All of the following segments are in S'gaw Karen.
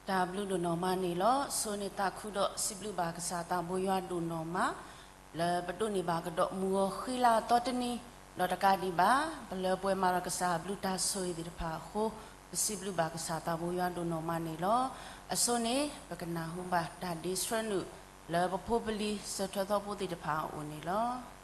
တၢ်ဘျုးဒိၣ်နီၢ်မးန့ၣ်လီၤ. အဆိန့ၣ်သးခုဒီးစံးဘျုးဘၣ်ကစၢ်သးဘိယွၤဒိၣ်နီၢ်မး လၢပဒိးန့ၢ်ဘၣ်ကဒီးမုၢ်ဂီၤဃံလၤအသီတနံၤ, ဒီးတကးဒံးဘၣ် ပလၢပှဲၤမၤဒီးကစၢ်အဘျုးတၢ်ဆိၣ်ဂ့ၤသ့ၣ်တဖၣ်အဃိ, ပစံးဘျုးဘၣ်ကစၢ်သးဘိယွၤဒိၣ်နီၢ်မးန့ၣ်လီၤ. အဆိန့ၣ် ပကနၢ်ဟူဘၣ်တၢ်ဒ့ဆှၢနုာ် လၢပဖိပလံၤစၢၤထွဲသီဖိသ့ၣ်တဖၣ်အအိၣ်န့ၣ်လီၤ.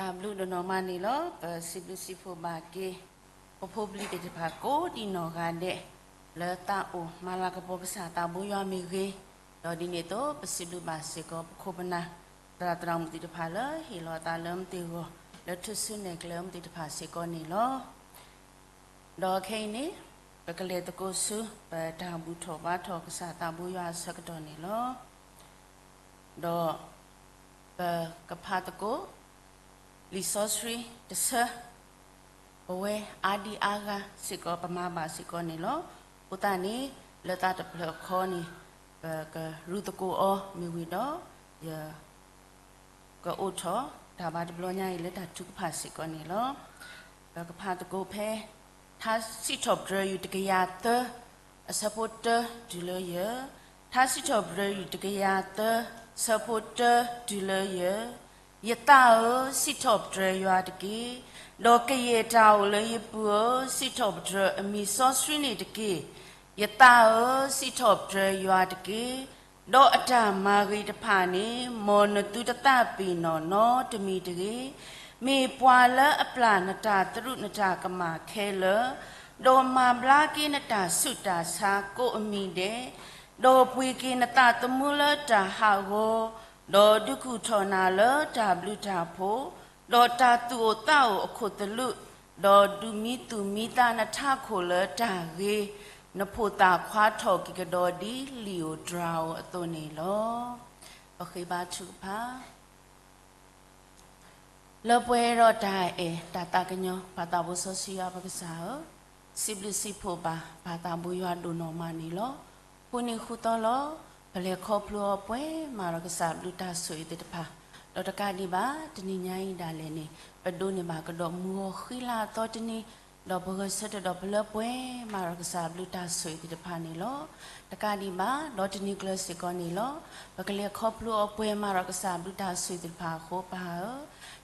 တၢ်ဘျုးဒိၣ်နီၢ်မးန့ၣ်လီၤ. ပစံးဘျုးစံးဖှိၣ်ဘၣ်က့ၤ ပဖိပလံၤသ့ၣ်တဖၣ်ကိးဒံးနီၢ်ဂၤဒဲး လၢသးအိၣ်မၤလၤကပီၤကစၢ်သးဘိယွၤမ့ၢ်ဂ့ၤ, ဒီးဒ်န့ၣ်အသိး ပစံးဘျုးဘၣ်စ့ၢ်ကီးပခိၣ်ပနၢ် သရၣ်သရၣ်မုၣ်သ့ၣ်တဖၣ်လၢဟ့ၣ်လီၤအသးလၢမ့ၢ်တ့ၢ်ဂီၢ် လၢထူၣ်စုနဲၣ်ကျဲမ့ၢ်တ့ၢ်တဖၣ်စ့ၢ်ကီးန့ၣ်လီၤ. ဒီးခဲအံၤန့ၣ် ပကလဲၤသကိးဆူ ပတၢ်ဘူၣ်ထီၣ်ဘါထီၣ်ကစၢ်သးဘိယွၤအဆၢကတီၢ်န့ၣ်လီၤ. ဒီးပကဖးသကိး လံာ်စီဆှံတဆၢ, ပဝဲအါဒံအါဂၤစ့ၢ်ကီး ပမၤဘၣ်စ့ၢ်ကီးန့ၣ်လီၤ. အဃိသတးန့ၣ် လၢသးတဖျၢၣ်ဃီန့ၣ် ပကရူသကိးအီၤမ့ၢ်ဝံၤဒီး ယ ကအိးထီၣ်တၢ်ဘါတဘျီညါအံၤလၢတၢ်ထုကဖၣ်စ့ၢ်ကီးန့ၣ်လီၤ. ပကဖးသကိးဖဲ ထါစံးထီၣ်ပတြၢၤယုၢ်တကယၤသၢ အဆၢဖိတၢတုၤလၢယဲၢ်, ထါစံးထီၣ်ပတြၢၤယုၢ်တကယၤသၢ ဆၢဖိတၢတုၤလၢယဲၢ်, ယသးဧၢ, စံးထီၣ်ပတြၢၤယွၤတက့ၢ်. ဒီးကယဲၢ်တၢ်အိၣ်လၢယပူၤဧၢ, စံးထီၣ်ပတြၢၤအမံၤစီဆှံန့ၣ်တက့ၢ်. ယသးဧၢ, စံးထီၣ်ပတြၢၤယွၤတက့ၢ်. ဒီးအတၢ်မၤဂ့ၤတဖၣ်န့ၣ် မ်နသုတသးပ့ၤနီၣ်နီတမံၤတဂ့ၤ. မ့ၢ်ပှၤလၢအပျၢ်နတၢ်သရူးနတၢ်ကမၣ်ခဲလၢာ်, ဒီးမၤဘျါက့ၤနတၢ်ဆူးတၢ်ဆါကိးအမံၤဒဲး, ဒီးပှ့ၤက့ၤနသးသမူလၢတၢ်ဟးဂီၤ, ဒီးဒုးကူၣ်ထီၣ်နၤလၢတၢ်ဘျုးတၢ်ဖှိၣ်, ဒီးတၢ်သူၣ်အိၣ်သးအိၣ်အခိၣ်သလုး, ဒီးဒုးမံသူၣ်မံသးနထးခိၣ်လၢတၢ်ဂ့ၤ, နဖိသၣ်ခွါထီၣ်က့ၤကဒီးဒ်လံာ်ဧိၤတြၤဧိၤအသိးန့ၣ်လီၤ. ပဃ့ဘါထုကဖၣ် လၢပှဲၤဒီးတၢ်အဲၣ်တၢ်သးကညီၤ ပၢ်သးဘိစီဆှံယွၤပကစၢ်ဧၢ, စံးဘျုးစံးဖှိၣ်ဘၣ် ပၢ်သးဘိယွၤဒိၣ်နီၢ်မးန့ၣ်လီၤ. ဃိန့ၣ်ဃုသီလီၤ, ပလဲၤခီဖျိအီၤပှဲၤမးဒီးကစၢ်ဘျုးတၢ်ဆိၣ်ဂ့ၤသ့ၣ်တဖၣ်, ဒီးတကးဒံးဘၣ် တနံၤညါအံၤဒၣ်လဲာ်န့ၣ် ပဒိးန့ၢ်ဘၣ်ကဒီးမုၢ်ဂီၤဃံလၤအသီတနံၤ, ဒီးပဂဲၤဆၢထၢၣ်ဒီးပလၢပှဲၤမးဒီးကစၢ်ဘျုးတၢ်ဆိၣ်ဂ့ၤသ့ၣ်တဖၣ်န့ၣ်လီၤ. တကးဒံးဘၣ် ဒီးတနံၤကျၢၤစ့ၢ်ကီးန့ၣ်လီၤ, ပကလဲၤခီဖျိအီၤပှဲၤမးဒီးကစၢ်ဘျုးတၢ်ဆိၣ်ဂ့ၤသ့ၣ်တဖၣ်အဃိ ပၢ်ဧၢ,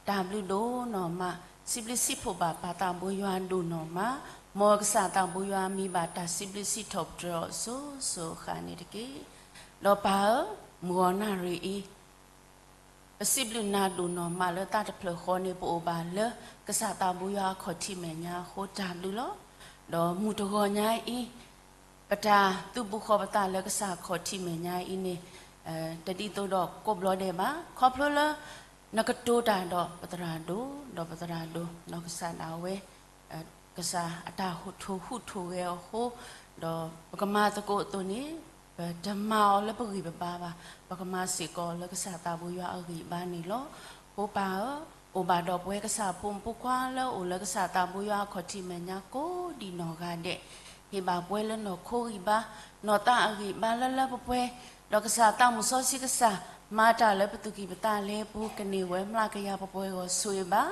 တၢ်ဘျုးဒိၣ်နီၢ်မး, စံးဘျုးစံးဖှိၣ်ဘၣ်ပၢ်သးဘိယွၤဒိၣ်နီၢ်မး, မ်ကစၢ်သးဘိယွၤမံၤဘၣ်တၢ်စံးဘျုးစံးထီၣ်ပတြၢၤအီၤစိၤစိၤအဃၣ်န့ၣ်တက့ၢ်. ဒီးပၢ်ဧၢ, မုၢ်ဂီၤနၣ်ရံၣ်အံၤ ပစံးဘျုးနၤဒိၣ်နီၢ်မးလၢသးတဖျၢၣ်ဃီန့ၣ် ပအိၣ်ဘၣ်လၢကစၢ်သးဘိယွၤအခီၣ်ထံးမဲာ်ညါအဃိတၢ်ဘျုးလီၤ. ဒီးမုၢ်တဂီၤညါအံၤ ပတၢ်သုးဘူးဃီၤပသးလၢကစၢ်အခီၣ်ထံးမဲာ်ညါအံၤန့ၣ် တဒ်သိးဒီးကိးဘျီဒဲးဘၣ်, ခီဖျိလၢ နကတိၤတၢ်ဒီးပသရၣ်ဒိၣ်, ဒီးပသရၣ်ဒိၣ်နီၢ်ကစၢ်ဒၣ်ဝဲ ကစၢ်အတၢ်ဟူးထိၣ်ဟူးထိၣ်ဂဲၤအီၤအဃိ, ဒီးပကမၤသကိးအသိးန့ၣ် ပတမၤအီၤလၢပဂံၢ်ပဘါဘၣ်, ပကမၤစ့ၢ်ကီးလၢကစၢ်သးဘိယွၤအဂံၢ်အဘါန့ၣ်လီၤ. ဖိပၢ်ဧၢ, အိၣ်ဘၣ်ဒီးပဝဲကစၢ်အဖိမုၣ်ဖိခွါလၢအိၣ်လၢကစၢ်သးဘိယွၤအခီၣ်ထံးမဲာ်ညါကိးဒံးနီၢ်ဂၤဒဲး, ဟ့ၣ်ဘၣ်ပဝဲလၢနီၢ်ခိဂံၢ်ဘါ, နီၢ်သးအဂံၢ်အဘါလၢလၢပှဲၤပှဲၤ, ဒီးကစၢ်သးမုၢ်စီဆှံကစၢ် မၤတၢ်လၢပသူၣ်ကံၢ်ပသးလဲပူၤ ကန့ၢ်ဝဲမျးကယၤပှဲၤပှဲၤအဂီၢ်ဆိၣ်ဂ့ၤဘၣ်,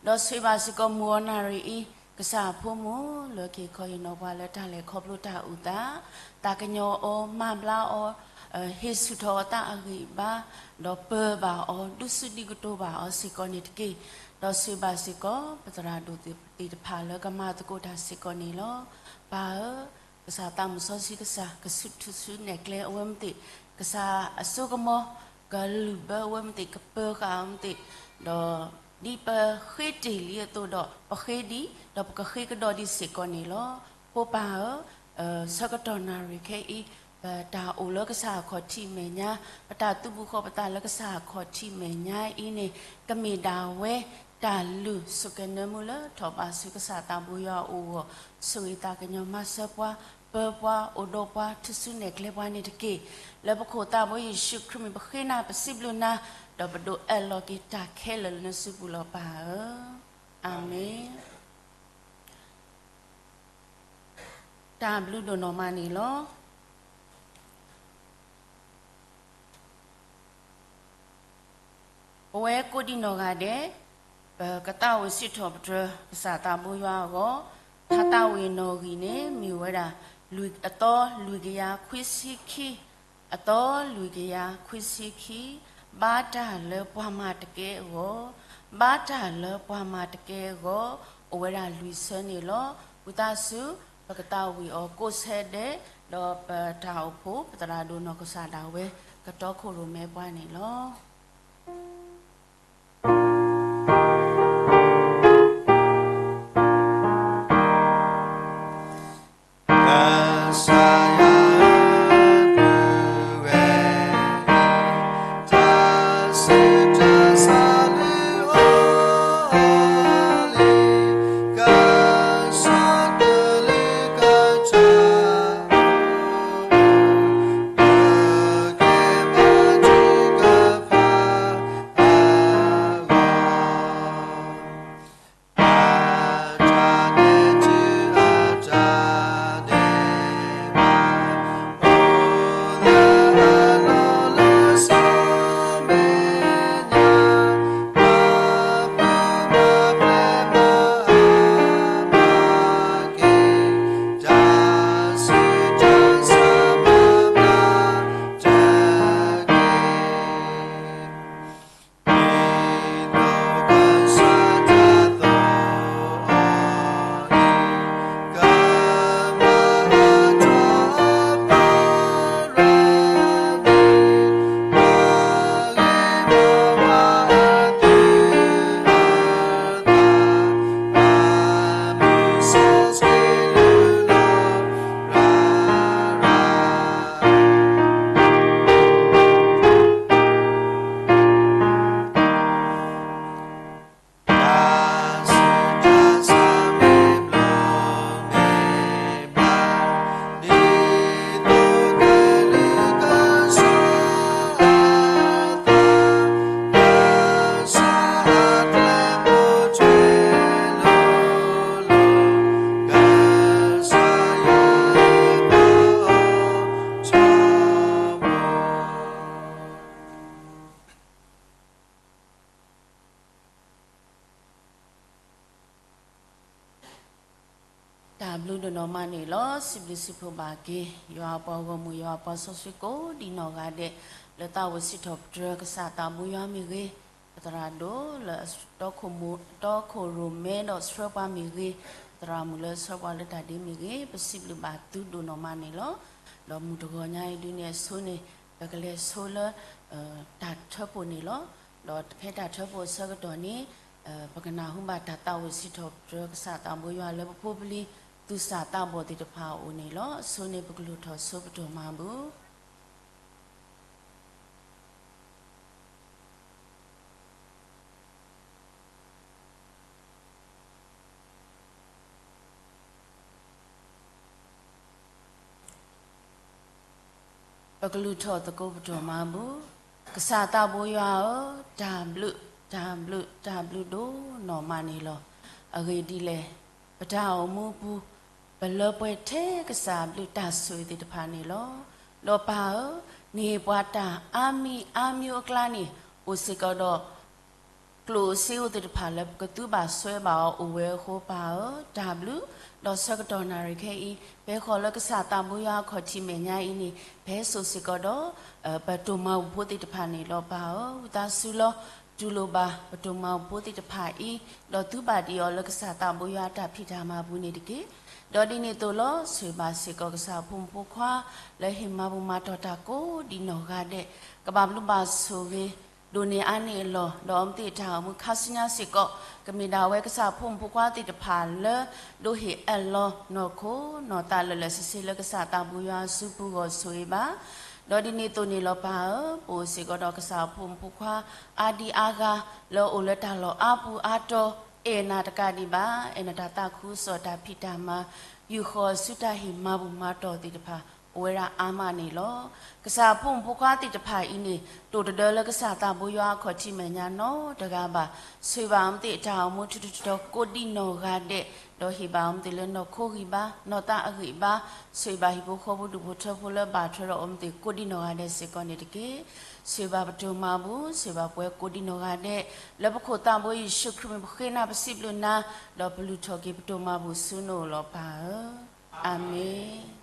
ဒီးဆိၣ်ဂ့ၤဘၣ်စ့ၢ်ကီးမုၢ်ဂီၤနၣ်ရံၣ်အံၤ ကစၢ်အဖိမုၣ်လၢက့ၤခီအံၤနီၢ်ပှၤလၢတၢ်လဲၤခီဖျိတၢ်အုၣ်သး, သးကညီၤအီၤ မၤဘျါအီၤ, ဟ့ၣ်ဆူၣ်ထီၣ်အသးအဂံၢ်အဘါ, ဒီးပၢၤဘၣ်အီၤ ဒုးစုဒုးကတိၤဘၣ်အီၤစ့ၢ်ကီးန့ၣ်တက့ၢ်. ဒီးဆိၣ်ဂ့ၤဘၣ်စ့ၢ်ကီး ပသရၣ်ဒိၣ်သ့ၣ်တဖၣ်လၢကမၤသကိးတၢ်စ့ၢ်ကီးန့ၣ်လီၤ. ပၢ်ဧၢ, ကစၢ်သးမုၢ်စီဆှံကစၢ် ကဆူၣ်ထူၣ်စုနဲၣ်ကျဲအဝဲမ့ၢ်သ့ၣ်, ကစၢ်အစိကမီၤ ကလုၢ်ဘၢအဝဲမ့ၢ်သ့ၣ်, ကပၢၤဃာ်အဝဲမ့ၢ်သ့ၣ်, ဒီးဒ်ပဃ့တ့ၢ်လံအသိးဒီး ပဃ့ဒံး ဒီးပကဃ့ကဒီးဒံးစ့ၢ်ကီးန့ၣ်လီၤ. ဖိပၢ်ဧၢ, ဆၢကတီၢ်နၣ်ရံၣ်ခဲအံၤ ပတၢ်အိၣ်လၢကစၢ်အခီၣ်ထံးမဲာ်ညါ, ပတၢ်သုးဘူးဃီၤပသးလၢကစၢ်အခီၣ်ထံးမဲာ်ညါအံၤန့ၣ် ကမ့ၢ်ဒၣ်ဝဲတၢ်လုၢ်ဆိၣ်ကဲၤနၢမူလၢထီၣ်ဘးဆူကစၢ်သးဘိယွၤအအိၣ်အဂီၢ်, ဆိၣ်ဂ့ၤသးကညီၤမၤစၢၤပှၤ, ပၢၤပှၤ, အိၣ်ဒီးပှၤ, ထူၣ်စုနဲၣ်ကျဲပှၤန့ၣ်တက့ၢ်. လၢပခိၣ်သးဘိယ့ၣ်ၡူးခရံာ်မံၤပဃ့နၤ ပစံးဘျုးနၤ, ဒီးပဒိးအၢၣ်လီၤက့ၤတၢ်ခဲလၢာ်လၢနစုပူၤလီၤပၢ်ဧၢ. အၤမ့ၣ်. တၢ်ဘျုးဒိၣ်နီၢ်မးန့ၣ်လီၤ. ပဝဲကိးဒံးနီၢ်ဂၤဒဲး, ပကသးဝံၣ်စံးထီၣ်ပတြၢၤကစၢ်သးဘိယွၤအဂီၢ်, တၢ်သးဝံၣ်နီၣ်ဂံၢ်န့ၣ် မ့ၢ်ဝဲဒၣ် လွံၢ်, အသီလွံၢ်ကယၤခွံဆံခံ, အသီလွံၢ်ကယၤခွံဆံခံ, ဘါတၢ်လၢပှၤမၤတကဲအဂီၢ်, ဘါတၢ်လၢပှၤမၤတကဲအဂီၢ်, အိၣ်ဝဲဒၣ်လွံၢ်ဆၢန့ၣ်လီၤ. ဝံသးစူၤ ပကသးဝံၣ်အီၤကိးဆၢဒဲး, ဒီးပတၢ်အိၣ်ဖှိၣ် ပသရၣ်ဒိၣ်နီၢ်ကစၢ်ဒၣ်ဝဲ ကတီခိၣ်ရိၣ်မဲပှၤန့ၣ်လီၤ. တၢ်ဘျုးဒိၣ်နီၢ်မးန့ၣ်လီၤ. စံးဘျုးစံးဖှိၣ်ဘၣ်က့ၤ ယွၤအပှၤဂီၢ်မုၢ် ယွၤအပှၤစီဆှံကိးဒံးနီၢ်ဂၤဒဲး လၢသးအိၣ်စံးထီၣ်ပတြၢၤကစၢ်သးဘိယွၤမ့ၢ်ဂ့ၤ, ပသရၣ်ဒိၣ်လၢအတီခိၣ်ရိၣ်မဲဒီးဆှၢပှၤမ့ၢ်ဂ့ၤ, သရၣ်မုၣ်လၢဆှၢပှၤလၢတၢ်ဒ့မ့ၢ်ဂ့ၤ, ပစံးဘျုးဘၣ်သုဒိၣ်နီၢ်မးန့ၣ်လီၤ. ဒီးမုၢ်တဂီၤညါအံၤဒုန့ၣ်အဆိန့ၣ် ပကလဲၤဆိလၢ တၢ်ထၢဖှိၣ်န့ၣ်လီၤ. ဒီးဖဲတၢ်ထၢဖှိၣ်အဆၢကတီၢ်န့ၣ် ပကနၢ်ဟူဘၣ်တၢ်သးဝံၣ်စံးထီၣ်ပတြၢၤကစၢ်သးဘိယွၤလၢပဖိပလံၤ သူၣ်စၢ်သးဘီၣ်သ့ၣ်တဖၣ်အအိၣ်န့ၣ်လီၤ. အဆိန့ၣ်ပကလူၤထီၣ်ဆိပတိၢ်မၤဘူၣ် ပကလူၤထီၣ်သကိးပတိၢ်မၤဘူၣ်. ကစၢ်သးဘိယွၤဧၢ, တၢ်ဘျုး, တၢ်ဘျုး, တၢ်ဘျုးဒိၣ်နီၢ်မးန့ၣ်လီၤ. အဂ့ၢ်ဒ်လဲၣ်, ပတၢ်အိၣ်မူပူၤ ပလၢပှဲၤထဲကစၢ်ဘျုးတၢ်ဆိၣ်ဂ့ၤသ့ၣ်တဖၣ်န့ၣ်လီၤ. ဒီးပၢ်ဧၢ, နဟ့ၣ်ပှၤတၢ်အါမံၤအါမံၤအကျါန့ၣ် အိၣ်စ့ၢ်ကီးဒီး ကျိၣ်စ့အိၣ်သ့ၣ်တဖၣ်လၢပကသူဘၣ်စွဲဘၣ်အီၤအိၣ်ဝဲအဃိ ပၢ်ဧၢ, တၢ်ဘျုး, ဒီးဆၢကတီၢ်နၣ်ရံၣ်ခဲအံၤ ပဟဲဃီၤလၢကစၢ်သးဘိယွၤအခီၣ်ထံးမဲာ်ညါအံၤန့ၣ် ပဟဲစိာ်စ့ၢ်ကီးဒီး ပတိၢ်မၤဘူၣ်ဖိသ့ၣ်တဖၣ်န့ၣ်လီၤ. ပၢ်ဧၢ, ဝံသးစူၤလီၤ, တူၢ်လိာ်ဘၣ်ပတိၢ်မၤဘူၣ်ဖိသ့ၣ်တဖၣ်အံၤ, ဒီးသုဘၣ်တ့အီၤလၢကစၢ်သးဘိယွၤအတၢ်ဖံးတၢ်မၤပူၤန့ၣ်တက့ၢ်. ဒီးဒ်န့ၣ်အသိးလီၤ, ဆိၣ်ဂ့ၤဘၣ်စ့ၢ်ကီးကစၢ်အဖိမုၣ်ဖိခွါ လၢဟ့ၣ်မၤဘူၣ်မၤတီၢ်တၢ်ကိးဒံးနီၢ်ဂၤဒဲး, ကဘၣ်ဘျုးဘၣ်ဆိၣ်ဂ့ၤ ဒိၣ်န့ၢ်အါန့ၢ်အလီၢ်, ဒီးအီၤမ့ၢ်သ့ၣ်တၢ်အိၣ်မူခါဆူညါစ့ၢ်ကီး ကမ့ၢ်ဒၣ်ဝဲကစၢ်အဖိမုၣ်ဖိခွါသ့ၣ်တဖၣ်လၢ ဒိးဟ့ၣ်အၢၣ်လီၤနီၢ်ခိနီၢ်သးလၢာ်လၢာ်ဆ့ဆ့လၢကစၢ်သးဘိယွၤအစုပူၤအဂီၢ်ဆိၣ်ဂ့ၤဘၣ်. ဒီးဒ်န့ၣ်အသိးန့ၣ်လီၤပၢ်ဧၢ, ပအိၣ်စ့ၢ်ကီးဒီးကစၢ်အဖိမုၣ်ဖိခွါ အါဒံအါဂၤ လၢအအိၣ်လၢတၢ်လီၢ်အါပူၤအါတီၤ, အဲၣ်နၤတကးဒံးဘၣ်, အဲၣ်နတၢ်သးခုကစီၣ်တၢ်ဖံးတၢ်မၤ ယူာ်ဃီၤဆူတၢ်ဟ့ၣ်မၤဘူၣ်မၤတီၢ်သ့ၣ်တဖၣ် အိၣ်ဝဲဒၣ်အါမးန့ၣ်လီၤ. ကစၢ်အဖိမုၣ်ဖိခွါသ့ၣ်တဖၣ်အံၤန့ၣ် တအိၣ်တဒၢလၢကစၢ်သးဘိယွၤအခီၣ်ထံးမဲာ်ညါနီတဂၤဘၣ်. ဆိၣ်ဂ့ၤဘၣ်အီၤမ့ၢ်သ့ၣ်တၢ်အိၣ်မူထူထူတီတီကိးဒံးနီၢ်ဂၤဒဲး, ဒီးဟ့ၣ်ဘၣ်အီၤမ့ၢ်သ့ၣ်လၢနီၢ်ခိဂံၢ်ဘါ နီၢ်သးအဂံၢ်ဘါ, ဆိၣ်ဂ့ၤဘၣ်ဟံၣ်ဖိဃီဖိဒူၣ်ဖိထၢဖိလၢဘၣ်ထွဲဒီးအီၤမ့ၢ်သ့ၣ်ကိးဒံးနီၢ်ဂၤဒဲးစ့ၢ်ကီးန့ၣ်တက့ၢ်. ဆိၣ်ဂ့ၤဘၣ်ပတိၢ်မၤဘူၣ်, ဆိၣ်ဂ့ၤဘၣ်ပှၤကိးဒံးနီၢ်ဂၤဒဲး, လၢပခိၣ်သးဘိယ့ၣ်ၡူးခရံာ်မံၤပဃ့နၤပစံးဘျုးနၤ, ဒီးပလုၢ်ထီၣ်က့ၤပတိၢ်မၤဘူၣ်ဆူနအိၣ်လီၤပၢ်ဧၢ. အၤမ့ၣ်.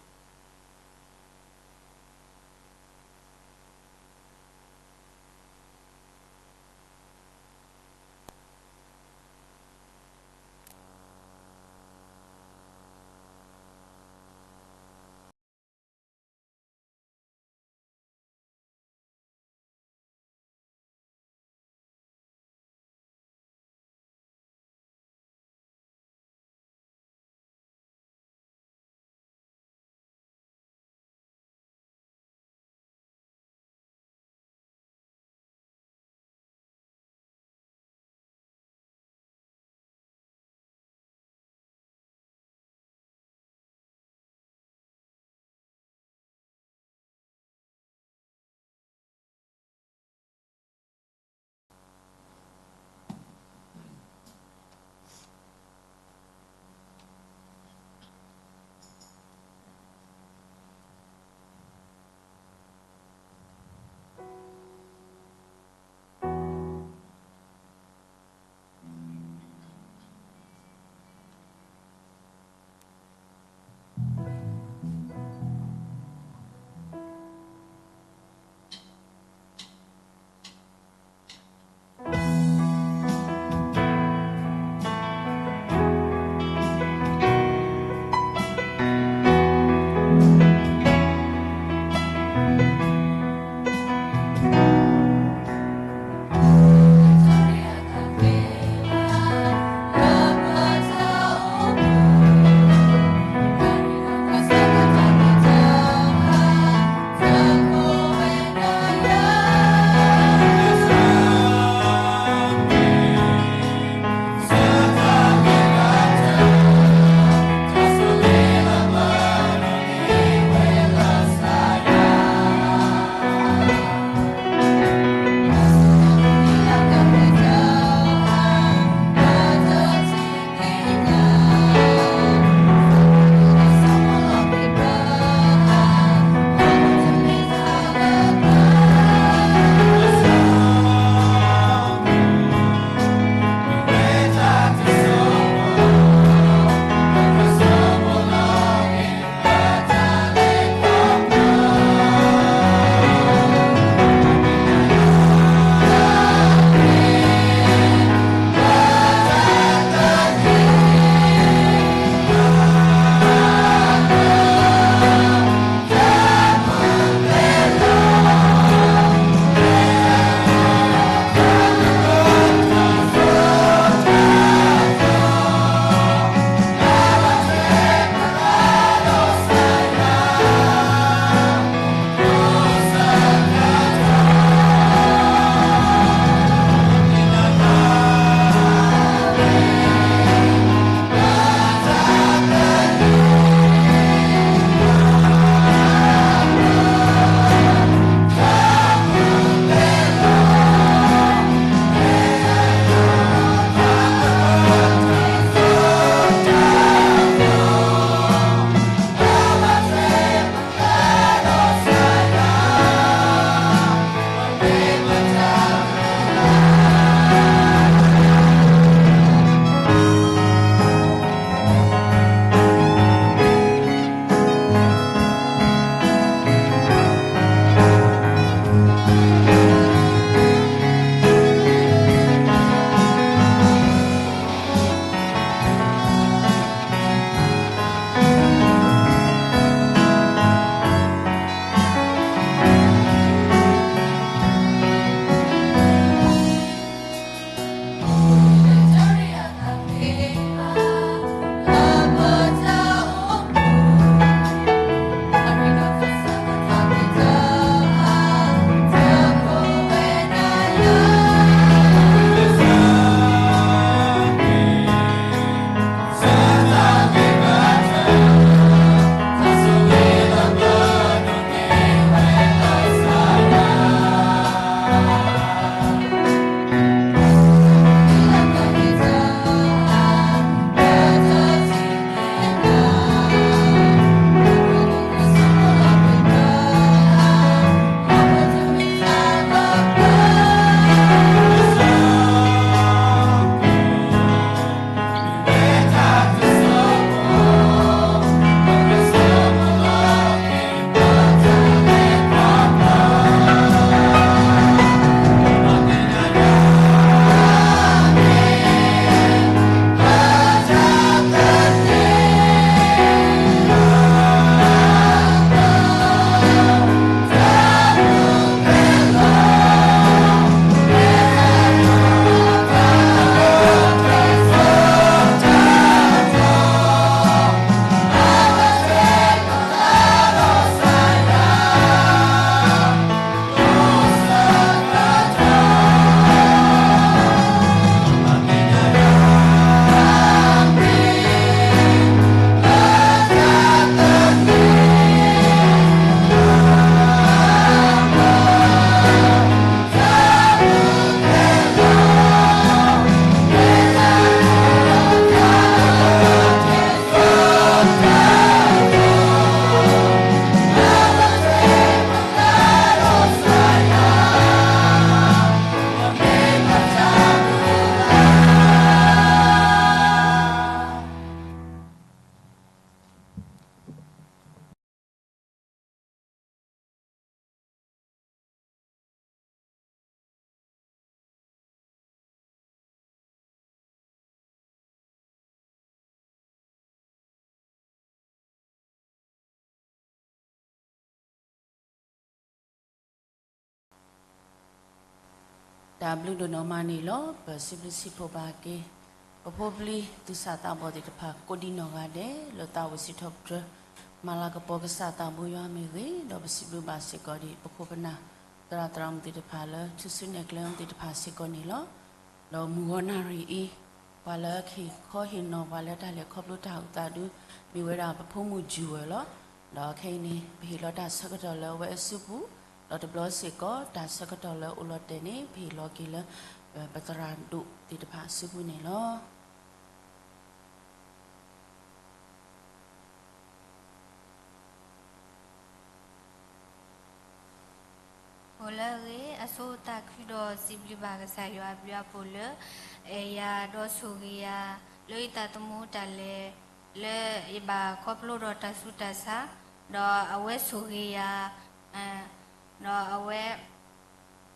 တၢ်ဘျုးဒိၣ်နီၢ်မးန့ၣ်လီၤ. ပစံးဘျုးစံးဖှိၣ်ဘၣ်က့ၤ ပဖိပလံၤသူၣ်စၢ်သးဘီၣ်သ့ၣ်တဖၣ် ကိးဒံနီၢ်ဂၤဒဲး လၢသးဝံၣ်စံးထီၣ်ပတြၢၤ မၤလၤကပီၤကစၢ်သးဘိယွၤမ့ၢ်ဂ့ၤ, ဒီးပစံးဘျုးဘၣ်စ့ၢ်ကီးဒံး ပခိၣ်ပနၢ် သရၣ်သရၣ်မုၣ်သ့ၣ်တဖၣ်လၢ ထူၣ်စုနဲၣ်ကျဲသ့ၣ်တဖၣ်စ့ၢ်ကီးန့ၣ်လီၤ. ဒီးမုၢ်ဂီၤနၣ်ရံၣ်အံၤ ပှၤလၢကဟ့ၣ်ခီဟ့ၣ်နီၤပှၤလၢတၢ်လဲၤခီဖျိတၢ်အိၣ်သးဒု မ့ၢ်ဝဲဒၣ်ပဖိမုၣ် Jewel လီၤ. ဒီးခဲအံၤန့ၣ် ပဟ့ၣ်လီၤတၢ်ဆၢကတီၢ်လၢအဝဲအစုပူၤ, ဒီးတဘျီစ့ၢ်ကီး တၢ်ဆၢကတီၢ်လၢအိၣ်လီၤတဲာ်န့ၣ် ပဟ့ၣ်လီၤက့ၤလၢ ပသရၣ်ဒိၣ်သ့ၣ်တဖၣ်အစုပူၤန့ၣ်လီၤ. အိၣ်လၢအဂ့ၤ အဆိသးခုဒီးစံးဘျုးဘၣ်ကစၢ်ယွၤအဘျုးအဖှိၣ်လၢ အဲၣ်ယၤဒီးဆိၣ်ဂ့ၤယၤ လၢယသးသမူတၢ်လဲၤ လၢယဘၣ်ခီဖျိဒီးတၢ်ဆူးတၢ်ဆါ, ဒီးအဝဲဆိၣ်ဂ့ၤယၤ ဒီးအဝဲ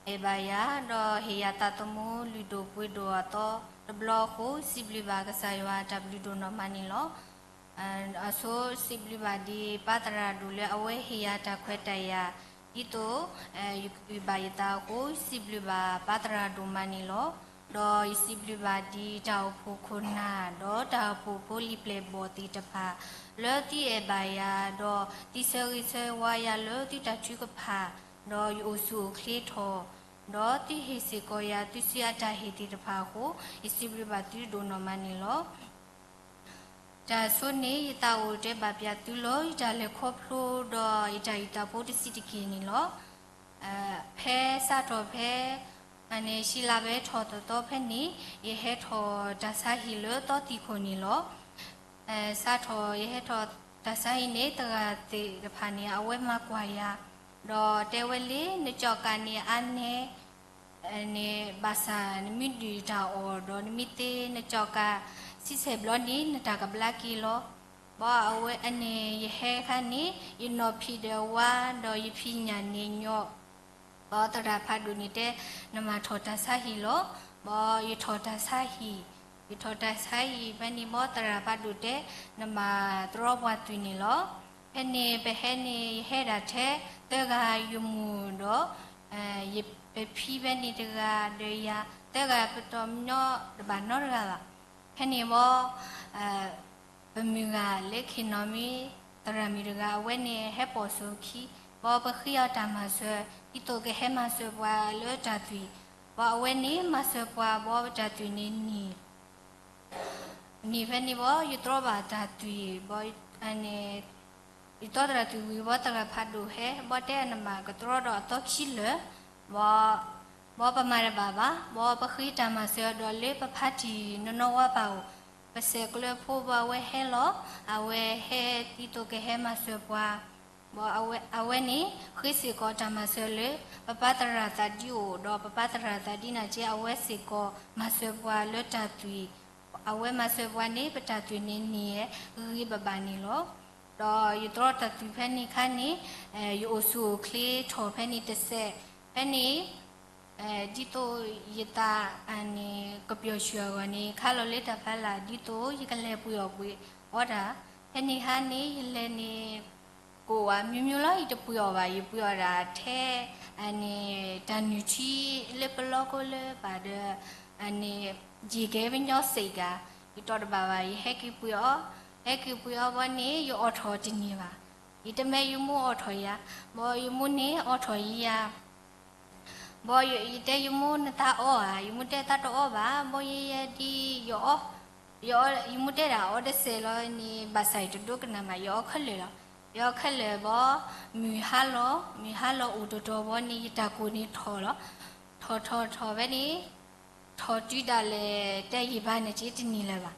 အဲၣ်ဘၣ်ယၤ ဒီးဟ့ၣ်ယၤသးသမူလုၢ်ဒိၣ်ပှ့ၤဒိၣ်အသီတဘျီအဃိ စံးဘျုးဘၣ်ကစၢ်ယွၤတၢ်ဘျုးဒိၣ်နီၢ်မးန့ၣ်လီၤ. အဆိစံးဘျုးဘၣ်ဒ်ပၢ်သရၣ်ဒိၣ်လၢအဝဲဟ့ၣ်ယၤတၢ်ခွဲးတၢ်ယာ် ဒ်သိး ယကဘၣ်ယသးအဃိ စံးဘျုးဘၣ်ပၢ်သရၣ်ဒိၣ်မးန့ၣ်လီၤ. ဒီးယစံးဘျုးဘၣ်ဒ်တၢ်အိၣ်ဖှိၣ်ခိၣ်နၢ် ဒီးတၢ်အိၣ်ဖှိၣ်ဖိလံၤပျဲၢ်ဘီၣ်သ့ၣ်တဖၣ် လၢသုအဲၣ်ဘၣ်ယၤ ဒီးသုဆၢဂ့ၤဆၢဝါယၤလၢသုတၢ်ထုကဖၣ် ဒီးယအိၣ်ဆူၣ်အိၣ်ချ့ထီၣ် ဒီးသုဟ့ၣ်စ့ၢ်ကီးယၤသုစုအတၢ်ဟ့ၣ်သ့ၣ်တဖၣ်အဃိ ယစံးဘျုးဘၣ်သုဒိၣ်နီၢ်မးန့ၣ်လီၤ. တၢ်အဆိန့ၣ် ယသးအိၣ်တဲဘၣ်ပျၢ်သုလီၤ ယတၢ်လဲၤခီဖျိဒီးယတၢ်အုၣ်သးဖိတဆံးတက့ၢ်န့ၣ်လီၤ. ဖဲစးထီၣ်ဖဲ အန့ၣ် ရှံလါဘဲထီၣ်သီသီဖဲန့ၣ် ယဟဲထီၣ်တၢ်ဆါဟံၣ်လၢသီသံၣ်ခိၣ်န့ၣ်လီၤ. စးထီၣ်ယဟဲထီၣ်တၢ်ဆါဟံၣ်န့ၣ် သရၣ်သ့ၣ်တဖၣ်န့ၣ် အဝဲမၤကွၢ်ယၤ ဒီးတဲဝဲလံ နကၠီၣ်ကးန့ၣ်အါန့ၢ် န့ၣ် ဘၣ်ဆၣ်နမ့ၢ်ဒုၣ်တၢ်အီၣ်ဒီးနမ့ၢ်သ့နကၠီၣ်ကး ဆံဆဲၣ်ဘျီန့ၣ် နတၢ်ကဘျါက့ၤလီၤ. ဘၣ်အဝဲအန့ၣ် ယဟဲခါန့ၣ် ယနီၢ်ဖံးဒီးဝါ ဒီးယဖံးညၣ်န့ၣ်ညီ ဘၣ်သရၣ်ဖးဒိၣ်န့ၣ်တဲ နမၤထီၣ်တၢ်ဆါဟံၣ်လီၤ. ဘၣ်ယထီၣ်တၢ်ဆါဟံၣ်, ယထီၣ်တၢ်ဆါဟံၣ်ဖဲန့ၣ် ဘၣ်သရၣ်ဖးဒိၣ်တဲ နမၤတြီပှၤသွံၣ်န့ၣ်လီၤ. ဖဲန့ၣ် ပဟဲန့ၣ် ယဟဲဒၣ်ထဲ သၢဂၤယမိၢ်ဒီး ယပဖံဖဲန့ၣ်တဂၤဒီးယၤ သၢဂၤပတီၢ်မညီတဘၣ်နီတဂၤဘၣ်. ဖဲန့ၣ်ဘၣ် ပမုၢ်ဂၤလၢခ့ၣ်နီၣ်မ့ၢ် သရၣ်မုၣ်တဂၤ အဝဲန့ၣ်ဟဲပိာ်ဆိခံ ဘၣ်ပဃ့အီၤတၢ်မၤစၢၤ ဒ်သိးကဟဲမၤစၢၤပှၤလၢတၢ်သွံၣ်, ဘၣ်အဝဲန့ၣ်မၤစၢၤပှၤ ဘၣ်ပတၢ်သွံၣ်န့ၣ်နံၤ နံၤဖဲန့ၣ်ဘၣ် ယတြီဘၣ်တၢ်သွံၣ် ဘၣ် ယတြီတၢ်သွံၣ်ဝံၤဘၣ် သရၣ်ဖးဒိၣ်ဟဲ ဘၣ်တဲနမၤကတြီဒီးအသီခံလၢာ်, ဘၣ် ဘၣ်ပမၤတဘၣ်ဘၣ်, ဘၣ်ပဃ့တၢ်မၤစၢၤဒီးလၢပဖါတံၢ်နီၢ်နီၢ်ဝါပာ်အိၣ်, ပစဲးကျၢဖိဘၣ်အဝဲဟဲလီၤ, အဝဲဟဲဒ်သိးကဟဲမၤစၢၤပှၤ ဘၣ်အဝဲန့ၣ် ဃ့စ့ၢ်ကီးတၢ်မၤစၢၤလၢ ပပၢ်သရၣ်သးဒံအိၣ်ဒီး ပပၢ်သရၣ်သးဒံနာ်က့ အဝဲစ့ၢ်ကီးမၤစၢၤပှၤလၢတၢ်သွံၣ်, အဝဲမၤစၢၤပှၤန့ၣ် ပတၢ်သွံၣ်န့ၣ်နံၤဂ့ၤဂ့ၤဘၣ်ဘၣ်န့ၣ်လီၤ. ဒီးယတြီတၢ်သွံၣ်ဖဲန့ၣ်ခါန့ၣ် ယအိၣ်ဆူၣ်အိၣ်ချ့ထီၣ်ဖဲန့ၣ်တစဲး, ဖဲန့ၣ် ဒ်သိးယသးန့ၣ် ကပျီၤဆှၢအဂီၢ်န့ၣ် ခါလီၤလၢတၢ်ဖးလၢ် ဒ်သိးယကလဲၤပှ့ၤအီၣ်ပှ့ၤအီတၢ်, ဖဲန့ၣ်ခါန့ၣ် ယလဲၤန့ၣ် ကိးဝဲမ့ၢ်မ့ၢ်လီၤ ယတပှ့ၤအီၣ်ဘၣ် ယပှ့ၤအီၣ်ဒၣ်ထဲ န့ၣ် တၢ်နုၢ်ထံလၢပလီၢ်ကိးလၢပၤဒီး န့ၣ် ယကဲပညီစ့းကၤ ယတီၢ်တဘၣ်ဘၣ် ယဟဲက့ၤပှ့ၤအီၣ်, ဟဲက့ၤပှ့ၤအီၣ်ဘၣ်န့ၣ် ယအိးထီၣ်တန့ၢ်ဘၣ်, ယတမ့ၢ်ယမိၢ်အိးထီၣ်ယၤ, ဘၣ်ယမိၢ်န့ၣ်အိးထီၣ်ယၤ ဘၣ်ယတဲယမိၢ်နသးအီၣ်ဧါ, ယမိၢ်တဲသးတအီၣ်ဘၣ်, ဘၣ်ယဲယဲဒ်ယအီၣ်, ယမိၢ်တဲဒၣ်အီၣ်တစဲးလီၤန့ၣ် ဘၣ်ဆၣ်ယတဒိကနၣ်မး ယအီၣ်ခဲလၢာ်လီၤ, ယအီၣ်ခဲလၢာ်ဘၣ်, မုၢ်ဟါလီၤ, မုၢ်ဟါလီၤအိၣ်တတီၤဘၣ်န့ၣ် ယတၢ်ကိၢ်န့ၣ်ထီၣ်လီၤ, ထီၣ်ထီၣ်ထီၣ်ဖဲန့ၣ် ထီၣ်တုၤဒၣ်လဲာ် တဲယံာ်ဘၣ်န့ၣ်က့တနံၤလၢၤဘၣ်,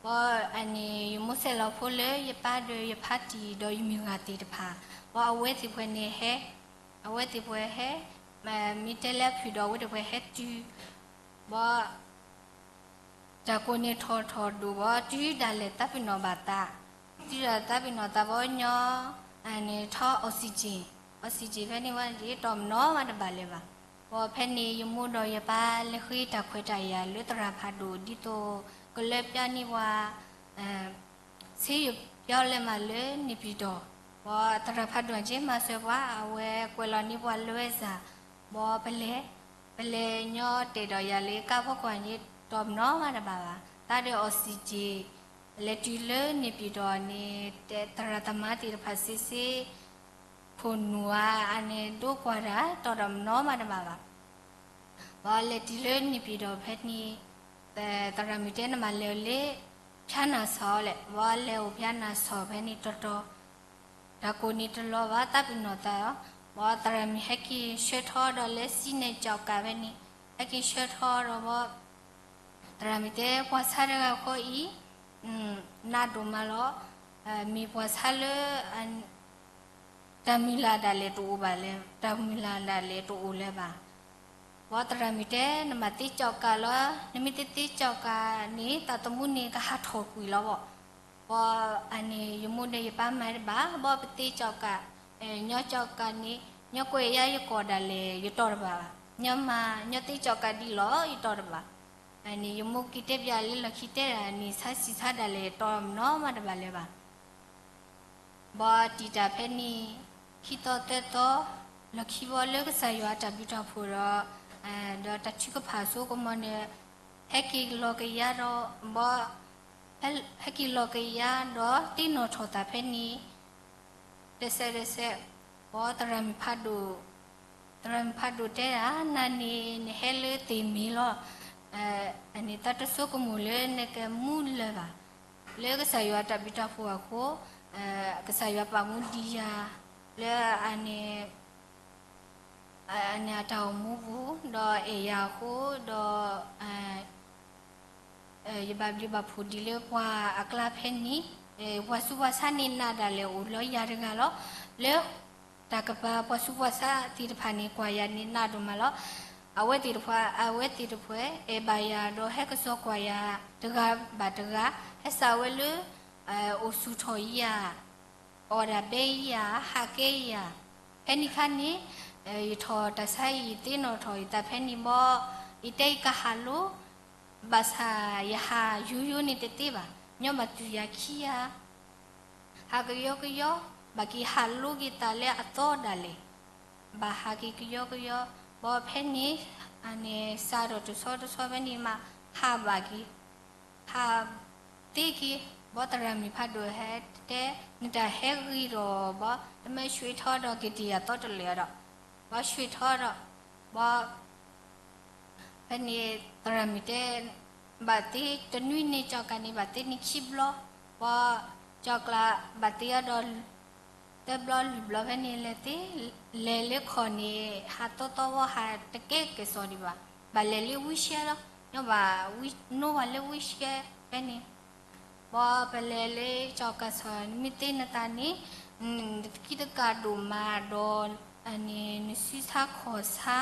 ဘၣ်န့ၣ် ယမိၢ်ဆဲးလီၤဖိလၢယပၢ်ဒီးယဖါတံၢ်ဒီးယမုၢ်ဂၤသ့ၣ်တဖၣ်, ဘၣ်အဝဲသ့ၣ်ပှဲၤန့ၣ်ဟဲ အဝဲသ့ၣ်ပှဲၤဟဲ, မ့ၢ်တဲလၢဖုၣ်ဒီးအဝဲသ့ၣ်ပှဲၤဟဲတုၤ, ဘၣ် တၢ်ကိၢ်န့ၣ်ထီၣ်ထီၣ်ဒိၣ်ဘၣ် တုၤဒၣ်လဲာ်သးပ့ၤနီၣ်ဘၣ်သး, တုၤဒၣ်သးပ့ၤနီၣ်သးဘၣ်ညီ, န့ၣ်ထီၣ် oxygen, oxygen ဖဲန့ၣ်ဝဲ ယတီၢ်မနီၤမးတဘၣ်လၢၤဘၣ်, ဘၣ်ဖဲန့ၣ် ယမိၢ်ဒီးယပၢ်လဲၤဃ့တၢ်ခွဲးတၢ်ယာ်လၢသရၣ်ဖးဒိၣ် ဒ်သိးကလၢပျၢ်န့ၢ်ပှၤ ဆေးရုံပြောင်းလဲမှလၢန့ၣ်ပံၤဒီး, ဘၣ်သရၣ်ဖးဒိၣ်က့မၤစၢၤပှၤ အဝဲကွဲးလီၤန့ၢ်ပှၤလွဲစၢ်, ဘၣ်ပလဲၤ ပလဲၤညီတဲာ်ဒီးယၤလၢကါဖီခိၣ်န့ၣ် တီၤမနီၤမးတဘၣ်ဘၣ်. တၢ်ဒီး oxygen လဲၤတုၤလၢန့ၣ်ပံၤဒီးန့ၣ် သရၣ်သမါသ့ၣ်တဖၣ်စ့စ့ ခိၣ်နူာ်ဧါ အန့ၣ်ဒိကွၢ်တၢ် တီၤဒီးမနီၤမးတဘၣ်ဘၣ်. ဘၣ်လဲၤတုၤလၢန့ၣ်ပံၤဒီးဖဲန့ၣ် သရၣ်မုၣ်တဲ နမၤလဲၤလၢ ဖျါနၤစီၤလဲၣ်. ဘၣ်လဲၤအိၣ်ဖျါနၤစီၤဖဲန့ၣ်တီၤတီၤ တၢ်ကိၢ်န့ၣ်တလီၤဘၣ် သးပ့ၤနီၣ်သးလီၤ. ဘၣ်သရၣ်မုၣ်ဟဲက့ၤဆှၢထီၣ်ဒီးလၢ စံၣ်နဲၣ်ကၠီၤကးဖဲန့ၣ် ဟဲက့ၤဆှၢထီၣ်ဒီးဘၣ် သရၣ်မုၣ်တဲ ပှၤဆါတဂၤဃီအံၤ နးဒိၣ်မးလီၤ. မ့ၢ်ပှၤဆါလၢ တၢ်မုၢ်လၢ်ဒၣ်လဲာ်တအိၣ်ဘၣ်လဲၣ်, တၢ်မုၢ်လၢ်ဒၣ်လဲာ်တအိၣ်လၢၤဘၣ်. ဘၣ်သရၣ်မုၣ်တဲ နမၤသ့ကၠီၤကးလီၤ. နမ့ၢ်တသ့ကၠီၤကးန့ၣ် သးသမူန့ၣ်ကဟးထီၣ်ကွံာ်လီၤဘၣ်. ဘၣ်အန့ၣ် ယမိၢ်ဒီးယပၢ်မၤတဘၣ်. ဘၣ်ပသ့ကၠီၤကး, ညီကၠီၤကးန့ၣ် ညီကွဲးယၤယကိးဒၣ်လဲာ် ယတီၢ်တဘၣ်ဘၣ်. ညီမၤ ညီသ့ကၠီၤကးဒ်လီၤ ယတီၢ်တဘၣ်. အန့ၣ် ယမိၢ်က့ၤတဲပၠးလၢလီၢ်ခံတဲဒၣ်န့ၣ် ဆါဆံးဆါဒၣ်လဲာ် တီၤမနီၤမးတဘၣ်လၢၤဘၣ်. ဘၣ်တံာ်တာ်ဖဲန့ၣ် ခံသီသၢသီ လီၢ်ခံဘၣ်လၢကစၢ်ယွၤအတၢ်ဘျုးတၢ်ဖှိၣ်ဒီး ဒီးတၢ်ထုကဖၣ်အစိကမီၤန့ၣ် ဟဲက့ၤလီၤကယၤဒီး ဘၣ် ဟဲက့ၤလီၤကယၤဒီးသ့ၣ်နီၣ်ထီၣ်သးဖဲန့ၣ် တစဲးတစဲး ဘၣ်သရၣ်မုၣ်ဖးဒိၣ် သရၣ်မုၣ်ဖးဒိၣ်တဲဒၣ် နၤန့ၣ် နဟဲလၢသ့ၣ်မ့ၢ်လီၤ. အန့ၣ် သးတဆိကမိၣ်လၢနကမူလၢၤဘၣ်. လၢကစၢ်ယွၤတၢ်ဘျုးတၢ်ဖှိၣ်အဃိ ကစၢ်ယွၤပာ်မူဒံးယၤ လၢအန့ၣ် အန့ၣ်အတၢ်အိၣ်မူပူၤ ဒီးအဲၣ်ယၤအဃိ ဒီး ယဘၣ်ဘျုးဘၣ်ဖှိၣ်ဒ်လၢပှၤအကျါဖဲန့ၣ် ပှၤဆူးပှၤဆါန့ၣ်နးဒၣ်လဲာ်အိၣ်လီၤယၤတဂၤလီၤ. လၢတၢ်ကပၤပှၤဆူးပှၤဆါသ့ၣ်တဖၣ်န့ၣ် ကွၢ်ယၤန့ၣ်နးဒိၣ်မးလီၤ. အဝဲသ့ၣ်တဖၣ် အဝဲသ့ၣ်တဖၣ် အဲၣ်ဘၣ်ယၤဒီးဟဲကစီၣ်ကွၢ်ယၤတဂၤဘၣ်တဂၤ ဟဲစးဝဲလၢ အိၣ်ဆူၣ်ထီၣ်ယၤ အီၣ်ဒၣ်ဘဲယၤ ဟးကဲယၤ ဖဲန့ၣ်ခါန့ၣ် ယထီၣ်တၢ်ဆါအံၤ ယသ့ၣ်နီၣ်ထီၣ်ယသးဖဲန့ၣ်ဘၣ် ယတဲယကဟးလိ ဘၣ်ဆၣ်ယဟးယိယိန့ၣ်တသ့ဘၣ် ညီဘၣ်တုၤယၤခံဂၤ ဟးကယီကယီ ဘၣ်က့ၤဟးလိက့ၤသးလၢအသီဒၣ်လဲာ် ဘၣ်ဟးက့ၤကယီကယီ ဘၣ်ဖဲန့ၣ် အန့ၣ်စးထီၣ်တဆီတဆီဖဲန့ၣ်မး ဟးဘၣ်က့ၤ ဟးသ့က့ၤ ဘၣ်သရၣ်မုၣ်ဖးဒိၣ်ဟဲတဲ နတၢ်ဟဲဂ့ၤဒီးဘၣ် တမ့ၢ်ဆှဲးထီၣ်ဒီးက့ၤတ့ၢ်အသီတလၢာ်ဒီး ဘၣ်ဆှဲးထီၣ်ဒီး ဘၣ် ဖဲန့ၣ်သရၣ်မုၣ်တဲ ဘၣ်သ့တနွံန့ၣ်ကၠီၤကးန့ၣ် ဘၣ်သ့န့ၣ်ခံဘျီ ဘၣ်ကၠီၤကးဘၣ်သ့အီၤဒီး သၢဘျီလွံၢ်ဘျီဖဲန့ၣ်လဲၤသ့ လဲၤလၢခီၣ်န့ၣ် ဟးသီသီဝဲ ဟးတကဲကဲစီၤဒံးဘၣ် ဘၣ်လဲၤလၢဝံရှဲလီၤ ညီဘၣ် နိဝဲလၢဝံရှဲဖဲန့ၣ် ဘၣ်ပလဲၤလၢကၠီၤကးစီၤ နမ့ၢ်သ့နသးန့ၣ် နတသကံတကးဒိၣ်မးဒီး အန့ၣ် နစုဆါခီၣ်ဆါ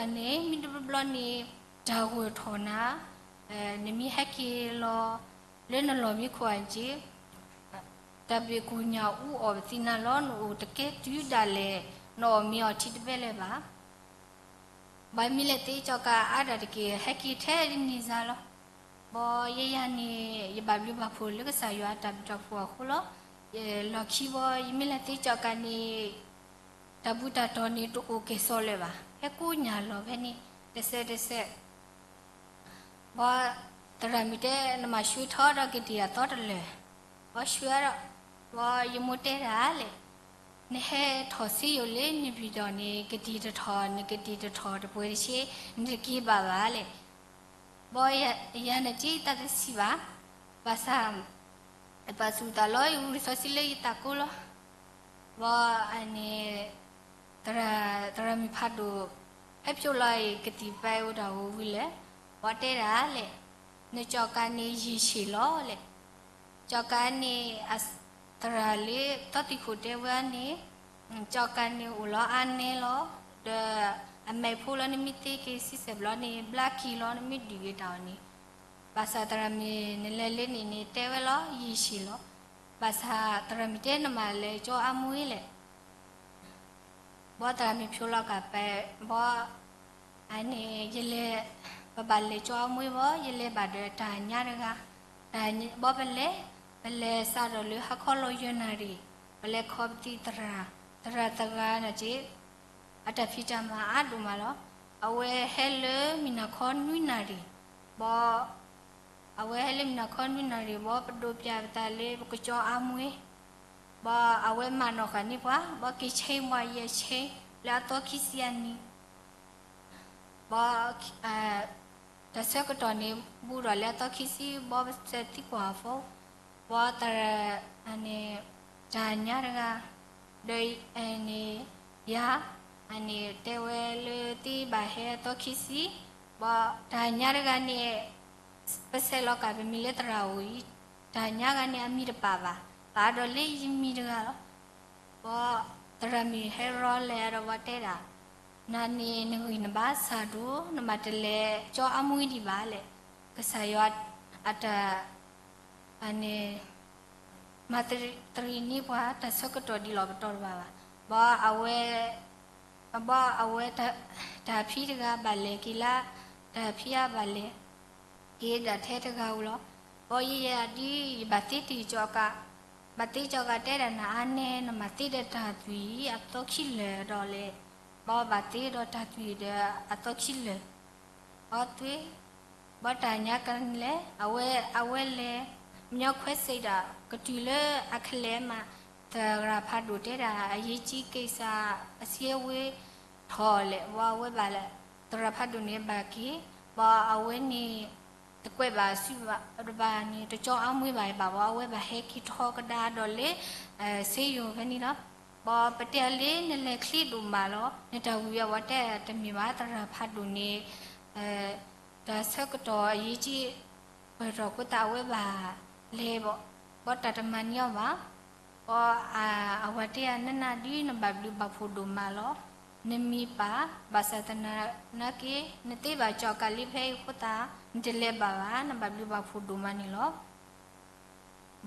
အန့ၣ် မ့ၢ်တဘျီဘျီန့ၣ် တၢ်ဂိၢ်ထီၣ်နၤ နမ့ၢ်ဟဲက့ၤလီၤ လၢနလီၢ်မံခိၣ်အက့ၢ် တၢ်ဘၣ်ကိၢ်ညါအူအီၣ်ပသံနၤလီၤ နအိၣ်တကဲတုၤဒၣ်လဲာ် နအီၣ်မ့ၤအီထံတဘဲလၢၤဘၣ် ဘၣ်မ့ၢ်လဲၤသ့ကၠီၤကးအါဒၣ်တက့ၢ် ဟဲက့ၤထဲန့ၣ်စါလီၤ ဘၣ်ယဲယၤန့ၣ် ယဘၣ်ဘျုးဘၣ်ဖှိၣ်လၢကစၢ်ယွၤအတၢ်ဘျုးတၢ်ဖှိၣ်အဃိလီၤ လီၢ်ခံဘၣ် ယမ့ၢ်လဲၤသ့ကၠီၤကးန့ၣ် တၢ်ဘူၣ်တၢ်တီၤန့ၣ် တအိၣ်ကဲၣ်ဆိးလၢၤဘၣ် ဟဲကိးညၣ်လီၤဖဲန့ၣ် တစဲးတစဲး ဘၣ်သရၣ်မုၣ်တဲ နမၤဆှဲးထီၣ်ဒီးက့ၤတ့ၢ်အသီတလၢာ် ဘၣ်ဆှဲးဒီး ဘၣ်ယမိၢ်တဲဒၣ်လဲာ် နဟဲထီၣ်စ့ယိာ်လၢန့ၣ်ပံၤဒီးန့ၣ် ကတံာ်တထီၣ် နကတံာ်တထီၣ်တပှဲၤတဆ့ နတက့ၤဘၣ်ဘၣ်လဲာ် ဘၣ်ယၤန့ၣ်က့သးတဆံးဘၣ် ဘၣ်ဆၣ် ပာ်ဆူၣ်သးလီၤ ယဝံၣ်စီဆှံလၢယသးကိလီၤ ဘၣ်အန့ၣ် သရၣ်မုၣ်ဖးဒိၣ် ဟဲဖျိလီၤအံၤ ကသံၣ်ပဲအိၣ်တၢ်ဂီၤဝံၤလဲၣ် ဘၣ်တဲဒၣ်လဲာ် နကၠီၤကးန့ၣ်ယံာ်ဆံးလီၤလဲာ် ကၠီၤကးန့ၣ် သရၣ်လၢသီသံၣ်ခိၣ်တဲဝဲန့ၣ် ကၠီၤကးန့ၣ်အိၣ်လီၤအါနဲလီၤ ဒီး အမဲာ်ဖိလီၤ နမ့ၢ်သ့က့ၤဆံဆဲးဘျီန့ၣ် ဘျါက့ၤလီၤ နမ့ၢ်ဒုးက့ၤတၢ်အီၤန့ၣ် ဘၣ်ဆၣ်သရၣ်မုၣ်နလဲၤလၢန့ၣ်န့ၣ် တဲဝဲလီၤ ယံာ်ဆံးလီၤ ဘၣ်ဆၣ်သရၣ်မုၣ်တဲနမၤလဲၤကၠီအါမူလဲၣ် ဘၣ်သရၣ်မုၣ်ဖျိလီၤကးပဲ ဘၣ် အန့ၣ် ယလဲၤ ပဘၣ်လဲၤကၠီအါမူဘၣ် ယလဲၤဘၣ်ဒီးတၢ်ညါတဂၤ ဘၣ်ပလဲၤ ပလဲၤစးထီၣ်လၢဟါခီလီၤယဲၢ်နၣ်ရံၣ် ပလဲၤခီပသံသရၣ် သရၣ်တဂၤန့ၣ်က့ အတၢ်ဖံးတၢ်မၤအါဒိၣ်မးလီၤ အဝဲဟဲလၢမုၢ်နၤခီနွံနၣ်ရံၣ်, ဘီ အဝဲဟဲလၢမုၢ်နၤခီနွံနၣ်ရံၣ် ဘီပဒိးပၠးပသးလၢပကကၠီအါမွ့, ဘီအဝဲမၤနီၣ်ဃာ်န့ၢ်ပှၤ ဘီက့ၤဆ့ပှၤယဲၢ်ဆ့ လၢအသီခံဆံအနံၤ, ဘီ တၢ်ဆၢကတီၢ်န့ၣ် ဘူးဒီးလၢအသီခံဆံ ဘီပစဲးသံကွၢ်အီၤဖိ, ဘီ တၢ်ညါတဂၤ ဒီး န့ၣ် ယၤ အန့ၣ်တဲဝဲလၢသ့ဘၣ်ဟဲအသီခံဆံ, ဘီတၢ်ညါတဂၤန့ၣ် ပဆဲးလီၤကၣ်ပမံၤလၢသရၣ်ဧိၤအံၤ, တၢ်ညါဂၤန့ၣ်အမံၤတပာ်ဘၣ်, ပာ်ဒီးလၢယမံၤတဂၤလီၤ. ဘီသရၣ်မုၣ်ဟဲရီလဲၤဒီးဘီတဲဒၣ်, နၤန့ၣ်နဂံၢ်နဘါစှၤဒိၣ် နဘၣ်တလဲၤကၠီအါမွ့ဒံးဘၣ်လဲၣ်, ကစၢ်ယွၤအတၢ် အန့ၣ် မၤသရံးန့ၢ်ပှၤတၢ်ဆၢကတီၢ်ဒ်လီၢ်ပတီၢ်တဘၣ်ဘၣ်. ဘီအဝဲ ဘီအဝဲ တၢ်ဖံးတဂၤဘၣ်လဲၤက့ၤလၢ တၢ်ဖံးအါဘၣ်လဲၤ က့ၤဒၣ်ထဲတဂၤဧိၤလီၤ. ဘီယဲယၤဒ်ယဘၣ်သ့တ့ၢ်ကၠီကး, ဘၣ်သ့ကၠီကးတဲဒၣ်နၤအါနဲ နဘၣ်သ့ဒီးတၢ်သွံၣ်အသီခံလၢာ်ဒီးလဲၣ်, ဘီဘၣ်သ့ဒီးတၢ်သွံၣ်ဒီးအသီခံလၢာ် ဘီသွံၣ်, ဘီတၢ်ညါကလဲၣ် အဝဲ အဝဲလဲၤ မညီခွဲးစံးဒၣ် ကတုၤလၢအကလဲၤမး, သရၣ်ဖးဒိၣ်တဲဒၣ် အရေးကြီးကိစ္စ အစည်းအဝေးထီၣ်လဲၣ် ဘီအဝဲဘၣ်လဲၣ်, သရၣ်ဖးဒိၣ်န့ၣ်ဘၣ်က့ၤ, ဘီအဝဲန့ၣ် တကွဲးဘၣ်စုဘၣ်တဘၣ်န့ၣ် တကၠီအါမွ့ဘၣ်ဘၣ် ဘီအဝဲဘၣ်ဟဲက့ၤထီၣ်ကဒါဒီးလၢ စ့ယိၤဖဲန့ၣ်လီၤ. ဘီပတဲလၢနလဲၤချ့ဒိၣ်မးလီၤ နတၢ်ဝံၤအဝဲတဲတမ့ၢ်ဘၣ် သရၣ်ဖးဒိၣ်န့ၣ် တၢ်ဆၢကတီၢ်အရေးကြီး ပၢၢ်ထီၣ်အဃိသတးအဝဲဘၣ်လဲၤဘီ, ဘီတၢ်တမၤန့ၢ်အီၤဘၣ်, ဘီအဝဲတဲယၤ နနၤဒုးနဘၣ်ဘျုးဘၣ်ဖှိၣ်ဒိၣ်မးလီၤ, နမံၤပာ် ဘၣ်ဆၣ်သနာ်က့ နသ့ဘၣ်ကၠီကးလံဖဲအံၤအဃိသတး နတလဲၤဘၣ်ဘၣ် နဘၣ်ဘျုးဘၣ်ဖှိၣ်ဒိၣ်မးန့ၣ်လီၤ.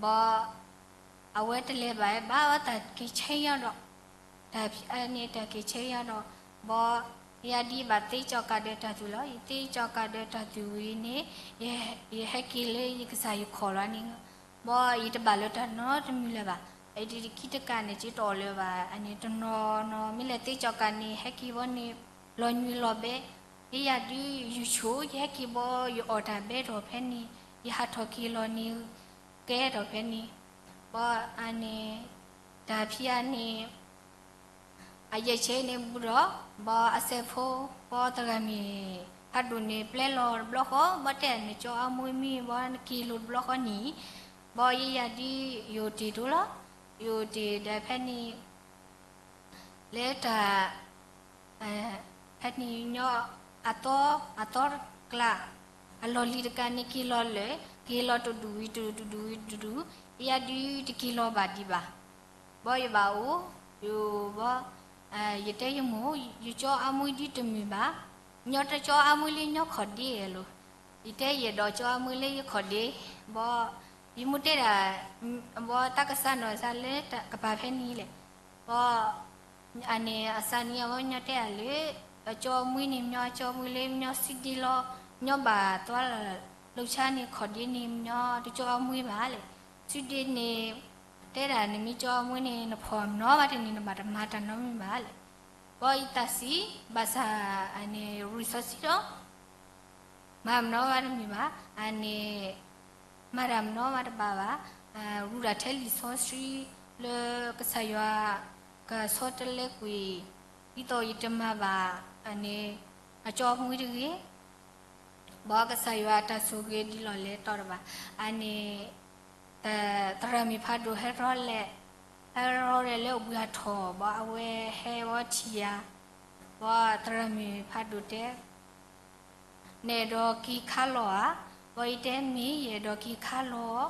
ဘီ အဝဲတလဲၤဘၣ်ဘၣ် အတၢ်က့ၤဆဲးယီၤဒီး တၢ်ဖံးအါန့ၣ် တၢ်က့ၤဆဲးယီၤဒီး ဘီ ယၤဒ်ဘၣ်သ့ကၠီကးဒီးတၢ်သွံၣ်လီၤ. ယသ့ကၠီကးဒီးတၢ်သွံၣ်ဝံၤန့ၣ် ယဟဲက့ၤလၢယကစၢ်ယခီၣ်လီၤန့ၣ်, ဘီယတဘၣ်လၢတၢ်နီတမံၤလၢၤဘၣ်. အံၤတခံတကးန့ၣ် က့ၤတအီၣ်လၢၤဘၣ်. အန့ၣ်တနီၤနီၤ မ့ၢ်လဲၤသ့ကၠီကးန့ၣ် ဟဲက့ၤဘီန့ၣ် လီၤညွံးလီၤဘဲ, ယဲယၤဒုးယဆိ ယဟဲက့ၤဘီ ယအီၣ်တၢ်ဘဲထီၣ်ဖဲန့ၣ်, ယဟးထီၣ်က့ၤလီၤန့ၣ် ကဲထီၣ်ဖဲန့ၣ်, ဘီအန့ၣ် တၢ်ဖံးအါန့ၣ် အယဲၢ်ဆဲးန့ၣ်ဘူးဒီး ဘီအစဲးဖိ ဘီသရၣ်မုၣ်ဖးဒိၣ်န့ၣ် ပျဲလီၤတဘျီဃီ ဘီတဲနကၠီအါမွ့မံၤ ဘီနက့ၤလိာ်တဘျီဃီန့ၣ်, ဘီယဲယၤဒုးယအိၣ်တ့ၢ်ဒိၣ်လီၤ. ယအိၣ်တ့ၢ်ဒီးဖဲန့ၣ် လၢတၢ် ဖဲန့ၣ်ညီ အသီ အသီတကျါ အလီၢ်လံၤတကးန့ၣ်က့ၤလီၤလၢာ် က့ၤလီၤတဒူၣ်ဝံၤတဒူၣ် တဒူၣ်ဝံၤတဒူၣ်, ယဲယၤဒုးတက့ၤလီၤဘၣ်ဒံးဘၣ်. ဘီယဘၣ်အိၣ် ယဘီ ယတဲယမိၢ် ယကၠီအါမွ့ဒုးတမုာ်ဘၣ်, ညီတကၠီအါမွ့လၢညီခီၣ်ဒ့အဲၣ်လိၤ, ယတဲယအဲၣ်ဒိးကၠီအါမွ့လၢယခီၣ်ဒ့, ဘီ ယမိၢ်တဲဒၣ် ဘီတၢ်ကစၢ်နီၢ်စၢ်လၢကပၤဖဲန့ၣ်လဲၣ်, ဘီ အန့ၣ်အစးန့ၣ် အဝဲညီတဲဒၣ်လၢ အကၠီအါမွ့န့ၣ် မညီကၠီအါမွ့လၢမညီစုဒ့လီၤ, မညီဘၣ်သွါလီၤ လိာ်ဆါန့ၣ် ခီၣ်ဒ့န့ၣ် မညီတကၠီအါမွ့ဘၣ်လဲၣ်, စုဒ့န့ၣ် တဲဒၣ်နမ့ၢ်ကၠီအါမွ့န့ၣ် နဖီၣ်မနီၤဘၣ်တန့ၢ် နဘၣ်တမၤတၢ်နီတမံၤဘၣ်လဲၣ်, ဘီယသးဆံး ဘၣ်ဆၣ်အန့ၣ် ရူၢ်စီဆှံဒီး မၤမနီၤဘၣ်တမုာ်ဘၣ်, အန့ၣ် မၤတၢ်မနီၤဘၣ်တဘၣ်ဘၣ်, ရူၢ်တၢ်ထဲလံာ်စီဆှံလၢကစၢ်ယွၤ ကဆီတလဲကွံာ် ဒ်သိးယတမၤဘၣ် အန့ၣ် အကၠီအါမွ့တဂ့ၤ, ဘီကစၢ်ယွၤတၢ်ဆိၣ်ဂ့ၤဒ်လီၢ်လဲၤတီၤတဘၣ်, အန့ၣ် သရၣ်မုၣ်ဖးဒိၣ်ဟဲရီလဲၤ, ဟဲရီလဲၤလၢအဘှံးအထီၣ် ဘီအဝဲဟဲဝီထံၣ်ယၤ, ဘီသရၣ်မုၣ်ဖးဒိၣ်တဲ နအဲၣ်ဒိးက့ၤခါလီၤဧါ, ဘီယတဲမ့ၢ် ယအဲၣ်ဒိးက့ၤခါလီၤ,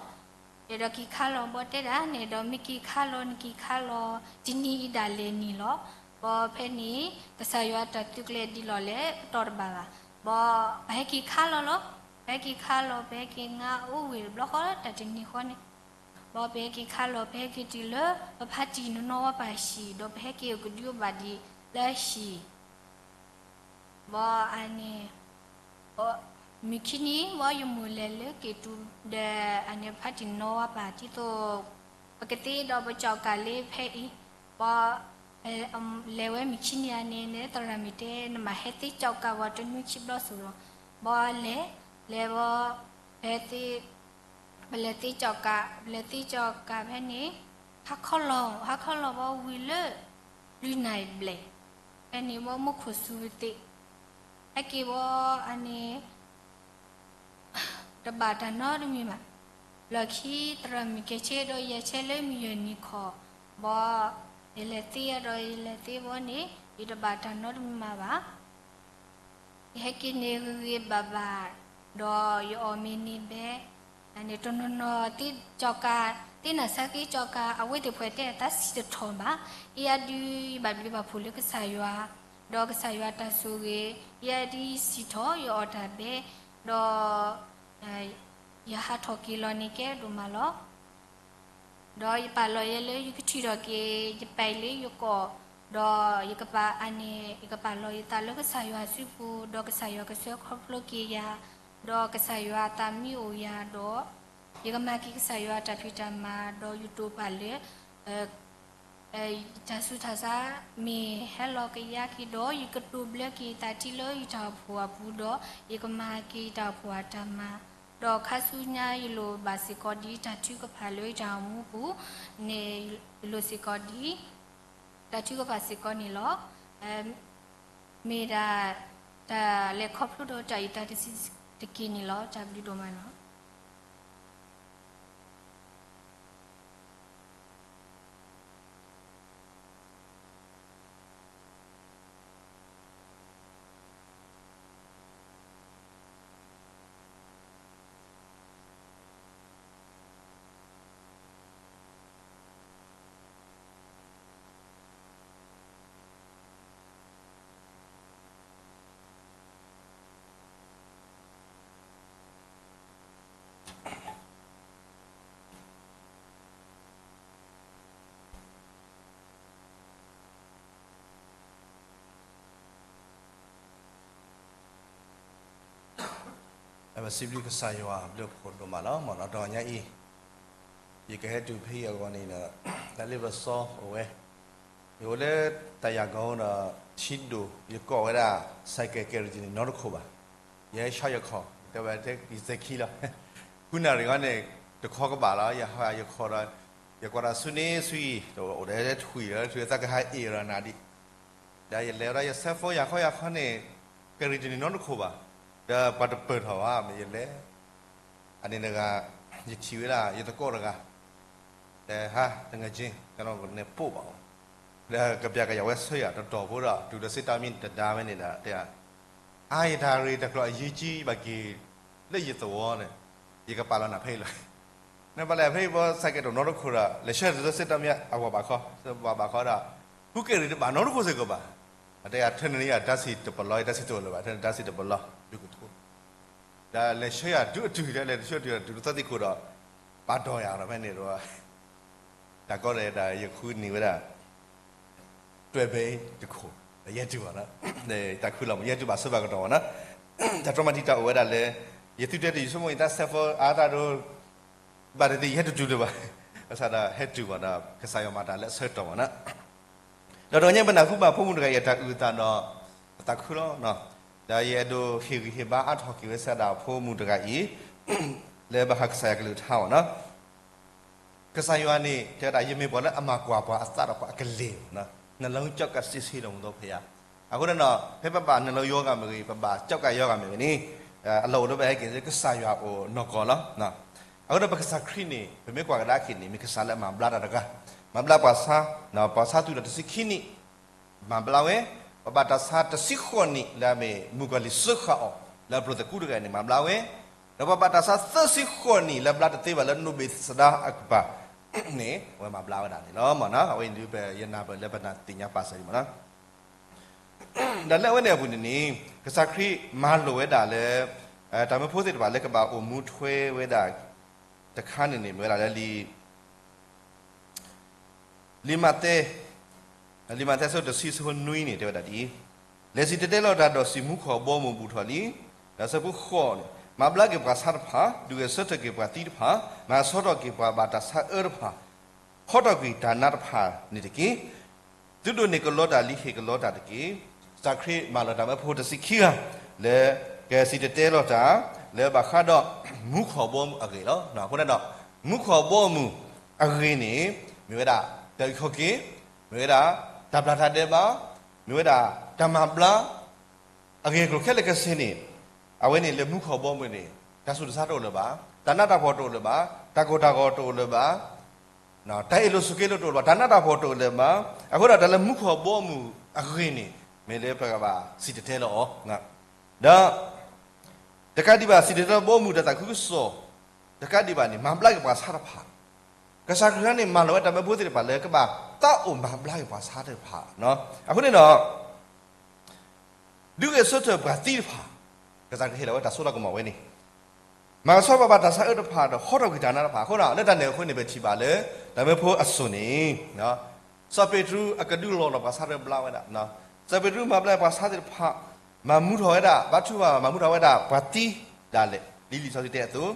ယအဲၣ်ဒိးက့ၤခါလီၤ ဘီတဲဒၣ် နအဲၣ်ဒိးမ့ၢ်က့ၤခါလီၤ နက့ၤခါလီၤ တနံၤအံၤဒၣ်လဲာ်န့ၣ်လီၤ, ဘီဖဲန့ၣ် ကစၢ်ယွၤတၢ်သုးကျဲၤဒ်လီၢ်လဲၤပတီၢ်တဘၣ်ဘၣ်, ဘီ ပဟဲက့ၤခါလီၤလီၤ, ပဟဲက့ၤခါလီၤ ပဟဲက့ၤငါအိၣ်ဝ့ၢ်တဘျီဃီ တၢ်တနံၤဃီန့ၣ် ဘီပဟဲက့ၤခါလီၤ ပဟဲက့ၤတုၤလၢ ပဖါတံၢ်နီၢ်နီၢ်ဝဲပၢ်ဟံၣ် ဒီးပဟဲက့ၤအိၣ်ကဒုအိၣ်ဘၣ်ဒံးလၢဟံၣ်, ဘီအန့ၣ် မုၢ်ခံနံၤ ဘီယမိၢ်လဲၤလၢက့ၤတုၤဒီးအန့ၣ်ဖါတံၢ်နီၢ်ဝဲပၢ် ဒ်သိး ပကသ့ဒီးပကၠီကးလၢဖဲအံၤ, ဘီ လဲၤဝဲမုၢ်ခံနံၤဧါန့ၣ် နသရၣ်မုၣ်တဲ နမ့ၢ်ဟဲသ့ကၠီကးဝဲတနွံခံဘျီစိၤလီၤ. ဘီလဲၤ, လဲၤဘီ, ဟဲသ့, ပလဲၤသ့ကၠီကး, ပလဲၤသ့ကၠီကးဖဲန့ၣ် ဟါခီလီၤ, ဟါခီလီၤဘီဝံၤလၢ လွံၢ်နၣ်ရံၣ်ဘျဲၣ်, ဖဲန့ၣ်ဘီမူခိၣ်စူၤဝဲသ့ၣ်, ဟဲက့ၤဘီအန့ၣ် တဘၣ်တၢ်နီတမံၤဘၣ်. လီၢ်ခံသရၣ်မုၣ်ကဲဆဲဒီးယဲဆဲလၢမုၢ်ယဲၢ်နံၤခီ, ဘီ, ယလဲၤသ့ဒီးယလဲၤသ့ဘီန့ၣ် ယတဘၣ်တၢ်နီတမံၤမးဘၣ်. ယဟဲက့ၤန့ၣ်ဂ့ၤဂ့ၤဘၣ်ဘၣ်, ဒီးယအီၣ်မ့ၤန့ၢ်ဘဲ, န့ၣ်တနီၤနီၤသ့ကၠီကး, သ့နၢ်ဆါက့ကၠီကး အဝဲသ့ၣ်ဖှဲးတဲအသးစံၣ်တထီၣ်ဘၣ်. ယၤဒုးယဘၣ်ဘျုးဘၣ်ဖှိၣ်လၢကစၢ်ယွၤ, ဒီးကစၢ်ယွၤတၢ်ဆိၣ်ဂ့ၤ, ယၤဒုးယစံၣ်ထီၣ် ယအီၣ်တၢ်ဘဲ, ဒီး ယဟးထီၣ်က့ၤလီၤန့ၣ်ကဲဒိၣ်မးလီၤ. ဒီးယပာ်လီၤယဲလၢယကထုးထီၣ်က့ၤ ယပာ်လၢယကိာ်, ဒီးယကပာ်အန့ၣ် ယကပာ်လီၤယသးလၢကစၢ်ယွၤစုပူၤ, ဒီးကစၢ်ယွၤကဆှၢခီဖျိက့ၤယၤ, ဒီးကစၢ်ယွၤအသးမံအိၣ်ယၤဒီး ယကမၤက့ၤကစၢ်ယွၤတၢ်ဖံးတၢ်မၤ, ဒီးယတိာ်ပာ်လၢ တၢ်ဆူးတၢ်ဆါမ့ၢ်ဟဲလီၤကယါက့ၤဒီး ယကတိာ်ဘျၢက့ၤယသးထံလၢယတၢ်အိၣ်ဖှိၣ်အပူၤဒီး ယကမၤက့ၤယတၢ်အိၣ်ဖှိၣ်အတၢ်မၤ, ဒီးခါဆူညါယလိၣ်ဘၣ်စ့ၢ်ကီးဒ်တၢ်ထုကဖၣ်လၢယတၢ်အိၣ်မူပူၤန့ၣ် ယလိၣ်စ့ၢ်ကီးဒ် တၢ်ထုကဖၣ်စ့ၢ်ကီးန့ၣ်လီၤ. မ့ၢ်ဒၣ်တၢ်လဲၤခီဖျိဒီးတၢ်အုၣ်သးတဆံးတက့ၢ်န့ၣ်လီၤ. တၢ်ဘျုးဒိၣ်မးလီၤ. ပစံးဘျုးကစၢ်ယွၤအဘျုးအဖှိၣ်ဒိၣ်မးလီၤ. မ်ဒီးတဂီၤညါအံၤ ယကဟဲတုၤဖဲအံၤအဂီၢ်န့ၣ်ဒီး တၢ်လ့ပစီအိၣ်ဝဲ, ယအိၣ်လၢတၢ်ယၤကီဒီး ထံဒိၣ် ယကိးဝဲဒၣ် စဲးကဲးကဲရံၣ်တန့ၢ်နီတခိၣ်ဘၣ်. ယဟဲဆီယခီၣ် တဲဝဲယသဲခံလီၤ. ဃုနၣ်ရံၣ်အဂီၢ်န့ၣ် တခီကဘၣ်လီၤ. ယဟဲယခီၣ်ဒီး ယကွၢ်တၢ်ဆူန့ၣ်ဆူအံၤ တအိၣ်ဒီးထွံၣ်လၢထွံၣ်သးကဟးအ့ၣ်ဒီးနၤဒံး ဒီးယလဲၤဝဲဒၣ်ယဆဲးဖိယၤခီယၤခီန့ၣ် ကဲရံၣ်တန့ၢ်နီတခိၣ်ဘၣ်. ဒီးပှၤတပၢၢ်ထီၣ်ဘၣ် မ့ၢ်ယလဲၤ အန့ၣ်တဂၤ ယထံၣ်ဝဲဒၣ်ယသကိးတဂၤ တဲဟါ တဂၤက့ ကနီၢ်ကနဲၣ်ပိၢ်ဘၣ်အီၤ ဒီးကပျးကယၤဝဲဆၢယၤတတီၢ်ဖိဒီး တုၤလၢစ့တၢ်မံၤတဒါဝဲန့ၣ်ဒီး တဲ အါ ယတၢ်ဂ့ၢ်တၢ်ကျိၤအယံာ်ကံဘၣ်က့ၤ လၢယသဝီန့ၣ် ယကပာ်လီၤနၤဖဲအံၤလီၤ. နပာ်လီၤဖဲအံၤဘီ စဲးကဲးတအိၣ်နီတခိၣ်ဒီး လဲၤဆှၢတၢ်လၢစ့တၢ်မံၤအဝၤဘၣ်ခီ ဘၣ်ဘၣ်ခီဒီး ဃုကဲရံၣ်တဘၣ်နီတခိၣ်စ့ၢ်ကီးဘၣ်. အတဲယၤထၢနံၤယၤတၢ်စံၣ်တပလီ တၢ်စံၣ်တအိၣ်လၢၤဘၣ် ထၢနံၤတၢ်စံၣ်တပလီ ဒုးကထိ ဒီးလဲၤဆှၢယၤတုၤအတုၤ ဒီးလဲၤဆှၢတုၤတုၤသၢသံခိၣ်ဒီး ပာ်ဒီးယၤဒီးဖဲန့ၣ်ဒီး တၢ်ကီဒီးယဲဒၣ်ယဃုန့ၢ်ဝဲဒၣ် တွဲဘဲတခိၣ် ဒီးယဲၢ်တုၤဘၣ်နီၤ တၢ်ခုလီၤမး ယဲၢ်တုၤဘၣ်ဆၢဘၣ်ကတီၢ်ဘၣ်နီၤ တၢ်တြီမၤတံာ်တာ်အိၣ်ဝဲဒၣ်လၢ ယသုတဲတယုၢ်ဆိကမိၣ်အံၤ တၢ်စဲးဖိအါတၢ်ဒိ ဘၣ်တသ့ ယဟဲတတုၤလၢၤဘၣ် ဘၣ်ဆၣ်ဒီးဟဲတုၤဘၣ်ဒီး ကစၢ်ယွၤမၤတၢ်လၢအဆၢကတီၢ်ဘၣ်နီၤ ဒီးတဂီၤညါပနၢ်ဟူဘၣ်ဖိမုၣ်တဂၤအံၤအတၢ်အုၣ်အသးဒီး အသးခုလီၤ ဒီးယအဲၣ်ဒိးဟ့ၣ်ဂံၢ်ဟ့ၣ်ဘါအါထီၣ်က့ၤဝဲဆၢဒၣ်ဖိမုၣ်တဂၤအံၤ လၢဘၣ်ဃးကစၢ်ယွၤကလုၢ်ကထါဘၣ်နီၤ ကစၢ်ယွၤန့ၣ် တဲဝဲဒၣ် ယမ့ၢ်ပှၤလၢအမၤကွၢ်ပှၤအသးဒီးပှၤအကလ့ၢ်ဘၣ်နီၤ နှလုံး ကျောက်ကပ်စစ်ဆေးတော်မူသောဘုရား အဃိဒီးနီၤ ဖဲပဘၣ်နှလုံးရောဂါမ့ၢ်ဂ့ၤ ပဘၣ် ကျောက်ကပ်ရောဂါ မ့ၢ်ဂ့ၤန့ၣ် အလီၢ်အိၣ်လၢပဟဲက့ၤလၢကစၢ်ယွၤအအိၣ်နီၢ်ကီၢ်လီၤ အဃိဒီးပကစၢ်ခရံာ်န့ၣ် ပမ့ၢ်ကွၢ်ကဒါက့ၤန့ၣ် မ့ၢ်ကစၢ်လၢအမၤဘျါတၢ်တဂၤ မၤဘျါပှၤဆါ ပှၤဆါသူၣ်ဒီးတဆံခံနံၣ် မၤဘျါဝဲ ပဘၣ်တၢ်ဆါတဆံဃိးနံၣ် လၢအမ့ၢ်မုၣ်ကီၤလံၢ်စၢဃာ်အီၤ လၢအပျိာ်သကူတဂၤန့ၣ် မၤဘျါဝဲ ဒီးပဘၣ်တၢ်ဆါသၢဆံဃိးနံၣ် လၢဘျါတသ့ဘၣ်လၢနိၣ်ဘ့းစဒါအကပၤန့ၣ် အဝဲမၤဘျါဝဲဒၣ်န့ၣ်လီၤမ့ၢ်နီၤ အဝဲအံၤဒုးပယနၢ်ပၢၢ်လၢပနၢ်သ့ၣ်ညါပာ်စၢၤဒံးမ့ၢ်နီၤ ဒီးလၢအဝဲန့ၣ်အပူၤန့ၣ်န့ၣ် ကစၢ်ခရံာ်မၤလိာ်ဝဲဒၣ်လၢ တၢ်မၢဖိသ့ၣ်တဖၣ်လၢကဘၣ်အိၣ်မူထွဲဝဲဒၣ် တခါန့ၣ်န့ၣ် မ့ၢ်ဝဲဒၣ်လၢလံာ် လံာ်မးသဲ လံာ်မးသဲအဆၢတဆံအဆၢဖိနွံန့ၣ် တဲဝဲဒၣ်ဒ်အံၤ, လဲၤစံၣ်တဲၤတဲလီၤတၢ်ဒီးစံၣ်မူခိၣ်အဘီအမုၢ် ဘူးထီၣ်လံ. ဒီးအဆၢဖိဃိးန့ၣ် မၤဘျါက့ၤပှၤဆါတဖၣ်, ဒုးဂဲၤဆၢထၢၣ်က့ၤပှၤသံတဖၣ်, မၤဆီထီၣ်က့ၤပှၤဘၣ်တၢ်ဆါအၢတဖၣ်, ဟီထီၣ်ကွံာ်တၢ်နါတဖၣ်န့ၣ်တက့ၢ်. သုဒိးန့ၢ်ကလီတၢ်လံ ဟ့ၣ်ကလီတၢ်တက့ၢ်. ကစၢ်ခရံာ်မၢလီၤတၢ်မၢဖိတဆံခံဂၤ လၢကစံၣ်တဲၤတဲလီၤတၢ် လၢဘၣ်ဃးဒီးမူခိၣ်ဘီမုၢ်အဂ့ၢ်လီၤ. အဃိန့ၣ်ဒီး မူခိၣ်ဘီမုၢ်အဂ့ၢ်န့ၣ် မ့ၢ်ဝဲဒၣ်တၢ်အုၣ်ခီၣ်က့ၤ, မ့ၢ်ဝဲဒၣ်တၢ်ဘျၣ်တၢ်ဒဲးဘး, မ့ၢ်ဝဲဒၣ်တၢ်မၤဘျါ အဂ့ၢ်အကျိၤခဲလၢာ်ခဲဆ့န့ၣ်, အဝဲန့ၣ်လၢမူခိၣ်ဘီမုၢ်န့ၣ် တၢ်ဆူးတၢ်ဆါတအိၣ်လၢၤဘၣ်, တၢ်နးတၢ်ဖှီၣ်တအိၣ်လၢၤဘၣ်, တၢ်ကိၢ်တၢ်ဂီၤတအိၣ်လၢၤဘၣ်, တၢ်အ့ၣ်လိာ်ဆိးက့လိာ်တအိၣ်လၢၤဘၣ်, တၢ်နးတၢ်ဖှီၣ်တအိၣ်လၢၤဘၣ်. အဃိဒီးတၢ်လၢမူခိၣ်ဘီမုၢ်အဂ့ၢ်န့ၣ် မ့ၢ်လၢပကဘၣ်စံၣ်တဲၤတဲလီၤအီၤ, ဒီး တကးဒံးဘၣ် စံၣ်တဲၤတဲလီၤဘီမုၢ်ဒီးသးခုကစီၣ် တကးဒံးဘၣ်န့ၣ် မၤဘျါက့ၤပှၤဆါတဖၣ်, ကစၢ်ခရံာ်န့ၣ် မၢလီၤဝဲတၢ်မၢဖိသ့ၣ်တဖၣ်လၢကဘၣ်သးအိၣ်မၤဘျါက့ၤပှၤဆါသ့ၣ်တဖၣ်. အဃိန့ၣ်ဒီး ဒုးဂဲၤဆၢထၢၣ်ပှၤသံတဖၣ်, ကစၢ်ခရံာ်ဟ့ၣ်လီၤဝဲတၢ်စိတၢ်ကမီၤဝဲန့ၣ်, မၤကဆှီပှၤဘၣ်တၢ်ဆါအၢတဖၣ်ဒီး ဟီထီၣ်ကွံာ်တၢ်နါတဖၣ်အဃိဒီး လၢတၢ်န့ၣ်အဃိန့ၣ် ပထံၣ်ဘၣ်လၢ တၢ်မၢဖိအစိၣ်န့ၣ် စီၤပ့းတရူးအကဒုးလီၤလီၤပှၤဆါတဘျါဝဲဒၣ်, စီၤပ့းတရူးမၤဘျါပှၤဆါသ့ၣ်တဖၣ်, မၤမူထီၣ်ဝဲဒၣ် ဘါထုကဖၣ်မၤမူထီၣ်ဝဲဒၣ်ပှၤသံဒၣ်လဲာ် ဒ်လံာ်စီဆှံတဲအသိး,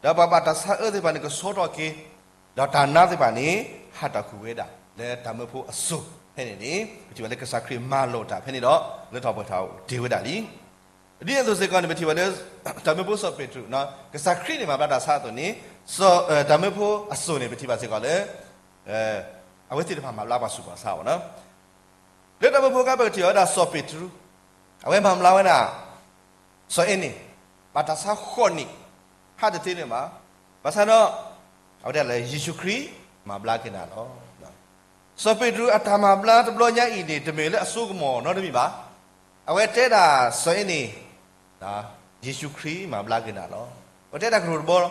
ဒီးပှၤဘၣ်တၢ်ဆါအၢသ့ၣ်တဖၣ်န့ၣ် ကဆှီထီၣ်က့ၤ ဒီးတၢ်နါသ့ၣ်တဖၣ်န့ၣ် ဟးထီၣ်ကွံာ်ဝဲဒၣ် လၢတၢ်မၢဖိအစိၣ်ဖဲန့ၣ်န့ၣ် ပထံၣ်ဘၣ်လၢကစၢ်ခရံာ်မၤလိာ်တၢ်ဖဲန့ၣ်ဒီး လၢထီၣ်ပှဲၤထီၣ်တ့ၢ်ဝဲဒၣ်လံ. ဒ်န့ၣ်အသိးစ့ၢ်ကီးန့ၣ် ပထံၣ်ဘၣ်လၢ တၢ်မၢဖိစီၤပ့းတရူး, ကစၢ်ခရံာ်န့ၣ်မၤဘျါတၢ်ဆါအသိးန့ၣ်, တၢ်မၢဖိအစိၣ်န့ၣ် ပထံၣ်ဘၣ်စ့ၢ်ကီးလၢ အဝဲသ့ၣ်တဖၣ်မၤဘျါပှၤဆူးပှၤဆါအီၤ, လၢတၢ်မၢဖိအခါ ပကထံၣ်ဝဲဒၣ်စီၤပ့းတရူး, အဝဲမၤဘျါဝဲဒၣ် စီၤအဲၣ်န့ၣ်, ဘၣ်တၢ်ဆါဃိးနံၣ်, ဟးတသ့န့ၣ်ဘၣ်, ဘၣ်ဆၣ်ဒီး အဝဲဒၣ်လၢယ့ၣ်ၡူးခရံာ်မၤဘျါက့ၤနၤလီၤ. စီၤပ့းတရူးအတၢ်မၤဘျါတဘျီညါအံၤန့ၣ် တမ့ၢ်လၢအစိကမီၤနီတမံၤဘၣ်. အဝဲတဲဒၣ်စီၤအဲၣ်န့ၣ်, ယ့ၣ်ၡူးခရံာ်မၤဘျါက့ၤနၤလီၤ. အဝဲတဲတၢ်ကတိၤတဘီလီၤ.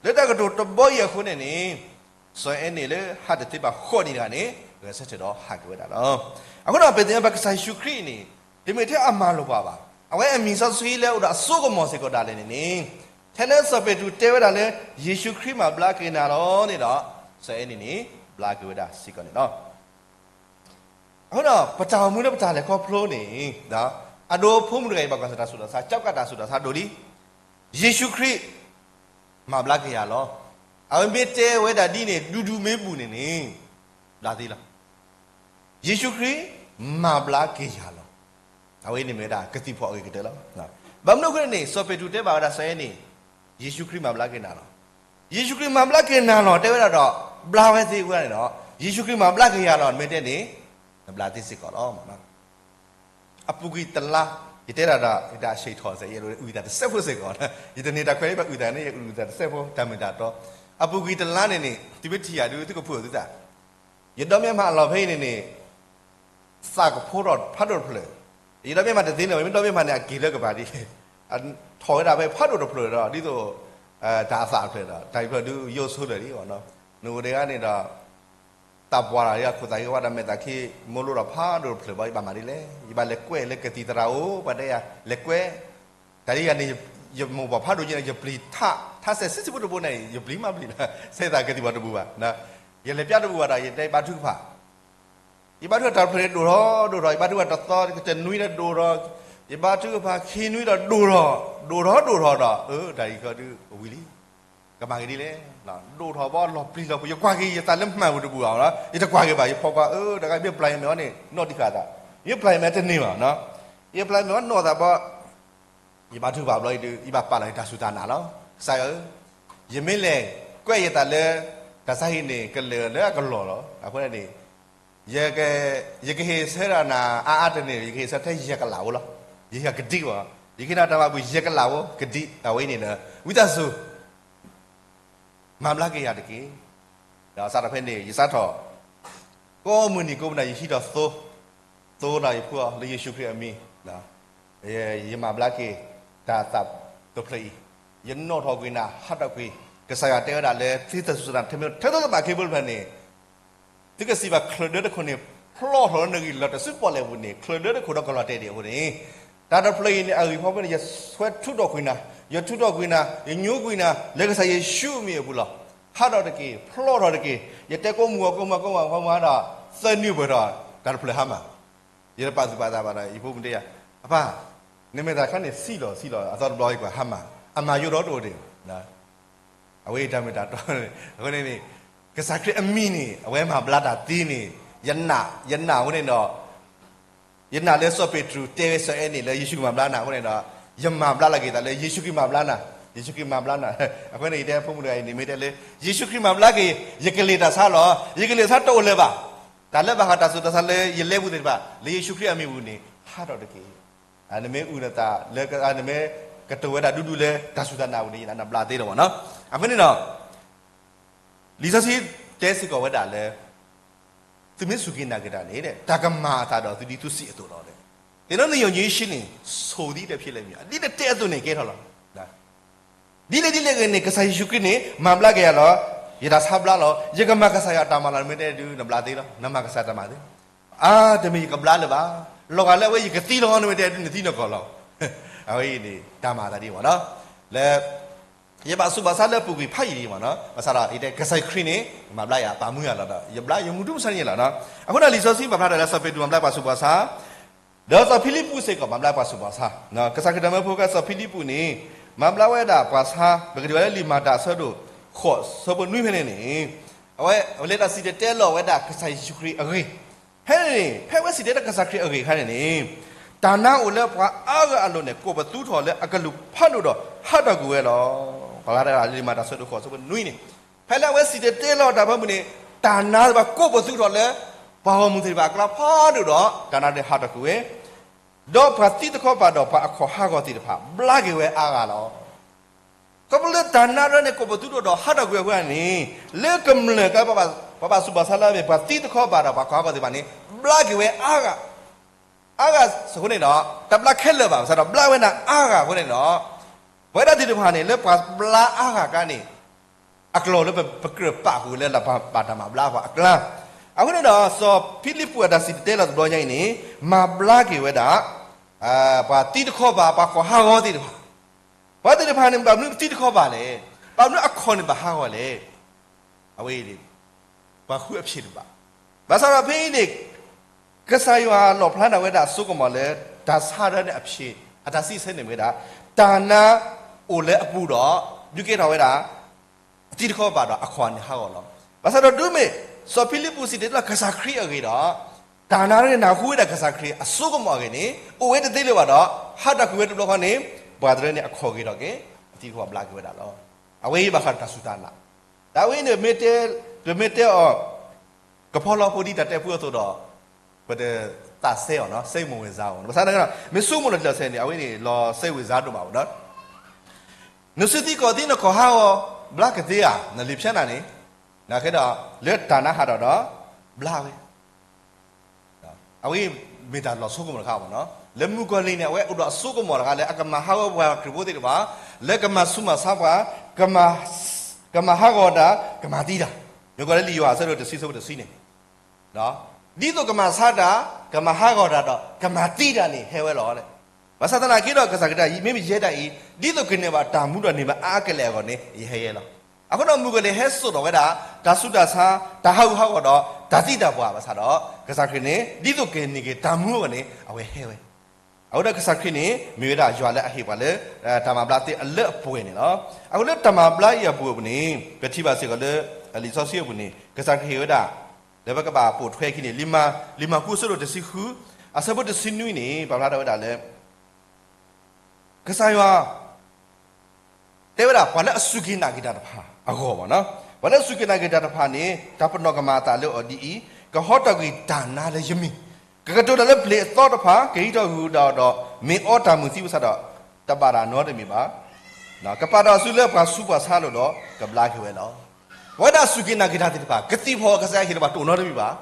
လၢတၢ်ကတိၤတဘီအံၤအဃိန့ၣ်န့ၣ်, စီၤအဲၣ်န့ၣ်လၢဟးတသ့ဘၣ်ဃိးနံၣ်တဂၤန့ၣ် ဂဲၤဆၢထၢၣ်ဒီးဟးက့ၤဝဲဒၣ်လီၤ. အဃိဒီး ပသ့ၣ်ညါဘၣ်ကစၢ်ယ့ၣ်ၡူးခရံာ်အံၤန့ၣ် တမ့ၢ်ထဲအမၤလိာ်ပှၤဘၣ်. အဝဲအမံၤစီဆှံလၢအအိၣ်ဒီးအစိကမီၤစ့ၢ်ကီးဒၣ်လဲာ်န့ၣ်န့ၣ်, ထဲလၢစီၤပ့းတရူးတဲဝဲဒၣ်လၢ ယ့ၣ်ၡူးခရံာ်မၤဘျါက့ၤနၤလီၤန့ၣ်ဒီး, စီၤအဲၣ်န့ၣ်န့ၣ် ဘျါက့ၤဝဲဒၣ်စ့ၢ်ကီးန့ၣ်လီၤ. အဃိဒီး ပတၢ်အိၣ်မူလၢပတၢ်လဲၤခီဖျိန့ၣ်, အဒိဖိမုၣ်တဂၤအံၤ ဘၣ်ကွၢ်ဆၢၣ်တၢ်ဆူးတၢ်ဆါ, ကၠီကးတၢ်ဆူးတၢ်ဆါဒိၣ်လံ. ယ့ၣ်ၡူးခရံာ် မၤဘျါက့ၤယၤလီၤ. အဝဲမ့ၢ်တဲဝဲဒၣ်ဒ်န့ၣ် ဒူဒူမ့ၢ်ဘူးန့ၣ်န့ၣ်, ဘျါသ့လီၤ. ယ့ၣ်ၡူးခရံာ် မၤဘျါက့ၤယၤလီၤ. အဝဲန့ၣ်မ့ၢ်ဝဲဒၣ်ကသံၣ်ဖီၣ်အဂ့ၤကတၢၢ်လီၤ. ဘၣ်မနုၤအဃိန့ၣ်န့ၣ် စီၤပ့းတရူးတဲဘၣ်ဝဲဒၣ်စီၤအဲၣ်န့ၣ်, ယ့ၣ်ၡူးခရံာ်မၤဘျါက့ၤနၤလီၤ. ယ့ၣ်ၡူးခရံာ်မၤဘျါက့ၤနၤလီၤ တဲဝဲဒၣ်ဒီး ဘျါဝဲသ့ဝဲန့ၣ်ဒီး, ယ့ၣ်ၡူးခရံာ်မၤဘျါက့ၤယၤလီၤ မ့ၢ်တဲန့ၣ်, နဘျါသ့စ့ၢ်ကီးလီၤ. အပူၤကွံာ်တလါ, ယတဲဒၣ်ဒီး ယတၢ်ဆံးထီၣ်စဲး ယအုၣ်သးတစဲးဖိစ့ၢ်ကီး, ယတန့ၢ်တၢ်ခွဲးဘၣ်အုၣ်သးန့ၣ် ယအုၣ်သးတစဲးဖိ တၢ်မ့ၢ်တၢ်တီ. အပူၤကွံာ်တလါန့ၣ်န့ၣ် သုမ့ၢ်ထံၣ်ယၤဒုး သုကဖုၣ်အီၤသုသး ယဒီမါယမၤအလီၢ်ဖဲအံၤန့ၣ်န့ၣ်, သးကဖိထီၣ်ဖးဒိၣ်တဖျၢၣ်, ယဒီမါယမၤတသ့န့ၣ် ယမ့ၢ်ဒီမါယမၤန့ၣ် အက့ၤလၢကပၤဒ်, ထီၣ်ဝဲဒၣ်ဖဲဖးဒိၣ်တဖျၢၣ်ဒီး ဒ်သိး တၢ်အသးတဖျၢၣ်ဒီး တၢ်အံၤဖျၢၣ်ဒုးယိၣ်ဆိလၢာ်လံ, နအိၣ်တဂၤန့ၣ်ဒီး သးပှၢ်ဒီး ယခိၣ်သးဟ့ဝဲဒီးမဲာ်သးခံ မိၢ်လိဒီးဖးဒိၣ်တဖျၢၣ်ဘၣ် ယဘၣ်မၤဒ်လဲၣ်, ယဘၣ်လဲၤကွဲးလၢကသံၣ်သရၣ်အိၣ် ပှၤတဲယၤ လဲၤကွဲး တၢ်ဒ်ယၤန့ၣ် ယမိၢ်ပှၢ်ဖးဒိၣ်က့န့ၣ် ယပျံၤထး, ထးစဲးဆံးဆံးဖိတဘိန့ၣ် ယပျံၤမးပျံၤလီၤ, စဲးသးကသံၣ်ပှၤတဘူးဘၣ်, ယလဲၤပျးတဘူးဘၣ်ဒီး ယတဲယဘါထုကဖၣ်, ယဘါထုကဖၣ်တၢ်တဖျၢၣ်န့ၣ်ဒိၣ်ထီၣ်ဒိၣ်ထီၣ်, ယဘါထုကဖၣ်တသီတနွံဒီးဒိၣ်ထီၣ်, ယဘါထုကဖၣ်ခံနွံဒီးဒိၣ်ထီၣ်, ဒိၣ်ထီၣ်ဒိၣ်ထီၣ်ဒီး အၢ တၢ်အံၤဃီဒုးအဝံၤလံ, ကမၤက့ၤဒ်လဲၣ်, ဒိၣ်ထီၣ်ဘၣ်လီၤပျံၤလီၤဖုး, ယကွၢ်က့ၤယသးလၢမၤပူၤတဘူးဘၣ်, ယတကွၢ်က့ၤဘၣ်, ယဖီၣ်ကွၢ် အၢ တၢ်ဂၤမ့ၢ်ပျၢ်ယမဲာ်အီၤန့ၣ် နီၣ်တံၢ်ဃာ်သး, မ့ၢ်ပျၢ်ယမဲာ်တန့ၢ်ဘၣ်, ယပျၢ်ယမဲာ်အီၤနီၣ်သးဘၣ် ယဘါထုကဖၣ်ဘျီအံၤဒုး ယဘၣ်ပာ်လီၤယတၢ်စူၢ်တၢ်နာ်လီၤ. ကစၢ်ဧၢ, ယမ့ၢ်လဲၤကွဲးယသးလၢ တၢ်ဆါဟံၣ်န့ၣ် ကလၢာ်လၢအကလီၢ်လီၤ. အဃိန့ၣ် ယကဟ့ၣ်ဆၢဒီးနၤအါအါတန့ၢ်, ယကဟ့ၣ်ဆၢထဲယဲၢ်ကလးဖိလီၤ. ယဟ့ၣ်ကဒံဘၣ်, ယကဟ့ၣ်နၤတၢ်မၤဘူၣ်ယဲၢ်ကလးဖိကဒံ, အဝဲအံၤန့ၣ်ဒီး ဝံသးစူၤ မၤဘျါက့ၤယၤတက့ၢ်. ဒီးစးထီၣ်ဖဲန့ၣ် ယစးထီၣ် ကိးမုၢ်နံၤကိးမုၢ်နၤ ယဟံးထီၣ်သိ, သိဒီးယဖှူအီၤလၢယ့ၣ်ၡူးခရံာ်အမံၤ, ယမၤဘျါက့ၤတၢ်သးတဖျၢၣ်အံၤ, ယနီၣ်ထီၣ်ကွံာ်နၤ ဟးထီၣ်ကွံာ်, ကစၢ်ယွၤတဲဝဲဒၣ်လၢ သုတၢ်စူၢ်တၢ်နာ် ထဲမ့ၢ်ထဲသိးသဘၣ်ခ့ဖိတဖျၢၣ်န့ၣ် သုကစံးဘၣ်ချၢၣ်ဒၢတခိၣ်န့ၣ် ဖျီထီၣ်လၢနဂံၢ်လီၤတၢ်စုပီၣ်လဲၣ်ပူၤန့ၣ် ချၢၣ်ဒၢတခိၣ်ဒီးကလီၤတဲာ်ဒံးအဃိန့ၣ်, တၢ်တဖျၢၣ်အံၤန့ၣ် အဂံၢ်ဖီခိၣ်န့ၣ် ယဆွဲထုးထီၣ်ကွံာ်နၤ, ယထုးထီၣ်ကွံာ်နၤ, ယညိကွံာ်နၤ လၢကစၢ်ယ့ၣ်ၡူးအမံၤအပူၤလီၤ. ဟးထီၣ်တက့ၢ်, ဖျီထီၣ်တက့ၢ်, ယတဲကိးမုၢ်ဂီၤကိးမုၢ်ဂီၤကိးမုၢ်ဂီၤကိးမုၢ်ဂီၤဒီး သၢနွံပှဲၤထီၣ် တၢ်တဖျၢၣ်ဟါမၢ် ယတပာ်သူၣ်ပာ်သးဘၣ်ဒီး ယဖိမုၣ်တဲယၤ, အပၢ်, နမဲာ်သၣ်ခါန့ၣ်ဆံးလီၤဆံးလီၤ, အသီတဘျီယကွၢ်ဟါမၢ်, အမၤယိၣ်ဒီးတအိၣ်ဒံး, အဝဲအံၤတၢ်မ့ၢ်တၢ်တီန့ၣ်, အဃိန့ၣ်န့ၣ် ကစၢ်ခရံာ်အမံၤန့ၣ် အဝဲမၤဘျါတၢ်သ့န့ၣ် ယနာ်, ယနာ်အဃိန့ၣ်ဒီး, ယနာ်လၢစီၤပ့းတရူးတဲဝဲစီၤအဲၣ်န့ၣ်လၢယ့ၣ်ၡူးခရံာ်မၤဘျါနၤအဃိန့ၣ်ဒီး, ယမၤဘျါလီၤက့ၤသးလၢယ့ၣ်ၡူးခရံာ်မၤဘျါနၤ, ယ့ၣ်ၡူးခရံာ်မၤဘျါနၤ. အဃိန့ၣ် ယတဲဖိမုၣ်တဂၤအံၤန့ၣ် မ့ၢ်တဲလၢ ယ့ၣ်ၡူးခရံာ်မၤဘျါက့ၤ ယကလ့ၤတၢ်ဆါလီၤ. ယကလ့ၤတၢ်ဆါတအိၣ်လၢၤဘၣ်. တၢ်လၢဘၣ်ဃးတၢ်ဆူးတၢ်ဆါလၢယလဲၤပူၤသ့ၣ်တဖၣ် လၢယ့ၣ်ၡူးခရံာ်အမံၤပူၤန့ၣ် ဟးထီၣ်တက့ၢ်. နမ့ၢ်အုၣ်နသးလၢ နမ့ၢ်ကတိၤဝဲဒၣ်ဒူဒူလၢတၢ်စူၢ်တၢ်နာ်ပူၤန့ၣ် ယနာ်နဘျါသ့လီၤမ့ၢ်နီၤ. အဃိန့ၣ်ဒီး လံာ်စီဆှံတဲစ့ၢ်ကီးဝဲဒၣ်လၢ သုမ့ၢ်စူၢ်က့ၤနာ်က့ၤတၢ်န့ၣ် တၢ်ကမၤအသးဒီးသုဒ်သုစံးအသိးလီၤ. သ့ၣ်နီၣ်နယုံကြည်ခြင်းန့ၣ် ဆိၣ်သံတဖျ့လၢမံၤ ဒ်နတဲအသိးန့ၣ်ကဲထီၣ်လီၤ. ဒ်လဲၣ်ဒ်လဲၣ်ဂ့ၤန့ၣ် ကစၢ်ယ့ၣ်ၡူးခရံာ်န့ၣ် မၤဘျါက့ၤယၤလီၤ. ယတၢ်ဆါဘျါလီၤ. ယကမၤကစၢ်ယွၤတၢ်မၤလီၤ. နမ့ၢ်တဲဒုး နဘျါသ့လီၤ. နမၤကစၢ်တၢ်မၤသ့. အါ တမ့ၢ်ယကဘျါလၢၤဘၣ်. လီၤဂာ်လၢအဝဲယကသံလီၤ နမ့ၢ်တဲဒုးနသံနကီၢ်လီၤ. အဝဲအံၤန့ၣ် တၢ်မၤအသးဒ်မ့ၢ်နီၤ. လၢ ယဘၣ်ဆူးဘၣ်ဆါလၢအပူၤကွံာ်ဖးယံာ်ဒ်မ့ၢ်နီၤ. ဘၣ်ဆၣ်ဒီး ယတဲကစၢ်ယ့ၣ်ၡူးခရံာ်န့ၣ် မၤဘျါယၤ ပာ်မူယၤလီၤဒီး ယဘျါယမူတူၢ်မဆါန့ၣ်လီၤ. အဃိဒီးလံာ်စီဆှံပာ်ဖျါထီၣ်လၢစီၤပ့းတရူးမၤဘျါပှၤဆူးပှၤဆါ ဒီးစီၤဖံလံးပူးစ့ၢ်ကီး မၤဘျါပှၤဆူးပှၤဆါ. ကစၢ်ခရံာ်တၢ်မၢဖိခွါစီၤဖံလံးပူးန့ၣ် မၤဘျါဝဲဒၣ်ပှၤဆါ ပကထံၣ်ဘၣ်လၢလံာ်မၤတၢ်အဆၢဒိၣ်ဃိး ဆၢဖိနွံဖဲန့ၣ်န့ၣ် အဝဲလဲၤတၢ်စံၣ်တဲၤတဲလီၤဝဲဒၣ်ကစၢ်ယ့ၣ်ၡူးခရံာ်အဂ့ၢ်. ဖဲန့ၣ်န့ၣ် ဖဲအဝဲစံၣ်တဲၤတဲလီၤကစၢ်ခရံာ်အဂ့ၢ်အခါန့ၣ်န့ၣ် တၢ်နါအိၣ်လၢပှၤအါဂၤအလိၤန့ၣ် ကိးပသူထီၣ်လၢအကလူးဖးဒိၣ်ဒီးဟးထီၣ်ကွံာ်ဝဲလီၤ. ပှၤလၢတၢ်လံာ်မၤတၢ်ဆၢဒိၣ်ဃိးဆၢဖိနွံန့ၣ် ဖဲလၢအဝဲစံၣ်တဲၤတဲလီၤတၢ်ဖဲမုၢ်န့ၣ် တၢ်နါတဖၣ်ကိးပသူထီၣ်လၢ ပှၤဂီၢ်မုၢ်သ့ၣ်တဖၣ်အကျါဖးဒိၣ်ဒီး တၢ်နါတဖၣ်ဟးထီၣ်ကွံာ်ဝဲ, ဒီးပှၤသံတခီပၤဒီးပှၤအခီၣ်ဟးဂီၤသ့ၣ်တဖၣ် ဘျါက့ၤဝဲအါဂၤလီၤ. ခီဖျိလၢတၢ်နါတဖၣ်န့ၣ် ကိးပသူထီၣ်ဒီးဟးထီၣ်ကွံာ်အဃိန့ၣ် လၢကမျၢၢ်ကါ ပှၤဘၣ်ဆူးဘၣ်ဆါလၢအမ့ၢ်ပှၤသံတခီပၤဒီးပှၤအခီၣ်ဟးဂီၤသ့ၣ်တဖၣ်န့ၣ် ဘျါက့ၤဝဲအါဂၤ အါဂၤအဃိန့ၣ်ဒီး တဘျါခဲလၢာ်ဘၣ် ဘၣ်ဆၣ်ဒီးဘျါဝဲဒၣ်အါဂၤအဃိန့ၣ်ဒီး ပဝဲဒၣ်သ့ၣ်တဖၣ်န့ၣ် လၢပှၤဘျါအါဂၤအကျါန့ၣ် အကျိၤလၢပကြၢးပာ်ဃုာ်လၢဘၣ်တၢ်မၤဘျါပှၤအကျါ. အဃိန့ၣ်ဒီး စီၤဖံလံးပူးအတၢ်စံၣ်တဲၤတဲလီၤတဘျီညါအံၤန့ၣ် မၤဘျါက့ၤဝဲဒၣ် ပှၤသံတခီပၤ ပှၤခီၣ်ဟးဂီၤသ့ၣ်တဖၣ်. ပှၤသ့ၣ်တဖၣ်န့ၣ် ဘၣ်မနုၤသံတခီပၤလဲၣ်. ဘၣ်မနုၤအခီၣ်န့ၣ်ဘၣ်ဟးဂီၤလဲၣ်. အဝဲအံၤန့ၣ် ပှၤဃုအဖျ့တဘၣ်. ဘၣ်ဆၣ်ဒီးဖဲအံၤန့ၣ် ကစၢ်ယွၤလီၣ်ဖျါထီၣ်ဝဲဒၣ်အစိကမီၤလၢ တၢ်ဆါဒၢန့ၢ်အဖျ့ အတၢ်စံးဆၢန့ၣ်မ့ၢ်ဝဲဒၣ် တၢ်နါအိၣ်လၢအပူၤဒီး ဒုးကဲထီၣ်ဝဲဒၣ် သံတခီပၤဒီးအခီၣ်န့ၣ်ဟးဂီၤလီၤ. ဘၣ်ဆၣ်ဒီးတုၤမ့ၢ် စီၤဖံလံးပူးစံၣ်တဲၤတဲလီၤကစၢ်ခရံာ်အဂ့ၢ်ဒီး တၢ်နါတဂၤန့ၣ် နၢ်ဟူဝဲဒၣ်ကစၢ်ခရံာ်အစိကမီၤအဂ့ၢ်န့ၣ် အိၣ်ဝဲတသ့လၢၤဘၣ်ဒီး ဟးထီၣ်ကွံာ်ဝဲတဘျီဃီန့ၣ် ပှၤတရၢန့ၣ်အခီၣ်ဂ့ၤထီၣ်က့ၤ အသံတခီပၤဘျါက့ၤဝဲဒၣ်လီၤ. အဝဲအံၤဘၣ်ဃးဒီးတၢ်စူၢ်တၢ်နာ် တၢ်ဝဲအံၤန့ၣ် ပမ့ၢ်တဲအီၤ ကဖီလီဖိဒ်တၢ်တဲဖုအသိးဒီး ပတသးစဲအီၤနီၤ စိတ်မဝင်စားအီၤ ဘၣ်ဆၣ်သနာ်က့ဒီး မ့ၢ်ဆိကမိၣ်လီၤတံၢ်လီၤဆဲးန့ၣ် အဝဲန့ၣ် လီၤစိတ်ဝင်စားဒိၣ်မးနီၤ. နစုသံကီၢ်သံနခီၣ်ဟးဂီၤ ဘျါကသ့ဧါ နလံာ်ဖျါနၤန့ၣ် နာ်က့ဒီး လၢတၢ်နါဟးထီၣ်ဒီး ဘျါဝဲ အဝဲမ့ၢ်တၢ်လီၤဆိကမိၣ်တခါမ့ၢ်နီၤ. လၢမုၣ်ကီၤလံၢ်န့ၣ် အဝဲအိၣ်ဒီးအစိကမီၤတခါလၢ အကမၤဟးဂီၤပှၤခရံာ်ဖိသ့ၣ်တဖၣ် လၢကမၤဆူးမၤဆါပှၤ ကမၤဟးဂီၤတၢ် ကမၤသံတၢ်. မ့ၢ်ကွၢ်လၢလံာ်ယိၤဟၣ်အဆၢဒိၣ်တဆံ အဆၢဖိတဆံန့ၣ် ဒ်သိးကမၤဆါတၢ် ကမၤဟးဂီၤတၢ်ဒီး ကမၤသံတၢ်န့ၣ် ဟဲဝဲလီၤ. ဘၣ်ဆၣ်သနာ်က့ဒီး ကစၢ်ခရံာ်တၢ်အံၤ မ့မ့ၢ်ယဲဒၣ်အံၤ ဒ်သိးကန့ၢ်ဘၣ်တၢ်မူဒီးန့ၢ်ဘၣ်အါအါကလဲာ်အဂီၢ်န့ၣ် ယဟဲယဲလီၤ. အဃိဒီးမုၣ်ကီၤလံၢ်ဟဲစိာ်ထီၣ်ဝဲဒၣ် တၢ်ဆူးတၢ်ဆါ တၢ်ဟးဂူာ်ဟးဂီၤဒီးတၢ်သံတၢ်ပှၢ်ဘၣ်ဆၣ်ဒီး ကစၢ်ခရံာ်န့ၣ် ဒ်သိးကန့ၢ်က့ၤတၢ်မူအဂီၢ်န့ၣ် အဝဲဟဲဝဲ အဃိဒီးကစၢ်ခရံာ်န့ၣ် မ့ၢ်ဝဲဒၣ်ယွၤလၢအဟ့ၣ်ပှၤလၢ တၢ်မၤဘျါသ့အလၢအပှဲၤန့ၣ်လီၤ. အဃိလၢတၢ်မၤဘျါအံၤအပူၤအပူၤန့ၣ် ပထံၣ်ဘၣ်စ့ၢ်ကီးလၢ လံာ်စီဆှံအပူၤန့ၣ် ကစၢ်ခရံာ်ဟ့ၣ်ဝဲဒၣ် လၢပကဘၣ်ပိာ်ထွဲခံန့ၣ် လံာ်မၢ်ကူးအဆၢဒိၣ်တဆံဃု အဆၢဖိတဆံနွံန့ၣ် ပာ်ဖျါထီၣ်ဝဲဒၣ်လၢ ကစၢ်ယွၤ တဲဝဲဒၣ် ပှၤလၢအစူၢ်က့ၤနာ်က့ၤတၢ်တဖၣ်အဂီၢ်မ့ၢ်နီၤ, ပှၤလၢအစူၢ်က့ၤနာ်က့ၤတၢ်တဖၣ်န့ၣ် တၢ်ပနီၣ်ကမၤအသးလၢအီၤဒ်အံၤ, ကဟီထီၣ်ကွံာ်တၢ်နါလၢယမံၤ, ကကတိၤတၢ်လၢပျ့ၤအသီတဖၣ်, ကဟံးထီၣ်ဂုၢ်ဒီးဒီး မ့ၢ်အီတၢ်မုာ်သံဝဲဆၢဒီး တဘၣ်တၢ်နီတမံၤဘၣ်, ကပာ်တၢ်အီၤဆူလၢပှၤဆူးပှၤဆါလိၤဒီး ကဘျါက့ၤဝဲလီၤ. ပဝဲဒၣ်စူၢ်က့ၤနာ်က့ၤတၢ်သ့ၣ်တဖၣ် ကသံၣ်ဖီၣ်ကစၢ်ယွၤဟ့ၣ်လီၤပှၤတအိၣ်နီတမံၤဘၣ်.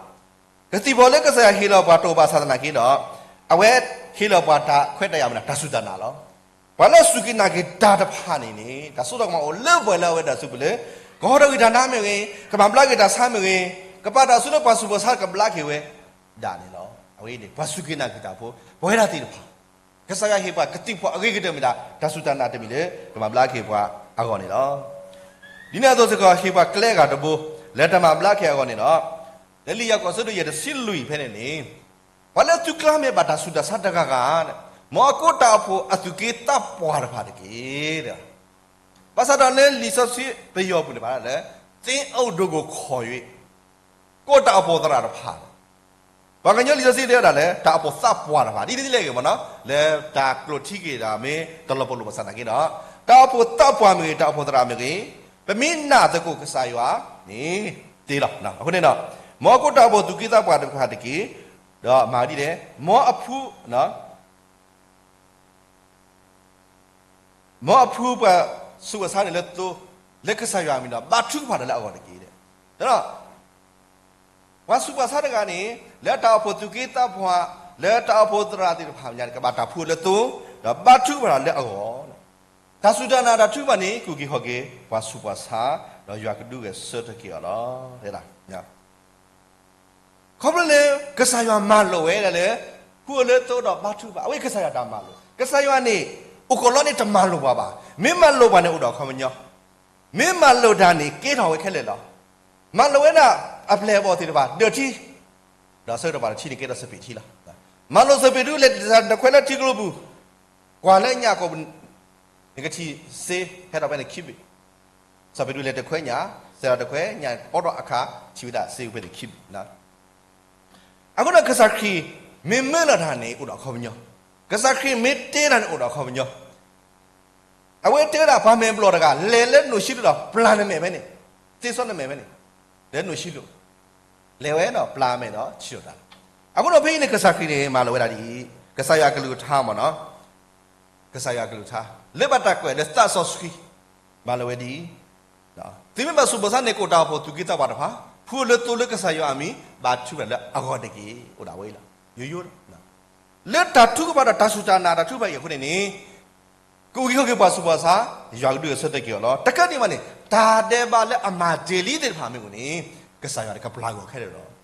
ကသံၣ်ဖီၣ်လၢကစၢ်ယွၤဟ့ၣ်လီၤပှၤတအိၣ်ဘၣ်ဆၣ်သနာ်က့ဒီး အဝဲဟ့ၣ်လီၤပှၤတၢ်ခွဲးတၢ်ယာ်မ့ၢ်ဒၣ် တၢ်စူၢ်တၢ်နာ်လီၤ. ပှၤလၢအစူၢ်က့ၤနာ်က့ၤတၢ်တဖၣ်န့ၣ်န့ၣ် တၢ်စိတၢ်ကမီၤအိၣ်လၢပှဲၤလၢအဝဲဒၣ်စုပူၤလၢ ကဟီထီၣ်ကွံာ်တၢ်နါမ့ၢ်ဂ့ၤ, ကမၤဘျါက့ၤတၢ်ဆါမ့ၢ်ဂ့ၤ, ကပာ်တၢ်ဆူလၢပှၤဆူးပှၤဆါကဘျါက့ၤဝဲဒၣ်န့ၣ်လီၤ. အဝဲန့ၣ် ပှၤစူၢ်က့ၤနာ်က့ၤတၢ်ဖိ ပဝဲဒၣ်သ့ၣ်တဖၣ် ကစၢ်ယွၤဟ့ၣ်ပှၤကသံၣ်ဖီၣ်အဂ့ၤကတၢၢ်မ့ၢ်ဒၣ် တၢ်စူၢ်တၢ်နာ်တမံၤလၢ ကမၤဘျါက့ၤပှၤအဂီၢ်န့ၣ်လီၤ. ဒ်န့ၣ်အသိးစ့ၢ်ကီး ဟ့ၣ်ပှၤကျဲအဂၤတဘိ လၢတၢ်မၤဘျါက့ၤအဂီၢ်န့ၣ်လီၤ. လၢလံာ်ယၤကိာ်အဆၢဒိၣ်ယဲၢ်တဆံလွံၢ်ဖဲန့ၣ်န့ၣ် ပှၤလၢအသုကျါမ့ၢ်ဘၣ်တၢ်ဆူးတၢ်ဆါတဂၤဂၤ, မ်အကိးတၢ်အိၣ်ဖှိၣ်အသူၣ်က့သးပှၢ်တဖၣ်တက့ၢ်. ဘၣ်ဆၣ်ဒီးလၢလံာ်စီဆှံပယီၤပူၤန့ၣ် ပာ်လၢ သင်းအုပ်တို့ကို ခေါ်၍ ကိးတၢ်အိၣ်ဖှိၣ်သရၣ်တဖၣ် ပှၤကညီလံာ်စီဆှံတဲဝဲဒၣ်လၢ တၢ်အိၣ်ဖှိၣ်သးပှၢ်တဖၣ် ဒ်န့ၣ်ဒ်လဲၣ်ဂ့ၤမ့ၢ်နီၤ, လၢတၢ်ကျိၣ်ထံက့ၤဒီး မ့ၢ်တလီၤပလိာ်ဘၣ်ဆၣ်သနာ်က့ဒီး, တၢ်အိၣ်ဖှိၣ်သးပှၢ်မ့ၢ်ဂ့ၤ, တၢ်အိၣ်ဖှိၣ်သရၣ်မ့ၢ်ဂ့ၤ, ပမ့ၢ်နာ်သကိးကစၢ်ယွၤန့ၣ်သ့လီၤ. အဃိန့ၣ်ဒီး, မ်အကိးတၢ်အိၣ်ဖှိၣ်သူၣ်က့သးပှၢ်တဖၣ်တက့ၢ်, ဒီးမၤဒ်လဲၣ်, မ်အဖှူ မ်အဖှူပှၤဆူးပှၤဆါန့ၣ်လၢသိ, လၢကစၢ်ယွၤအမံၤဒီး ဘါထုကဖၣ်ဒီးလၢအဂီၢ်တက့ၢ်. ဒီး ပှၤဆူးပှၤဆါတဂၤန့ၣ် လၢတၢ်အိၣ်ဖှိၣ်သူၣ်က့သးပှၢ်, လၢတၢ်အိၣ်ဖှိၣ်သရၣ်သ့ၣ်တဖၣ်ညါန့ၣ် ကဘၣ်တၢ်ဖှူလၢသိ, ဒီးဘါထုကဖၣ်ဒီးလၢအဂီၢ်, တၢ်စူၢ်တၢ်နာ်တၢ်ထုကဖၣ်န့ၣ် ကူၣ်က့ၤခီၣ်က့ၤ ပှၤဆူးပှၤဆါ, ဒီးယွၤကဒုးဂဲၤဆၢထၢၣ်က့ၤအီၤလီၤ. တဲဒၣ် ခီဖျိလၢ ကစၢ်ယွၤမၤလိာ်ဝဲဒၣ်လၢ ဖှူအီၤလၢသိဒီးဘါထုကဖၣ်, အဝဲကစၢ်ယွၤတၢ်မၤလိာ်, ကစၢ်ယွၤန့ၣ် အိၣ်ကလီန့ၣ်တမၤလိာ်ပှၤဘၣ်. မ့ၢ်မၤလိာ်ပှၤန့ၣ်အိၣ်ဒီးအခီပညီ, မ့ၢ်မၤလိာ်တၢ်န့ၣ်ကဲထီၣ်ဝဲခဲလၢာ်လီၤ. မၤလိာ်ဝဲဒၣ်အပျဲၢ်အဘီၣ်သ့ၣ်တဖၣ် ဒၢးထံ, ဒီးဆၢကတီၢ်ဘၣ်တထံၣ်န့ၣ်ကဲထီၣ်စပံးထံလီၤ. မၤလိာ်စပံးဒုးလဲၤတခွဲလၢထံကျိပူၤ, ကွၢ်လၢညၣ်ကိး နကထံၣ်စ့ဟဲထီၣ်ဖဲန့ၣ်ခံဘ့ၣ်, စပံးဒုးလဲၤတခွဲညၣ်, စဲးထီၣ်တခွဲညၣ် ပီထီၣ်အခါ ထံၣ်ဝဲဒၣ်စ့ဖဲန့ၣ်ခံဘ့ၣ်. အဃိဒီးကစၢ်ခရံာ် မ့ၢ်မၢလီၤတၢ်န့ၣ်အိၣ်ဒီးအခီပညီ, ကစၢ်ခရံာ်မ့ၢ်တဲတၢ်န့ၣ်အိၣ်ဒီးအခီပညီ. အဝဲတဲဝဲဒၣ်ပှၤမဲာ်ဘျီၣ်တဂၤ လဲၤလၢနိၣ်ၡံလိၣ်ဒီးပျၢ်နမဲာ်ဖဲန့ၣ်, သ့စီနမဲာ်ဖဲန့ၣ်, လၢနိၣ်ၡံလိၣ်, လဲၤဝဲဒီးပျၢ်မဲာ်ဒီးထံၣ်လိာ်တၢ်လီၤ. အဃိဒီးဖဲအံၤန့ၣ် ကစၢ်ခရံာ်န့ၣ် မၤလိာ်ဝဲဒၣ်ဒ်အံၤ, ကစၢ်ယွၤအကလုၢ်ကထါမ့ၢ်နီၤ, ကစၢ်ယွၤအကလုၢ်ကထါ လၢဘၣ်တၢ်ကွဲးလၢသးစီဆှံ, မၤလိာ်ဝဲဒ်အံၤ, သုမ့ၢ်ဘၣ်ဆူးဘၣ်ဆါန့ၣ် ကအိၣ်တၢ်အိၣ်ဖှိၣ်သူၣ်က့သးပှၢ်တဖၣ်, ဖှူအီၤလၢသိလၢကစၢ်ယွၤအမံၤ, ဘါထုကဖၣ်လၢအဂီၢ်တက့ၢ်. အိၣ်ဒၣ်ဝဲအံၤလီၤ. ယိယိလီၤ. လၢတၢ်ထုကဖၣ်ဒီးတၢ်စူၢ်တၢ်နာ်တၢ်ထုကဖၣ်အံၤအဃိန့ၣ်န့ၣ်, ကအိၣ်က့ၤခီၣ်က့ၤပှၤဆူးပှၤဆါ, ယွၤကဒုးဂဲၤဆၢထၢၣ်က့ၤအီၤလီၤ. တကးဒံးဘၣ်န့ၣ် တၢ်ဒဲးဘးလၢအမၤတ့ၢ်လံသ့ၣ်တဖၣ်မ့ၢ်အိၣ်န့ၣ်, ကစၢ်ယွၤန့ၣ်ကပျၢ်က့ၤအီၤခဲလၢာ်လီၤ.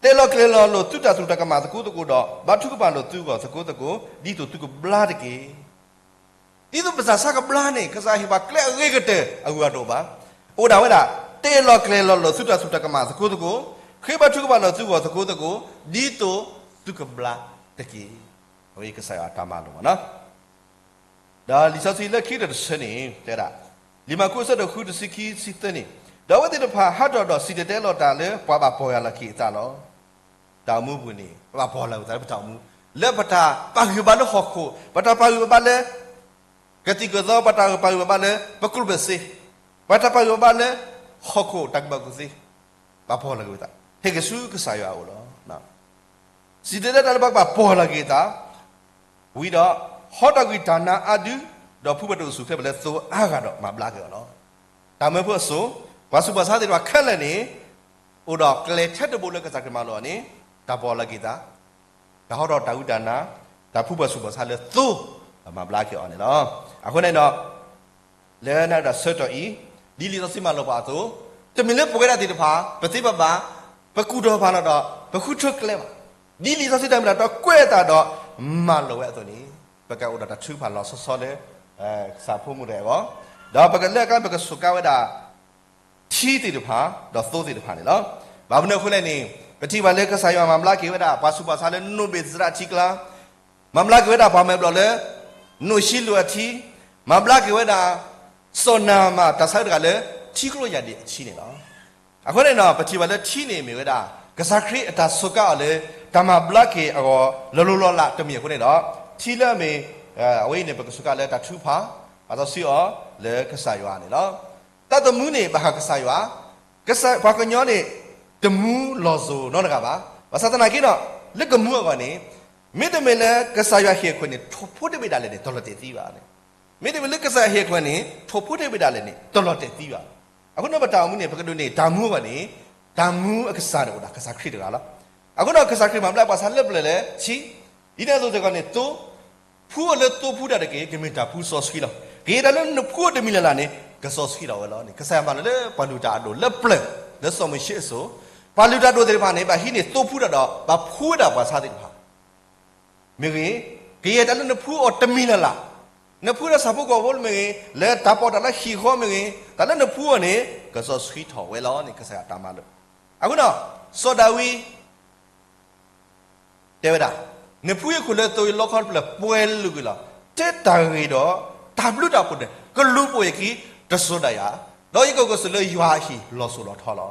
တဲလီၤကျဲၤလီၤလိာ်သုတၢ်စူၢ်တၢ်ကမၣ်သကိးသကိးဒီး, ဘါထုကဖၣ်လိာ်သုဂီၢ်သကိးသကိး, ဒ်သိးသုကဘျါတက့ၢ်. ဒ်သိးပစၢ်ဆါကဘျါန့ၣ် ကစၢ်ဟ့ၣ်ပှၤကျဲအဂ့ၤကတၢၢ်အဂုၤအဂၤတအိၣ်ဘၣ်. အိၣ်ဒၣ်ဝဲဒၣ်, တဲလီၤကျဲၤလီၤလိာ်သုတၢ်စူၢ်တၢ်ကမၣ်သကိးသကိး, ဃ့ဘါထုကဖၣ်လိာ်သုဂီၢ်သကိးသကိး, ဒ်သိးသုကဘျါတက့ၢ်. အဝဲကစၢ်ယွၤတၢ်မၤလိာ်မ့ၢ်နီၤ. ဒီးလံာ်စီဆှံလၢခံကတၢၢ်တဆၢန့ၣ် တဲဒၣ်, လံာ်မၢ်ကူးအဆၢဒိၣ်ဃုတဆံခံဆံသၢန့ၣ်, ဒီးအဝဲသ့ၣ်တဖၣ်ဟးထီၣ်ဒီးစံၣ်တဲၤတဲလီၤတၢ်လၢပှၤဘၣ်ပီၢ်ယၢ်လီၤက့ၤအသးလီၤ. တၢ်အိၣ်မူပူၤန့ၣ် ပဘၣ်ပီၢ်လီၤက့ၤသးလၢပတၢ်အိၣ်မူ, လၢပတၢ်ပာ်ဂံၢ်ဘါလၢဟီၣ်ခိၣ်, ပတၢ်ပာ်ဂံၢ်ပဘါလၢ ကသံၣ်ကသီ, ပတၢ်ပာ်ဂံၢ်ပဘါလၢပကျိၣ်ပစ့, ပတၢ်ပာ်ဂံၢ်ပဘါလၢဟီၣ်ခိၣ်တၢ်ကူၣ်ဘၣ်ကူၣ်သ့, ဘၣ်ပီၢ်လီၤက့ၤဝဲသး, ဟဲက့ၤဆူကစၢ်ယွၤအအိၣ်လီၤ. စံၣ်တဲၤတဲလီၤတၢ်လၢပှၤဘၣ်ပီၢ်လီၤက့ၤသး, ဝံၤဒီး ဟီထီၣ်ကွံာ်တၢ်နါအါဒု, ဒီးဖှူပှဲၤတအိၣ်ဆူၣ်အိၣ်ချ့ဘၣ်လၢသိအါဂၤဒီးမၤဘျါက့ၤအီၤလီၤ. တၢ်မၢဖိအစိၤ, ပှၤဆူးပှၤဆါသ့ၣ်တဖၣ်ခဲလၢာ်န့ၣ်, အိၣ်ဒီးကျဲထဲတဘိလၢကစၢ်ခရံာ်မၤလိာ်အီၤန့ၣ်, တၢ်ပီၢ်လီၤက့ၤသး, တၢ်ဟီထီၣ်တၢ်ဝံတၢ်နါ, တၢ်ဖှူပှၤဆူးပှၤဆါလၢသိ, ဒီးမၤဘျါက့ၤအီၤန့ၣ်လီၤ. အဃိန့ၣ်ဒီး လၢနဒၣ်ဆၢကတီၢ်အံၤ, ဒ်လံာ်စီဆှံမၤလိာ်ပှၤအသိး, တမ့ၢ်လၢပဝဲဒၣ်သ့ၣ်တဖၣ် ပသ့ပဘၣ်, ပကူၣ်ထီၣ်ဖးလီၤဒီး ပဃုထၢကျဲဘၣ်. ဒ်လံာ်စီဆှံတၢ်မ့ၢ်တၢ်တီကွဲးအသးဒီးမၤလိာ်ဝဲအသိးန့ၣ်, ပကအိၣ်ဒီးတၢ်ထုကဖၣ်လီၤဆီဆီလၢ ကစၢ်ဖိမုၣ်တဂၤအဂီၢ်, ဒီးပကလၢအကျါ ပကစူးကါဝဲဒၣ် ထံသ့ၣ်တဖၣ် ဒီးသိသ့ၣ်တဖၣ်န့ၣ်လီၤ. ဘၣ်မနုၤအဃိလဲၣ်န့ၣ်, ပထံၣ်ဘၣ်လၢကစၢ်ယွၤမၤဘျါက့ၤဝဲဒၣ် ပှၤဆူးပှၤဆါလၢနိၣ်ဘ့ၣ်စရးအထံကျါ, မၤဘျါက့ၤဝဲဒၣ်ပှၤမဲာ်ဘျီၣ်လၢ နိၣ်ၡံလိၣ်အထံ, မၤဘျါက့ၤဝဲဒၣ် စီၤနၤမၣ်တၢ်ဆါတဂၤလၢ ထံကျိယၢ်ဒ့ၣ်အထံန့ၣ်လီၤ. အဃိန့ၣ်ဒီး ပထံၣ်ဘၣ်လၢထံန့ၣ်မ့ၢ်ဝဲဒၣ် ကစၢ်ခရံာ်အတၢ်စူးကါအီၤလၢ တၢ်မၤဘျါက့ၤအဂီၢ် လီၤလိၤလီၤလးတမံၤအဃိန့ၣ်ဒီး, ထံလၢအမ့ၢ် အဝဲအံၤန့ၣ် ပကစူးကါလၢတၢ်ထုကဖၣ် ပာ်စီဆှံအီၤလၢကစၢ်ယွၤန့ၣ်လီၤ. တၢ်တမူန့ၣ် ဘၣ်ဃးကစၢ်ယွၤ, ကစၢ်ပှၤကညီန့ၣ် တမူလီၤစိၤနီတဂၤဘၣ်. ဘၣ်ဆၣ်သနာ်က့ဒီး လၢကမူအဂီၢ်န့ၣ် မ့တမ့ၢ်လၢကစၢ်ယွၤဟ့ၣ်အခွဲးန့ၣ် ထိၣ်ဖိတဘ့ၣ်ဒၣ်လဲာ်န့ၣ် တလီၤတဲာ်သံဘၣ်န့ၣ်, မ့တမ့ၢ်လၢကစၢ်ယွၤဟ့ၣ်အခွဲးန့ၣ် ထိၣ်ဖိတဘ့ၣ်ဒၣ်လဲာ်န့ၣ် တလီၤတဲာ်သံဘၣ်. အဃိန့ၣ်ပတၢ်အိၣ်မူန့ၣ် ပကဒိးန့ၢ်တၢ်မူအဂီၢ်န့ၣ်, တၢ်မူအကစၢ်န့ၣ်အိၣ်ဒၣ်ကစၢ်ခရံာ်တဂၤလီၤ. အဃိဒီးကစၢ်ခရံာ်မၤဘျါပှၤဆါလၢပျၢၤလၢထံ, ဒ်န့ၣ်အသိးစ့ၢ်ကီးန့ၣ် သိ ဖှူအီၤလၢသိဖှူတၢ်တက့ၢ်, ကမ့ၢ်တၢ်ဖှူစီဆှံလီၤ. ကယဲၢ်တၢ်လၢနဖှူအီၤတမံၤလၢ်လၢ်န့ၣ် ကစီဆှံထီၣ်ဝဲလီၤန့ၣ် ကစၢ်ယွၤမၤလိာ်လၢပှၤလုၢ်တၢ်အဒိၣ်လၢပျၢၤ, လၢစီၤမိၤၡ့အစိၤ, ပှၤလုၢ်တၢ်ဒိၣ်သ့ၣ်တဖၣ်န့ၣ် ဘၣ်ဟံးန့ၢ်သိဖှူတၢ်ဒီး ဘၣ်ဖှူဝဲဒၣ်ပှၤဆါသ့ၣ်တဖၣ် မ့ၢ်ဂ့ၤ, ကယဲၢ်တၢ်လၢနဖှူအီၤတမံၤလၢ်လၢ်, နဖှူဒီးဆၣ်ဖိကီၢ်ဖိမ့ၢ်ဂ့ၤ, လၢတၢ်ပီးတၢ်လၢဟံၣ်ဃီမ့ၢ်ဂ့ၤ, တၢ်လၢနဖှူအီၤန့ၣ် ကစီဆှံထီၣ်ဝဲလီၤန့ၣ် ကစၢ်ယွၤတၢ်မၤလိာ်. အဃိဒီး စီၤဒၤဝံး တဲဝဲဒၣ်, နဖှူယခိၣ်လၢသိအံၤ လီခီတဖျၢၣ်ပှဲၤလုာ်ကွံာ်လီၤ. တဲတၢ်ဂ့ၤဒီး တၢ်ဘျုးတၢ်ဖှိၣ်န့ၣ် ကလူၤပိာ်ယခံတစိၤဒၣ်ယၤ, ဒီးယကကဆိၣ်လၢယွၤအဟံၣ်လီၤစိၤလီၤထီလီၤ.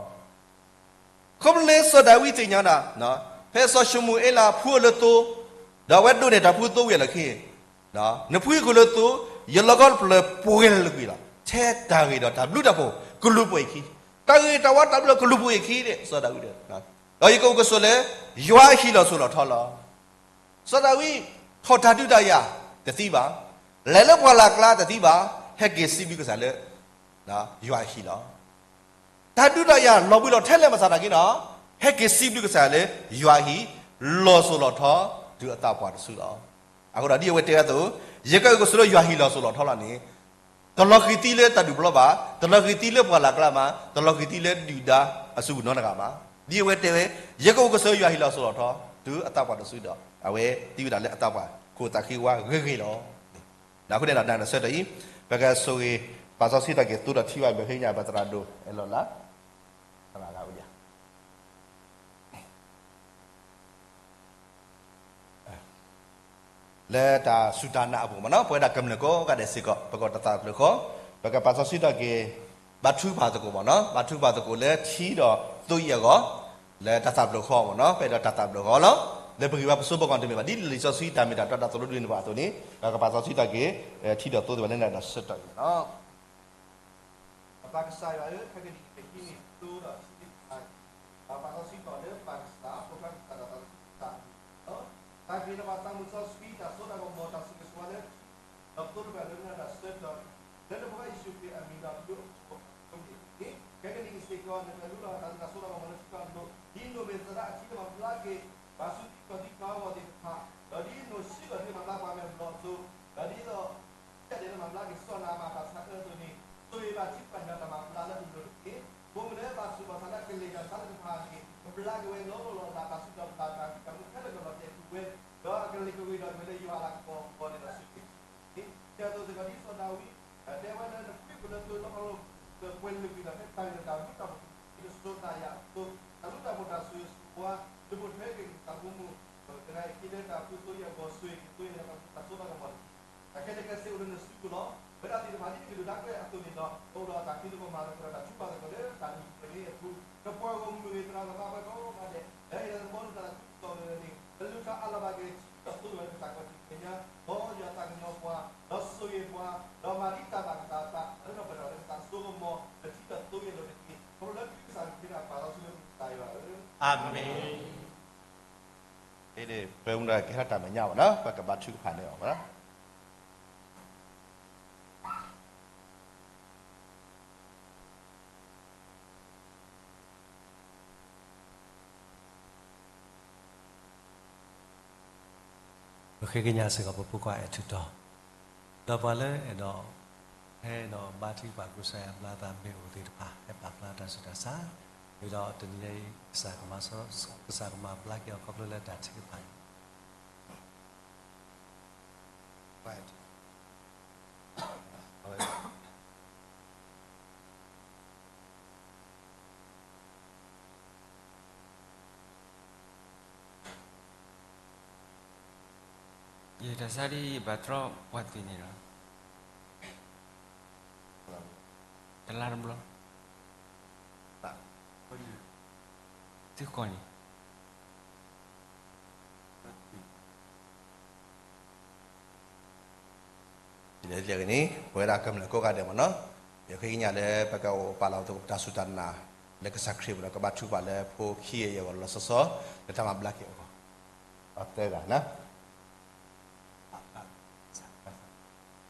ခီဖျိလၢစီၤဒၤဝံးသ့ၣ်ညါဒၣ်, ဖဲစီၤၡမူၤအ့လးဖှူအီၤလၢသိ, ဒီးအဝဲဒိးန့ၢ်တၢ်ဖှူသိဝံၤအလီၢ်ခံ, နဖှူယဃုာ်လၢသိ, ယလီၢ်ကီၢ်တဖျၢၣ်ပှဲၤလၢာ်ကွံာ်လီၤ. ထဲတၢ်ဂ့ၤဒီးတၢ်ဘျုးတၢ်ဖှိၣ်ကလူၤပိာ်အခံ, တၢ်ဂ့ၤတၢ်ဝါတၢ်ဘျုးကလူၤပိာ်အခံန့ၣ် စီၤဒၤဝံး, ဒီးယကအိၣ်ကဆိးလၢယွၤအဟံၣ်လီၢ်စိၤလီၢ်ထီလီၤ. စီၤဒၤဝံး ထီၣ်တၢ်ဒုးတၢ်ယၤတသံဘၣ်, လဲၤလၢပှၢ်လၢ်ကျါတသံဘၣ်, ဟဲက့ၤစံးဘျုးကစၢ်လၢ ယွၤအဟံၣ်လီၤ. တၢ်ဒုးတၢ်ယၤလီၤဘှံးလီၤထဲလဲၣ်မၤသးတၢ်က့ၤနီၤ, ဟဲက့ၤစံးဘျုးကစၢ်လၢ ယွၤအဟံၣ်လီၢ်စိၤလီၢ်ထီ တုၤအသးပှၢ်တစုလီၤ. အဃိဒီးဒ်အဝဲတဲဝဲအသိး, ယကအိၣ်ကဆိးလၢယွၤဟံၣ်လီၢ်စိၤလီၢ်ထီလီၤန့ၣ်, တလီၤဃံၤသံလၢတၢ်ဒုးပျီဘၣ်, တလီၤဃံၤသံလၢပှၢ်လၢ်ကျါမး, တလီၤဃံၤသံလၢဒုၣ်ဒါအစုပူၤနီတဂၤဘၣ်. ဒ်အဝဲတဲဝဲ, ယကအိၣ်ကဆိးယွၤဟံၣ်လီၢ်စိၤလီၢ်ထီ တုၤအသးပှၢ်တစုဒီး အဝဲသံဝဲဒၣ်လၢအသးပှၢ်ခိၣ်သးဃံဝါဂ့ၤဂ့ၤလီၤ. အဃိန့ၣ်ဒီး ဒ်န့ၣ်အဆၢကတီၢ်အံၤ, ပကဆိၣ်ဂ့ၤ ပာ်စီဆှံထီၣ်က့ၤသိဒီးထံဘၣ် ဘၣ်ဃ့ကညး ပသရၣ်ဒိၣ်အဲၣ်လီၤလၢ သရၣ်ဂၤဝဲဒၣ် လၢတၢ်စူၢ်တၢ်နာ်အပူၤမ့ၢ်နီၤ, ပဝဲဒၣ်ကမျၢၢ်ကိးဂၤဒဲးစ့ၢ်ကီး ပကတၢ်သးတဖျၢၣ်ဃီ, ပကပာ်စီဆှံထီၣ်က့ၤ ဘါထုကဖၣ်သကိးမ့ၢ်နီၤ, ဘါထုကဖၣ်သကိးလၢထံဒီးသိအံၤအဂီၢ်, လၢတၢ်သးတဖျၢၣ်ဃီမ့ၢ်နီၤ, ပအဲၣ်ဒိးတၢ်သးတဖျၢၣ်ဃီလီၤ. လၢပဂံၢ်ဘါပစိဘီကီၢ်တမ့ၢ်ဘၣ်, ဒ်လံာ်စီဆှံတၢ်မ့ၢ်တၢ်တီ တၢ်သိၣ်လိဒ်န့ၣ်ဘၣ်အသိးန့ၣ်, ပကပာ်စီဆှံထီၣ်က့ၤ ထံဒီးသိသ့ၣ်တဖၣ်လၢနၤဒီးဆၢကတီၢ်အံၤလီၤ. ပၢ်ကစၢ်ယွၤဧၢ, ခဲကနံၣ်အံၤ ပဟံးန့ၢ်သိဒီးထံသ့ၣ်တဖၣ်အံၤ, ဒီးပာ်စီဆှံထီၣ်လၢပၢ်ကစၢ်, ဖိခွါကစၢ်ဒီးသးစီဆှံကစၢ်အပူၤလီၤ. တၢ်ဂ့ၤဒီးပှၤသးမုၢ်စီဆှံ တၢ်စိတၢ်ကမီၤ တၢ်ဆိၣ်ဂ့ၤဆိၣ်ဝါလၢထံဒီးသိတဖၣ်လၢနၤဒီးဆၢကတီၢ်အံၤ, လၢနဖိခွါယ့ၣ်ၡူးခရံာ်အမံၤဒီးဒိးအခိၣ်အဃိန့ၣ်တက့ၢ်. ခဲကနံၣ်အံၤစ့ၢ်ကီး နကလူလီၤသးလၢတၢ်စိတၢ်ကမီၤလၢထံဒီးလိၤ, ဒ်နိၣ်မ့ၢ်သရၣ်အထံလၢမၤဘျါက့ၤ ပှၤစူၢ်က့ၤသးကီးသ့ၣ်တဖၣ်, ဒီးဒ်နိၣ်စံၣ်လီၤဒ်မၤဘျါပှၤမဲာ်ဘျီၣ်အသိး, ဒီးဒ်သိး ဒ်န့ၣ်လၢမၤဘျါက့ၤစီၤနၤအမၤတၢ်ဆါအၢအသိးန့ၣ်, ဆိၣ်ဂ့ၤဘၣ်ထံပှၤကညီတၢ်မၤဘျါလၢအလိၤတက့ၢ်. ဘိးမုၢ်လၢဘၣ်ဆိၣ်ဂ့ၤဘၣ်ဆါလၢကလဲၤတၢ်ဆါသ့ၣ်တဖၣ်န့ၣ်, ကဘျါက့ၤဝဲလီၤလီၤလးလး တၢ်စုၣ်တၢ်ပျၢ်တၢ်ဖံးတၢ်မၤခဲလၢာ်ကလီၤတဲာ်ကွံာ်ဝဲ, ဒီးအကလဲၤကဂ့ၤဒီးက့ၤဝဲလၢယွၤအလၤကပီၤအဂီၢ်န့ၣ်ဒီးဆိၣ်ဂ့ၤ ဒ်သိးစ့ၢ်ကီးဒ်စီၤဒၤဝံး တဲဝဲလၢနဖှူယဃုာ်လၢသိလၢအီလီၢ် ပှဲၤလၢာ်ကွံာ်ဒီး ဖဲတၢ်ဂ့ၤဒီးတၢ်ဘျုးတၢ်ဖှိၣ် က့ၤလၢစိၤသးယၤအသိး, တၢ်ဘျုးတၢ်ဖှိၣ်တၢ်ဆိၣ်ဂ့ၤဆိၣ်ဝါ ဒုးပိာ်ထွဲက့ၤကစၢ်ဖိမုၣ် တဂၤအံၤက့ၤလၢတၢ်ဖှူသိယဲၢ်အဂီၢ် ဆိၣ်ဂ့ၤက့ၤသိယဲၢ်တၢ်စိတၢ်ကမီၤတက့ၢ်. တၢ်ခဲလၢာ်ခဲဆ့အိၣ်လၢနစုပူၤလီၤ. ပဝဲဒၣ်သ့ၣ်တဖၣ်ဒ်နကဒုၣ်ဒါကဲအသိးန့ၣ်ဒီး ပအိၣ်ဒီးတၢ်ဖံးသကိးမၤသကိးဒီးတၢ်ထုကဖၣ်သကိးလၢတၢ်လုၢ်ပှဲၤန့ၣ်အပူၤ, ကပှၤဂီၢ်မုၢ်ဂ့ၤ သရၣ်သမါပှၤကိးဂၤဒဲး လၢအဟ့ၣ်လီၤသဘီနတၢ်သးခုကစီၣ်လၢန့ၣ် ကလူၤထီၣ်အါလီၤဘၣ်က့ၤထံဒီးသိဒီးကစၢ်ခီၣ်ထံးမဲာ်ညါ, မ်ယွၤသးကညီၤပှၤ, ဒီးဆိၣ်ဂ့ၤပှၤ, ဒီးမၤဒ်တၢ်ဘၣ်ကစၢ်အသး လၢနီၢ်ပၢၢ်တၢ်လၢကစၢ်စိကမီၤ လၢထံဒီးသိအံၤအလိၤတက့ၢ်. ခီဖျိလၢခရံာ်ကစၢ်က့ၤတၢ်ပာ်လီၤဆူလၢကစၢ်ယွၤဧၢ, အၤမ့ၣ်. ပဝဲဒၣ်ကဟဲထီၣ်တၢ်မဲာ်ညါဘၣ်နီၤ, ပကဘါထုကဖၣ်န့ၢ်အီၤဘၣ်နီၤ. ပဃ့ကညးစ့ၢ်ကီးပဖိခွါအဲၣ်ထူတီၤ, ဒီးပှၤလၢအဲၣ်ဒိး ဟဲဒီးဘါထုကဖၣ် ကစၢ်ယွၤအဘျါသးမ့ၢ်အိၣ်သ့ၣ်တဖၣ် ဟဲပာ်ဖျါတၢ်ဆူးတၢ်ဆါ, ဒီးတနံၤညါအံၤ ကစၢ်ကမၤဘျါက့ၤအီၤ ခီဖျိလၢတၢ်ထုကဖၣ်န့ၣ် ယတၢ်ဆါဒ်ယဘၣ်တြီပှၤသ့ၣ်န့ၣ်လီၤ. တလါတဘျီ, သုကီၢ်န့ၣ် ဒ်လဲၣ်ဒ်လဲၣ်ဂ့ၤန့ၣ် ပဝဲဒၣ်ကမျၢၢ်ကိးဂၤဒဲးမ့ၢ်နီၤ, ယဃ့ကညးလၢပကအိၣ်ပာ်လီၤသကိးပတၢ်စူၢ်တၢ်နာ် လၢကစၢ်ခရံာ်ပူၤဒီး ကဘါထုကဖၣ်လၢဖိခံဂၤအံၤအဂီၢ်လီၤဆီဆီ လၢတၢ်မၤဘျါက့ၤအဂီၢ်, အတဲဒၣ်နၤ တ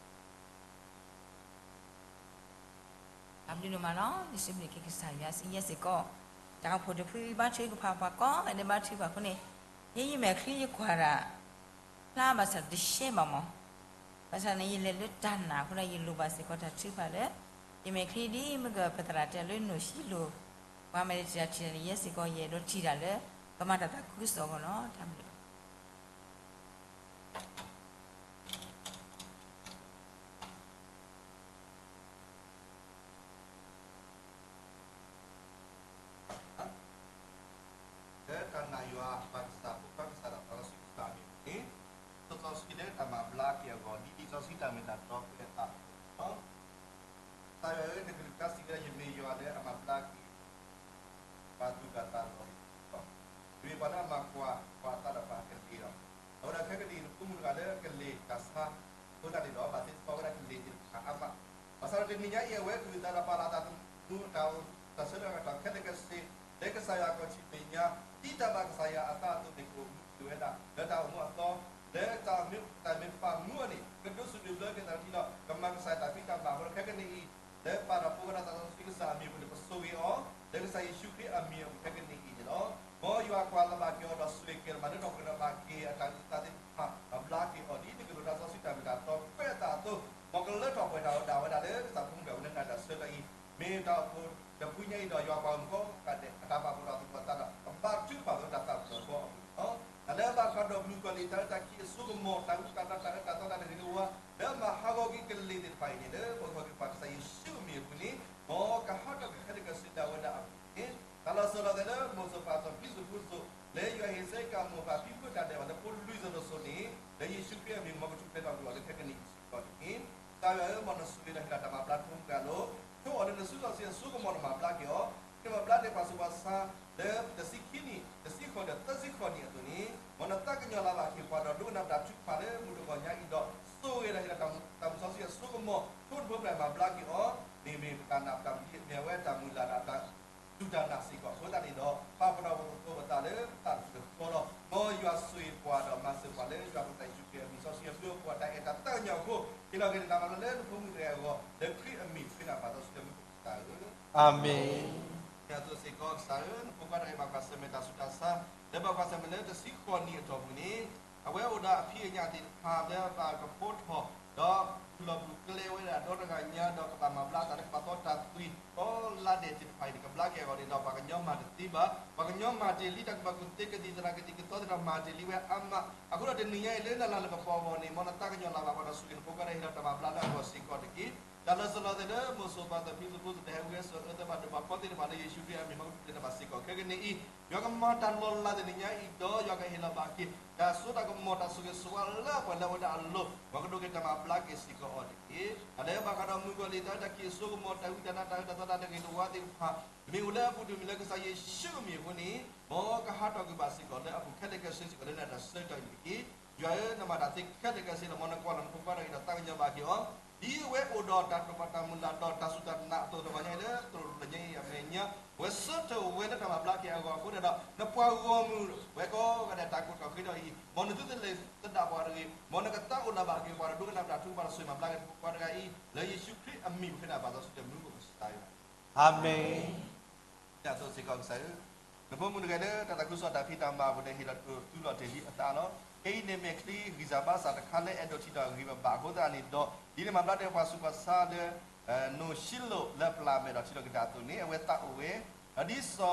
ၢ်ဘျုးဒိၣ်မးလီၤ. ယစံးဘျုးက့ၤကစၢ်ယွၤစံးယဲစ့ၢ်ကီး, တၢ်အိၣ်ဖှိၣ်တဖုဘါထုကဖၣ်ပှၤကိးဂၤဒဲးဘါထုကဖၣ်အဃိန့ၣ်, ယဲယမဲာ်ချံယကွၢ်ဒၣ် ဖျါဘၣ်ဆၣ်တရှဲဘၣ်မး, ဘၣ်ဆၣ်န့ၣ် ယလဲၤလၢတၢ်နာ်အဃိဒီး ယလိၣ်ဘၣ်စ့ၢ်ကီးတၢ်ထုကဖၣ်လၢ ယမဲာ်ချံဒ်မ့ၢ်ကပသရၣ်တဲလၢနိၣ်စံလိၤ, ပှၤမၤတံာ်တာ်ထံၣ်န့ၣ် ယဲစ့ၢ်ကီးယအဲၣ်ဒိးထံၣ်တၢ်လၢ ကမၤတၢ်သးခုကစီၣ်အဂီၢ်လီၤ. တၢ်ဘျုး လၢတၢ်နာ်ယွၤပၢ်ကစၢ် ဖိခွါကစၢ်ဒီးသးစီဆှံကစၢ်အမံၤန့ၣ်, စီစီဆှံလၢတၢ်မၤဘျါက့ၤအဂီၢ် ဒ်လံာ်စီဆှံတၢ်မ့ၢ်တၢ်တီကွဲးအသးအသိးလီၤ. ကစၢ်ယွၤဧၢ, နကလုၢ်ကထါစံးဝဲဒၣ် ယမ့ၢ်ယွၤလၢအမၤဘျါက့ၤ ပှၤသူၣ်ကၢ်သးလီၤ ပှၤလၢအမၤကွၢ်ပှၤအသးဒီးပှၤကလ့ၤလီၤ. အဝဲဒၣ်ခဲကနံၣ်အံၤ နဖိမုၣ်တဂၤလၢကလ့ၤတၢ်ဆါအဃိသတးန့ၣ်ဒီး ဘၣ်သ့ၣ်သီဝဲဒၣ်ကလ့ၤသ့ၣ်တဖၣ်အါမး. ဘၣ်ဆၣ်ဒီးတနံၤညါအံၤ အဝဲအုၣ်သးဒီးပာ်လီၤအသးသမူအတၢ်အိၣ် တၢ်ဆၢကတီၢ်ခဲလၢာ်ခဲဆ့ လၢကစၢ်ယွၤအခီၣ်ထံးမဲာ်ညါ ဒ်တၢ်ဘၣ်ကစၢ်ယွၤအသးအသိးန့ၣ် ကအိၣ်မူက့ၤဝဲဒၣ် လၢတၢ်အိၣ်မူအသီ လၢတၢ်မ့ၢ်တၢ်မ့ၢ်တဖၣ်မူအီၤန့ၣ် ကဒိးဆူၣ်ဒိးဘျၢက့ၤသးထံဒီး ကမၤကစၢ်ယွၤတၢ်ဖံးတၢ်မၤအဃိဒီး ခဲကနံၣ်အံၤ လၢပၢ်ဒီးဖိဝဲဒၣ်သးစီဆှံကစၢ်အမံၤအပူၤန့ၣ် ပဆိၣ်ဂ့ၤအီၤ လၢကစၢ်ယ့ၣ်ၡူးခရံာ်အမံၤအပူၤ ခဲကနံၣ်အံၤန့ၣ်လီၤ. မ်ယွၤကွၢ်လၢ်ဘၣ်က့ၤအီၤဒီးဆိၣ်ဂ့ၤက့ၤ မၤနၢၤထီၣ်ပှဲၤထီၣ်ဘၣ်က့ၤအတၢ်အုၣ်သးသ့ၣ်တဖၣ် မၤဘျါက့ၤအီၤ ဒ်နကဒိးတၢ်စီဆှံတၢ်မ့ၢ်တၢ်တီခွဲးအသးအသိး မ်ကလၢထီၣ်ပှဲၤထီၣ်ဝဲဒၣ်ဝဲဒၣ်လၢကစၢ်ဖိမုၣ်တဂၤဝဲလၢနၤဒီးဆၢကတီၢ်အံၤ မ့ၢ်တၢ်အိၣ်ဖှိၣ်တဖုညါအံၤဒီး ယွၤပှၤဂီၢ်မုၢ်ကိးဂၤဒဲး အတၢ်ပာ်ဖှိၣ်ဒီးသကိးသးဒီး ကဘါထုကဖၣ်သကိးတၢ်သးဖှိၣ်အဂီၢ်အပူၤန့ၣ်လီၤ. တၢ်လၢဘၣ်ဃးဒီးမုၣ်ကီၢ်လံၢ်တၢ်အဲၣ်တၢ်ကွံအစိကမီၤ တၢ်အုၣ်တၢ်သးတၢ်အၢတၢ်သီတၢ်တဂ့ၤတဝါ လၢမၤဟးဂီၤက့ၤကလ့ၤသ့ၣ်တဖၣ်အံၤန့ၣ် လၢပှၤဂီၢ်က့ၤပှၤကစၢ်ယ့ၣ်ၡူးအမံၤအပူၤန့ၣ် မ်ကဟးထီၣ်က့ၤခဲလၢာ်ခဲဆ့ဒၣ်ဝဲဒၣ်အပူၤန့ၣ် တၢ်လီၤစၢၤလီၤသွဲၣ်လၢမိၢ်စိၤပၢ်စိၤဖံစိၤဖိစိၤ လၢယွၤဟ့ၣ်ဆၢက့ၤအမိၢ်ပၢ်ဖံဖုတၢ်ဒဲးဘးလၢဖိလွံၢ်စိၤတစိၤန့ၣ် လၢယ့ၣ်ၡူးခရံာ်အမံၤ မ်ကထူၣ်ဖျဲးထီၣ်ကွံာ်အီၤလၢခဲကနံၣ်အံၤစ့ၢ်ကီးတက့ၢ်. ကစၢ်ယွၤဧၢ မ်နဆိၣ်ဂ့ၤဒီးဟ့ၣ်လီၤတၢ်မၤဘျါတဖိမုၣ်တဂၤအလိၤ ဆိၣ်အီၤလၢနစုစီဆှံအစိကမီၤ နမၤဘျါက့ၤအီၤ နမၤဘျါက့ၤပှၤဆူးပှၤဆါ လၢတဆံခံနံၣ် တဆံဃိးနံၣ် သၢဆံဃိးနံၣ်အသိးန့ၣ် မ်နသးကညီၤလၢ်ဘၣ်က့ၤပှၤဒီး ဒိကနၣ်တၢ်ထုကဖၣ်လၢမုၢ်တဂီၤညါအံၤဒီး ဆိၣ်ဂ့ၤဒီးဟ့ၣ်လီၤတၢ်မုၢ်စီဆှံအစိကမီၤ ထိနဖိမုၣ်တဂၤမၤဘျါက့ၤအီၤ မ့မ့ၢ်ပတၢ်နာ်ပတၢ်မုၢ်လၢ် မ့ၢ်အဝဲတၢ်မုၢ်လၢ်ဒီးတၢ်စူၢ်တၢ်နာ်စ့ၢ်ကီးအဃိသတးန့ၣ်ဒီး ပာ်ဖှိၣ်ဒီးပသကိးပသးလၢတၢ်တဃီလီၤ. မ်ယွၤဆိၣ်ဂ့ၤပှၤဒီးမၤစၢၤပှၤလၢယွၤကစၢ်ယ့ၣ်ၡူးခရံာ်အမံၤစီဆှံအဘျုးအဖှိၣ်အတၢ်အဲၣ်တၢ်သးကညီၤအဃိ ဟ့ၣ်လီၤက့ၤတၢ်မၤဘျါလၢနဖိမုၣ်တဂၤအဂီၢ် လၢခရံာ်အမံၤ ဃ့နၤပၢ်စီဆှံလၢမူခိၣ်ကစၢ်ဧၢ, အၤမ့ၣ်. ဒ်န့ၣ်အသိးစ့ၢ်ကီးကစၢ်ဧၢ နဖိခွါတဂၤအံၤဘၣ်ကွၢ်ဆၢၣ်မဲာ်တၢ်ဆူးတၢ်ဆါ လၢဘၣ်ကွၢ်ဆၢၣ်မဲာ်လၢတဆံဃိးနံၣ်အတီၢ်ပူၤန့ၣ် အဝဲအိၣ်ဒီးအဖံးအညၣ်သ့ၣ်တဖၣ်လၢဘၣ်ကဖီထီၣ် ဒီးတူၢ်လိာ်ပူၤကျဲဝဲဒၣ်ဒီတဂၤညါ ဒီးကဘၣ်မၤဘျါအသးလၢကဘၣ်သီတၢ်သွံၣ် ဒီးလါဒဲးသ့ၣ်တဖၣ်အံၤန့ၣ် ကဘျါက့ၤအဂီၢ်န့ၣ်ဒီး ပှၤကညီမၤတသ့ဘၣ်, ပှၤကညီမၤတ့ၢ်လံတၢ်ကူၣ်ဘၣ်ကူၣ်သ့ ကသံၣ်သရၣ်ကသံၣ်ကသီသ့ၣ်တဖၣ်မၤတ့ၢ်လံဝဲအါမး, အဃိဒီးတနံၤညါအံၤလၢနလၤနကပီၤအဂီၢ်န့ၣ် မ်နသးကညီၤလၢ်ဘၣ်ပှၤဒီးဆိၣ်ဂ့ၤနဖိခွါဒီးဟ့ၣ်လီၤတၢ်မၤဘျါလၢအဂီၢ်စ့ၢ်ကီးတက့ၢ်. တၢ်လီၤစၢၤလီၤသွဲၣ်လၢမိၢ်စိၤပၢ်စိၤဖံစိၤဖိစိၤ တဟဲဝံဟဲစိာ်အၢသဲဘၣ်ဒိးဘၣ်ဖှီၣ်သ့ၣ်တဖၣ်လၢယ့ၣ်ၡူးခရံာ်အမံၤ မ်ကထူၣ်ဖျဲးထီၣ်ဘၣ်စ့ၢ်ကီးခဲကနံၣ်အံၤ, ယွၤကမၤတၢ်လီၤလးတနံၤညါအံၤဒီး ယွၤကဟ့ၣ်လီၤဘၣ်က့ၤ တၢ်စိတၢ်ကမီၤ တၢ်ဆိၣ်ဂ့ၤဆိၣ်ဝါလၢအပှဲၤလၢအဝဲဒၣ်အလိၤ မ်ကဒိးက့ၤတၢ်မၤဘျါက့ၤစ့ၢ်ကီးအီၤတက့ၢ်. တၢ်လၢဘၣ်ဃးဒီးမုၣ်ကီၢ်လံၢ်တၢ်အဲၣ်တၢ်ကွံအစိကမီၤ တၢ်အုၣ်တၢ်နါတၢ်အၢတၢ်သီတၢ်တဂ့ၤတဝါသ့ၣ်တဖၣ် မ့ၢ်အိၣ်လၢအပူၤတမံၤလၢကစၢ်ယ့ၣ်ၡူးအမံၤအဃိန့ၣ် မ်ကဟးထီၣ်ကွံာ်ဘၣ်စ့ၢ်ကီးလၢအပူၤခဲလၢာ်ခဲဆ့စ့ၢ်ကီးလၢနတၢ်ဆၢကတီၢ်အံၤတက့ၢ်. ယွၤဧၢ နမၤတၢ်သ့ခဲလၢာ်ခဲဆ့လီၤ. မ်နကွၢ်လီၤနဖိခွါတဂၤအံၤဒီးသးကညီၤဘၣ်က့ၤအီၤ ဒ်အဝဲအိၣ်ဒီးတၢ်တိာ်ပာ်တၢ်မုၢ်လၢ်ဒီးတၢ်စူၢ်တၢ်နာ်အသိး တဂီၤညါအံၤလၢသရိာ်တဖျၢၣ်ညါအံၤအမဲာ်ညါ အဝဲဆၢထၢၣ်ဝဲလၢတၢ်မၤဘျါက့ၤအဂီၢ်အဃိန့ၣ်ဒီး နပှၤဂီၢ်မုၢ်ဝဲကိးဂၤဒဲးတၢ်ကိးထီၣ်ဃ့ထီၣ်အံၤ မ်နသုတလဲၤသဒၣ်ပှၤတဂ့ၤ, မ်နကသးအိၣ်လၢၤဘၣ်က့ၤပှၤဒီး ဒိကနၣ်ပတၢ်ထုကဖၣ်ဒီးဆိၣ်ဂ့ၤမၤဘျါက့ၤနဖိခွါတဂၤအံၤ လၢယ့ၣ်ၡူးခရံာ်အမံၤပဃ့နၤပၢ်စီဆှံတမူကစၢ်ယွၤ အၤမ့ၣ်. ဒ်န့ၣ်အသိးစ့ၢ်ကီးကစၢ်ဧၢ, နဖိမုၣ်တဂၤလၢတၢ်သးခုကစီၣ်တၢ်ဖံးတၢ်မၤအပူၤန့ၣ် ဟ့ၣ်လီၤတူၢ်သံလီၤတ့ၢ်လံအသးလီၤ. ခဲအံၤန့ၣ်မ့ၢ်ချံဂံၢ်စၢ်ဘါစၢ်တခါလၢအဲၣ်ဒိးထံၣ်ထီၣ်ဂ့ၤဘၣ်ဘၣ်အဃိသတးန့ၣ်ဒီး ဒ်န့ၣ်မၤဘျါတ့ၢ်ပှၤဆူးပှၤဆါလၢ နိၣ်ၡံလိၣ်လၢပျၢ်မဲာ်ဒီးထံလီၤက့ၤတၢ်အသိးန့ၣ် အဝဲသးအိၣ်ဝဲ ဒီးဒ်စီၤ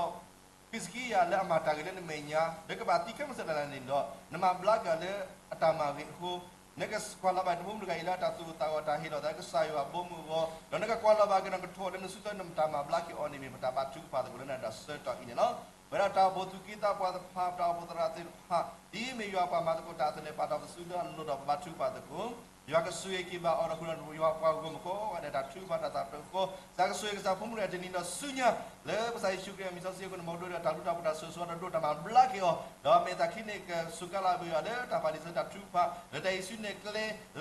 ဟံးစကံယၤလၢအမၤတၢ်ဂ့ၤလၢနမဲာ်ညါ လၢကဘၣ်သံခဲမုၢ်ဆ့ၣ်တနံၤန့ၣ်ဒီး နမၤဘျါက့ၤအီၤလၢအတၢ်မၤဂ့ၤအဃိ နကကွၢ်လီၤဘၣ်နဖိမုၣ်တဂၤအံၤလၢအတၢ်သူၣ်အိၣ်သးဂီၤ တၢ်ဟ့ၣ်လီၤသးလၢကစၢ်ယွၤဘိမုၢ်အဂီၢ် ဒီးနကကွၢ်လီၤဘၣ်က့ၤနကထိးလၢနစုထွဲနတၢ်မၤဘျါက့ၤအီၤန့ၣ်မ့ၢ်ပတၢ်ဘါထုကဖၣ်သကိးလၢနတၢ်ဆၢကတီၢ်အံၤန့ၣ်လီၤ. ပဝဲဒၣ်တၢ်အိၣ်ဖှိၣ်သူၣ်က့သးပှၢ်တဖၣ် တၢ်အိၣ်ဖှိၣ်သရၣ်သ့ၣ်တဖၣ် ဒ်အမ့ၢ်ယွၤပှၤမၤသကိးတၢ်အသိးန့ၣ် ပာ်ထီၣ်ပစုလၢအလိၤဒီးပဘါထုကဖၣ်သကိး ယွၤကဆိၣ်ဂ့ၤက့ၤဘၣ်အီၤဒီးဃုာ်ဒီးယွၤပှၤဂီၢ်မုၢ်ကိးဂၤဒဲးတၢ်ထုကဖၣ်တၢ်သးတဖျၢၣ်အဃိ သးကဆိၣ်ဂ့ၤကစၢ်ဖိမုၣ်တဂၤတနံၤဒီးဆူညါ လၢကစၢ်ယ့ၣ်ၡူးခရံာ်အမံၤစီဆှံအဃိန့ၣ် မ်ကဒိးဒီးတၢ်ဘျုးတၢ်ဖှိၣ်တၢ်ဆိၣ်ဂ့ၤဆိၣ်ဝါဒီးဒိးတၢ်မၤဘျါက့ၤအီၤ ဒီးမ့ၢ်သးခံန့ၣ်ကစူးကါလၢ်ဘၣ်ယွၤလၢတၢ်ပာ်ဒံးဆၢတၢ်ထုကဖၣ် လၢတၢ်အံးစုနဲၣ်ကျဲ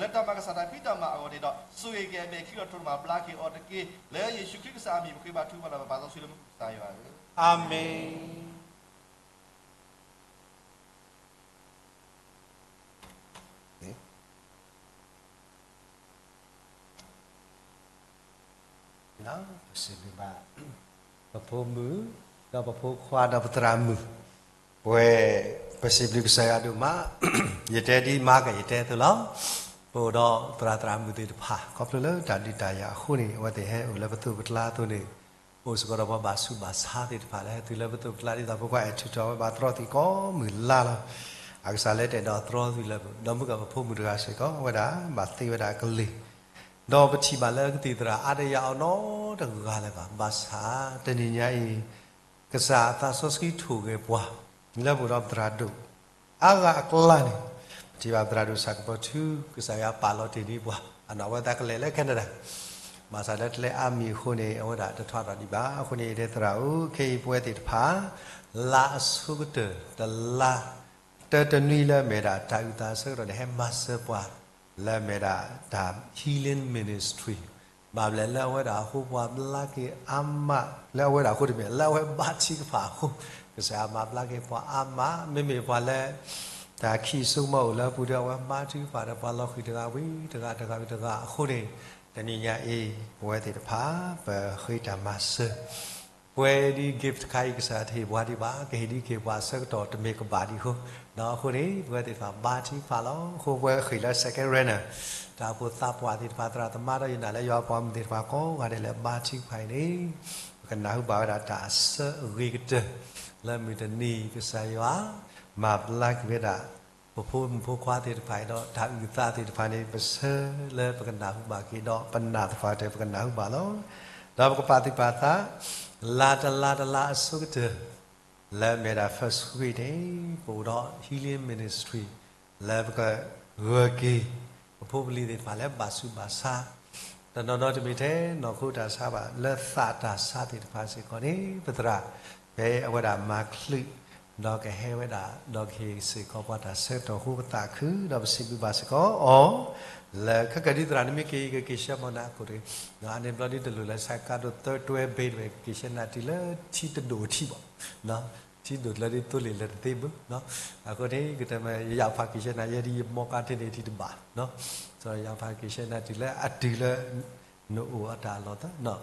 လၢတၢ်မၤကစၢ်တၢ်ဖံးတၢ်မၤအဂီၢ်န့ၣ်ဒီး ဆိၣ်ဂ့ၤက့ၤအမဲာ်ခံဒီးထိၣ်တၢ်မၤဘျါက့ၤအီၤတက့ၢ် လၢယ့ၣ်ၡူးခရံာ်ကစၢ်အမံၤပဃ့ဘါထုကဖၣ်လၢပပၢ်စီဆှံလၢမူခိၣ်ကစၢ်ယွၤဧၢ, အၤမ့ၣ်. ပစံးဘျုးဘၣ် ပဖိမုၣ် ဒီးပဖိခွါဒီးပသရၣ်မုၣ်, ပဝဲ ပစံးဘျုးကစၢ်ယွၤဒိၣ်မး, ယတဲဒ်မါကယတဲအသိးလီၤ. ပအိၣ်ဒီးသရၣ်သရၣ်မုၣ်သ့ၣ်တဖၣ် ခီဖျိလၢတၢ်ဒုးတၢ်ယၤအဃိန့ၣ် အဝဲသ့ၣ်ဟဲအိၣ်လၢပသိးပကျါအသိးန့ၣ် အိၣ်စ့ၢ်ကီးဒီးပှၤဘၣ်ဆူးဘၣ်ဆါသ့ၣ်တဖၣ်လၢဟဲတုၤလၢပသိးပကျါ ဒ်သိးဖိခွါအဲၣ်ထုးထီၣ်ဝဲဘၣ်တြီသံကိးမုၢ်လါလီၤ. အကစၢ်လၢတဲာ်ဒီးတြီသံလၢပ ဒီးမုၢ်ကပဖိမုၣ်တဂၤစ့ၢ်ကီး အဝဲဒၣ်ဘၣ်သ့ဝဲဒၣ်ကလ့ၢ် ဒီးပထံၣ်ဘၣ်လၢကသံၣ်သရၣ်အါဒံးယၤအီၤနီတဂၤလၢၤဘၣ်. ဘၣ်ဆၣ်တနံၤညါအံၤ ကစၢ်အသးစီဆှံထိၣ်ဂဲၤပှၤ လၢပအိၣ်ဒီးပသရၣ်ဒိၣ် အါဂၤအကျါန့ၣ် ပထံၣ်ဘၣ်ပသရၣ်ဒိၣ်ဆၣ်ကပီၤထူ ကစၢ်ယွၤပာ်လီၤတ့ၢ်န့ၢ်ပှၤ အနီၢ်ဝဲသးကလဲၤလၢ Canada ဘၣ်ဆၣ်လၢကျဲအါမံၤအဃိန့ၣ် အဝဲဒၣ်တထွါထီၣ်ဒံးဘၣ်. အဃိန့ၣ် တဲသရၣ်ဧၢ, ခဲအံၤပဝဲသ့ၣ်တဖၣ် လါအဆိကတၢၢ်တလါ တၢတနွံလၢအမ့ၢ်ဒၣ်တၢ်အုၣ်သးအဆၢကတီၢ်န့ၣ် ဟဲမၤစၢၤပှၤ လၢအမ့ၢ်ဒၣ်တၢ် healing ministry ဘၣ်ဘျဲၣ်လၢအဝဲဒၣ်အဃိပှၤဘျါက့ၤအါမး လၢအဝဲဒၣ်အဃိတမ့ၢ် လၢအဝဲဘါထုကဖၣ်အဃိ ကစၢ်ယွၤမၤဘျါက့ၤပှၤအါမး မ့မ့ၢ်ပှၤလၢ တၢ်ခံးစိကမီၤအိၣ်လၢအပူၤဒီး အဝဲဘါထုကဖၣ်ဒီးပှၤလီၤဃံၤတဂၤဝံၤတဂၤတဂၤဝံၤတဂၤအဃိန့ၣ် တနံၤညါအံၤ ပဝဲသ့ၣ်တဖၣ် ပဃ့တၢ်မၤစၢၤ ပဝဲဒ် gift တခါအံၤ ကစၢ်တဟ့ၣ်ပှၤဒံးဘၣ်, ကဟ့ၣ်ဒ်က့ၤပှၤအဆၢကတီၢ်တမ့ၢ်ကဘၣ်ဒံးအဃိ, အဃိန့ၣ် ပဝဲသ့ၣ်တဖၣ်ဘါထုကဖၣ်လီၤ. အဃိပဝဲဃ့ၣ်လၢ second runner တၢ်အိၣ်ဖှိၣ်သးပှၢ်သ့ၣ်တဖၣ် သရၣ်သမါဒီးယနာ်လၢယွၤပှၤမုၣ်သ့ၣ်တဖၣ်ကိးဂၤဒဲးလၢဘါထုကဖၣ်အံၤန့ၣ် ပကနၢ်ဟူဘၣ်ဝဲဒၣ်တၢ်အဆၢအဂ့ၤကတၢၢ် လၢမုၢ်တနံၤ ကစၢ်ယွၤ မၤဘျါက့ၤဝဲဒၣ် ပဖိမုၣ်ဖိခွါသ့ၣ်တဖၣ်အံၤဒီး တၢ်အုၣ်သးသ့ၣ်တဖၣ်န့ၣ် ပဆၢလၢပကနၢ်ဟူဘၣ်က့ၤဒီး ပနာ်သပှၢ်ကတၢၢ် ပကနၢ်ဟူဘၣ်လီၤ. ဒီးပကပာ်သူၣ်ပာ်သး လါတလါတလါအဆိကတၢၢ် လၢအမ့ၢ်ဒၣ် first week န့ၣ် ပအိၣ်ဒီး healing ministry လၢပကဂၢၢ်က့ၤ ပဖိပလံၤသ့ၣ်တဖၣ်လၢဘၣ်ဆူးဘၣ်ဆါ တနီၤနီၤတမ့ၢ်ထဲနီၢ်ခိတၢ်ဆါဘၣ် လၢသးတၢ်ဆါသ့ၣ်တဖၣ်စ့ၢ်ကီးန့ၣ် ပသရၣ် ဖဲအဝဲဒၣ်မၤချုး ဒီးကဟဲဝဲဒၣ် ဒီးကဟ့ၣ်စ့ၢ်ကီးပှၤတၢ်ဆၢကတီၢ်အဃိ ပသးခု ဒီးပစံးဘျုးဘၣ်စ့ၢ်ကီးအီၤ လၢခဲကၢဒ်သရၣ်န့ၣ်မ့ၢ်က့ၤ ကက့ၤဆှၢမီၤနၤအခိၣ်တဂ့ၤ, အန့ၣ်ဘျီဒ်တလိၣ်လၢဆါကါဒိၣ်သၢတွဲဘ့တဝဲ ကက့ၤဆှၢနၤတုၤလၢထံတဒိၣ်ထံဘၣ် ထံဒိၣ်တလၢဒ်သိလ့ၣ်လၢတသ့ဘၣ်, အဃိန့ၣ် ကတၢၢ်မ့ၢ်ယယၣ်ဖးက့ၤဆှၢနၤ ယဲဒ်ယမီကါထဲန့ၣ်ထံတဘၣ်, စီၤယၣ်ဖးက့ၤဆှၢနၤတုၤလၢအတုၤလၢ နအိၣ်အတၢ်လီၢ်သၢနီၤ,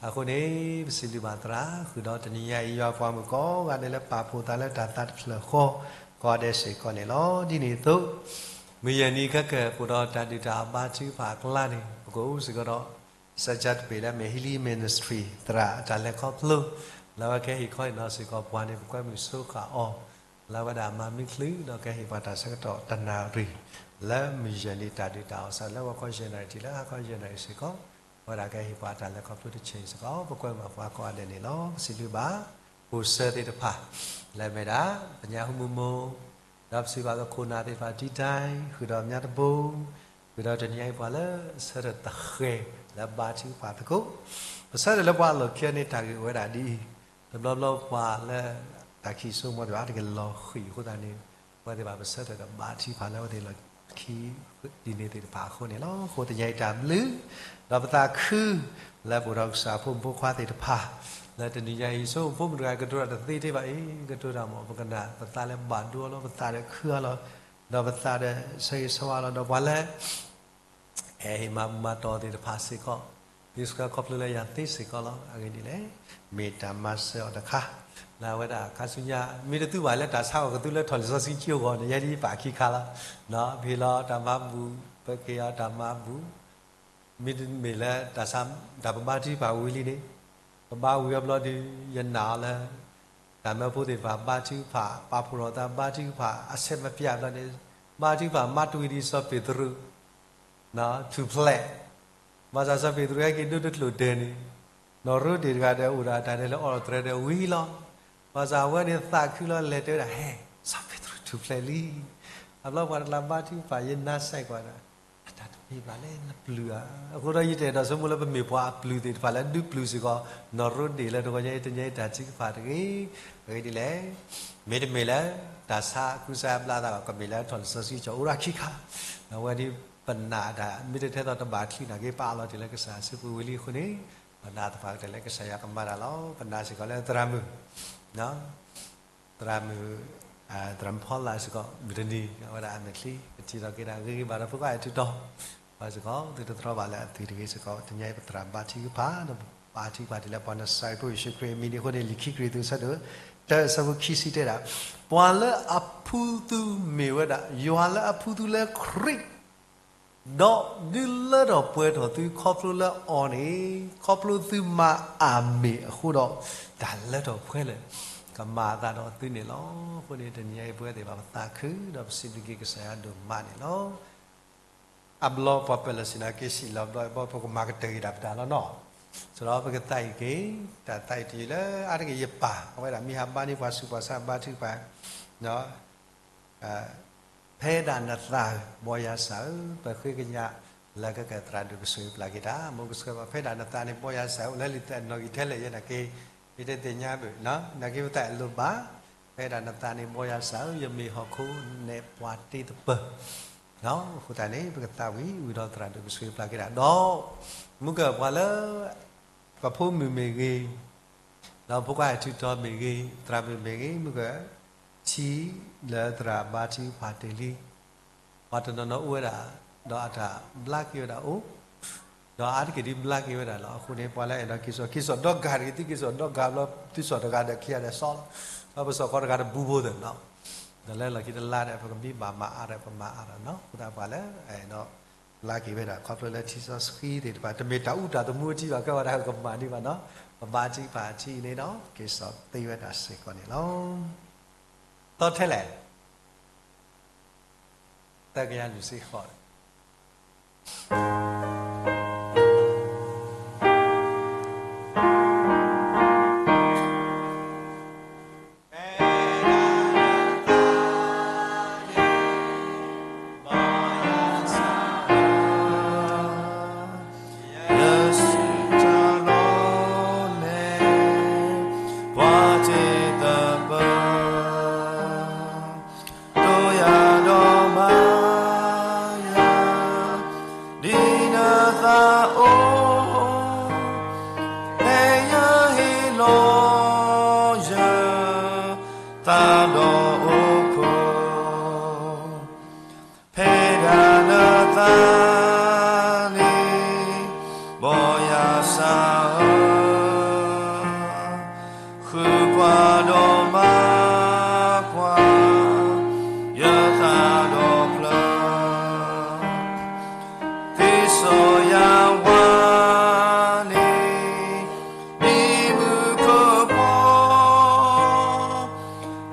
အဃိန့ၣ် ပစံးဘျုးဘၣ်သရၣ် ဃုာ်ဒီးတနံၤညါအံၤ ယွၤပှၤမုၣ်ကိးဂၤဒဲးလၢပာ်ဖှိၣ်သးလၢတၢ်သးတဖျၢၣ်ဃီ ကိးဂၤဒဲးစ့ၢ်ကီးန့ၣ်လီၤ. ဒ်န့ၣ်အသိး မုၢ်ယဲၢ်နံၤခဲကၢၢ် ပအိၣ်ဒီးတၢ်ဒုးတၢ်အီၣ်ဘါထုကဖၣ်အကျါန့ၣ် ပကအိၣ်စ့ၢ်ကီးဒီး စၢကၠၢတပ့ၤလၢအမ့ၢ် Healing Ministry သရၣ်အတၢ်လဲၤခီဖျိ လၢအဝဲကဟ့ၣ်ခီဟ့ၣ်နီၤစ့ၢ်ကီးပှၤန့ၣ် ပကွဲမုာ်ဆိဃာ်အီၤ လၢအဝဲဒၣ်မၤမံချုး ဒီးကဟ့ၣ်ပှၤတၢ်ဆၢကတီၢ်တနၣ်ရံၣ် လၢမုၢ်ယဲၢ်နံၤတၢ်ဒုးတၢ်အီၣ်စးလၢဂီၤခီယဲၢ်နၣ်ရံၣ်တုၤလၢဟါခီယဲၢ်နၣ်ရံၣ်စ့ၢ်ကီး အဝဲဒၣ်ကဟ့ၣ်ပှၤတၢ်လဲၤခီဖျိတဆံးစ့ၢ်ကီး ပကွဲမုာ်ပှၤကိးဂၤဒဲးန့ၣ်လီၤ. ပစံးဘျုးဘၣ် ပိာ်စၢၤသ့ၣ်တဖၣ် လၢအမ့ၢ်ဒၣ် ပညါဟူမုၢ်မိၢ် ဒီးပစံးဘျုးဘၣ်ပခိၣ်နၢ်သ့ၣ်တဖၣ် တံတၢ် ဃုာ်ဒီးမၠါတဘိ ဃုာ်ဒီးတနံၤအံၤပှၤလၢအဆၢထၢၣ်သဃဲၤ လၢဘါထုကဖၣ်သကိး ပဆၢထၢၣ်လၢပှၤအလီၢ်ခံန့ၣ် တၢ်ဂ့ၢ်အိၣ်ဝဲဒၣ်ဒ်အံၤ, တဘျီဘျီပှၤလၢတၢ်ခံးစိကမီၤသ့ၣ်တဖၣ် တက့ၤလီၤဃံၤအဃိသတးန့ၣ် ပဝဲသ့ၣ်တဖၣ်ပဆၢထၢၣ်ဒီးဘါထုကဖၣ်လၢအဝဲသ့ၣ်လီၢ်ခံ ဒ်န့ၣ်သ့ၣ်တဖၣ်အဃိန့ၣ်လီၤ. အဃိတနံၤအံၤတၢ်ဘျုး ဒီးပသးခု လၢပအိၣ်ဒီးကစၢ်ဖိမုၣ်ဖိခွါသ့ၣ်တဖၣ် လၢတနံၤညါအံၤ ဆိမိၣ်ဖိမုၣ်တဂၤ ကတိၤတၢ်တသ့ထဲဘၣ်အံၤ ကတိၤတၢ်မ့ၢ် ပကနၣ်ပသးလၢဘၣ်ဒိအီၤလီၤ ပသးဒီးခုအီၤလီၤ ဒီးပသးဒီးဆၢဂ့ၤဆၢဝါလီၤ ဒီးပှၤလၢ ဟဲဟ့ၣ်မၤဘူၣ်မၤတီၢ်သ့ၣ်တဖၣ်စ့ၢ်ကီး ဒ်စ့ၢ်ကီးခီဖျိလၢယၤသ့စ့ၢ်ကီးလီၤ. အဂ့ၢ်ဒ်လဲၣ်, မ့ၢ်တၢ်မၤစၢၤအီၤတခါ လၢအဝဲဒၣ်ခါဆူညါ မ့ၢ်တသူဘၣ်လၢတၢ်ဆါအီၣ်ကသူလၢထီၣ်လံာ်စီဆှံကၠိအဂီၢ်န့ၣ် ယဲဒ်ယပာ်ခံခါလီၤ. ပဟ့ၣ်လီၤတၢ်မၤဘူၣ် ပကဟ့ၣ်အီၤတၢ်မၤဘူၣ် မ့တမ့ၢ်လၢတၢ်ဆါ တၢ်ပဘါထုကဖၣ်ဝံၤလံန့ၣ် ပဘါဝံၤအဘျီဒီး ယနာ်အီၤလၢ တၢ်မၢဖိသ့ၣ်တဖၣ်ဘါထုကဖၣ် ပာ်ဖှိၣ်ထီၣ်သးဘါထုကဖၣ် အဆဲးမပျၢ်ဘျီန့ၣ် ဘါထုကဖၣ်မၤတဝံၤဒ်စီၤပ့းတရူး ထူၣ်ဖျဲး ဘၣ်ဆၣ်စီၤပ့းတရူးဟဲက့ၤဒိတကျိၣ်ဒဲးန့ၣ် နီၢ်ရိဒ့ၣ်တဂၤဒီးအိၣ်ဒီးအတၢ်ဒဲးလၢအီၣ်တြဲၤဒီးဝံၤလီၤ. ဘၣ်ဆၣ်အဝဲန့ၣ်သးခုလီၤလဲၤတဲဝဲဒၣ် ဟဲ စီၤပ့းတရူးထူၣ်ဖျဲးလံ. အဘျီပှၤတလၢဘါထုကဖၣ် ယနါစဲကွၢ်ဒီး အတၢ်တမ့ၢ်ဘၣ်လၢနပျုၢ်ဧါ. အဃိဒီးယတအဲၣ်ဒိးဆိကမိၣ်လၢပမ့ၢ်ပှၤအပျုၢ်သ့ၣ်တဖၣ်လၢဒုးပျုၢ်စ့ၢ်ကီး နီၢ်ရိဒ့ၣ်လၢတဂီၤညါအံၤတနံၤအံၤတၢ်ထုကဖၣ်တဂ့ၤ. အဂ့ၢ်ဒ်လဲၣ်, မ့တမ့ၢ်လၢ တၢ်ဆါအကူစါအဘျါသးဘၣ် ကမ့ၢ်လၢထီၣ်လံာ်စီဆှံကၠိအိၣ်ဒၣ်ခံခါ ဒီးအဝဲဒ်ပနာ်တၢ် မ့ၢ်တထဲသိးတဘၣ်ချံးနာ်က့ ပာ်အလီၤတ့ၢ်လၢကစၢ်အစုပူၤဝံၤလံအဃိန့ၣ် ပနာ်သပှၢ်ကတၢၢ်လၢကစၢ်ယွၤကမၤတၢ်လီၤ. ပနာ်စ့ၢ်ကီးလၢသရၣ်မုၣ် သရၣ်မုၣ် သရၣ်မုၣ်ဖီလာ်စ့ၢ်ကီး မုၢ်တနံၤ အဝဲဒၣ်အမဲာ်ချံ ပထံၣ်ထီၣ်က့ၤဒၣ်ဂ့ၤဂ့ၤဘၣ်ဒီးဖိခွါအဲၣ်ထုးတီၤ ပှၤစ့ၢ်ကီး သုတတြီဘၣ်လၢအသွံၣ်တဂ့ၤစ့ၢ်ကီး တနံၤအံၤပသရၣ်ဘါထုကဖၣ် ဒီးဘါထုကဖၣ်ဒ်လၢပှၤနစၤရ့းဖိယ့ၣ်ၡူးခရံာ်အမံၤန့ၣ်အဃိန့ၣ် လံာ်ခံကရံၣ်သူးဆၢဒိၣ် တၢအဆၢဖိခံဆံတဲဒၣ် ပှၤလၢအဖှူသုမ့ၢ်ဝဲဒၣ် ယွၤလၢအဖှူသုလၢခရံာ် ဒီးဒုးလၢထီၣ်ပှဲၤထီၣ်သုခီဖျိလၢအီၤန့ၣ် ခီဖျိသုမၤအမ့ၢ်အဃိဒီး တၢ်လၢထီၣ်ပှဲၤလၢာ် ကမၤအသးဒီးသုန့ၣ်လီၤ. အဃိန့ၣ် တနံၤအံၤပဝဲသ့ၣ်တဖၣ်ပသးခု ဒီးပစံးဘျုးက့ၤကစၢ်ယွၤဒိၣ်မးန့ၣ်လီၤ. အဘျီပှၤပၢၢ်လီၢ်ဆ့ၣ်နီၤက့ၤစံၣ်လီၤဘျီ ဘၣ်ပကမၤကတၢၢ်က့ၤဒၣ်ပတၢ်လီၤနီၤ. ဆိုတော့ ပကသးအံၤက့ၤ တၢ်သးအံၤတယုၢ်လၢအါတက့ၢ်ယပၢ် အဝဲဒၣ်မ့ၢ်ဟးဘါန့ၢ်ပှၤဆူးပှၤဆါဘါထုကဖၣ် ဖဲဒၣ်နသးဧၢ ဘီယၤစၢ်ဧၢ ပဃ့ကညး လၢကကဲသရၣ်ဒိၣ်ကဆိၣ်ဂ့ၤပျၢ်က့ၤတၢ် မ်ကဆှၢပှၤ ဖဲဒၣ်နသးန့ၣ် ဘီယၤစၢ် အိၣ်လၢလံာ်သဲးနီၣ်ဂံၢ်ထဲလဲၣ် ယဲဒၣ်က့ၤ ယတသ့ၣ်ညါဘၣ် နာ်က့ပသးအဲၣ်လိာ်ဘၣ် ဖဲဒၣ်နသးန့ၣ် ဘီယၤစၢ်ဧၢ ယမ့ၢ်ဟီၣ်ခိၣ်နဲၣ်ပှၤတ့သပၢၤ အဃိသတးန့ၣ် ပကသးဝံၣ်ဝံၤဒီးသရၣ်ဒိၣ်ကဆိၣ်ဂ့ၤပျၢ်က့ၤတၢ်ဒီး မုၢ်ကၢၢ်ပှၤလၢ ပှၤဖိမုၣ်မ့ၢ်ဂ့ၤ, ဒီးဖိခွါဟဲထုးထီၣ်မ့ၢ်ဂ့ၤ, သရၣ်မုၣ်မ့ၢ်ဂ့ၤ, မုၢ်ကၢၢ် ထံလၢသရၣ်ဘါထုကဖၣ်တ့ၢ်လံ, ပှၤတနီၤနီၤအိၣ်ဝဲဒၣ် ဒီးအတၢ်ဘျါက့ၤဝဲဒၣ်အိၣ်, ဒီးအါတက့ၢ်ဒ်ဘျါက့ၤဝဲဒၣ်လီၤ. အဃိန့ၣ် ပှၤလၢအဲၣ်ဒိးက့ၤစိာ် က့ၤစိာ်ဒီဂၤတဂ့ၤ သုက့ၤစိာ်ဒီဂၤဘျီ သုစိာ်တဂၤဒီးခံဂၤဒီးစီလီၤ. ဒီးပစိာ်ဃီတဂၤဒီးဘူးဘိသ့ၣ်နီၤ, ဒီးလၢလီၢ်ခံတလါဒီး ပကမံဘၣ်မၤအါဒီးပမၤအါဒီးနီၤ, အဃိသတးပှၤလၢအဲၣ်ဒိး ဘျါက့ၤဝဲဒၣ် ခီဖျိလၢထံစီဆှံသ့ၣ်တဖၣ် တမ့ၢ်တၢ်အူတၢ်သမူအထံဘၣ် ကဲဝဲဒၣ်ကမၤန့ၢ်ဘၣ်နီၤ, ပဘါထုကဖၣ်အထံအံၤန့ၣ်ဒီး က့ၤစိာ်သ့ဝဲဒၣ်စ့ၢ်ကီးန့ၣ်လီၤ. သီထဲလဲၣ် သၢကယၤလွံၢ်ဆံဃိးယသးဒီးမၤယၤ ဒ်နသးအိၣ်, ဖဲယဟ့ၣ်လီၤယသးဒီး အိၣ်ခိး ဖဲဒၣ်နသးန့ၣ် ဘီယၤစၢ်ဧၢ, ဃုကွၢ်ဒီးမၤကွၢ် ယသးဒီးဖျၢၣ်, သ့စီယၤဝါန့ၣ် မံမုၢ်ခိၣ်ပှီၢ်,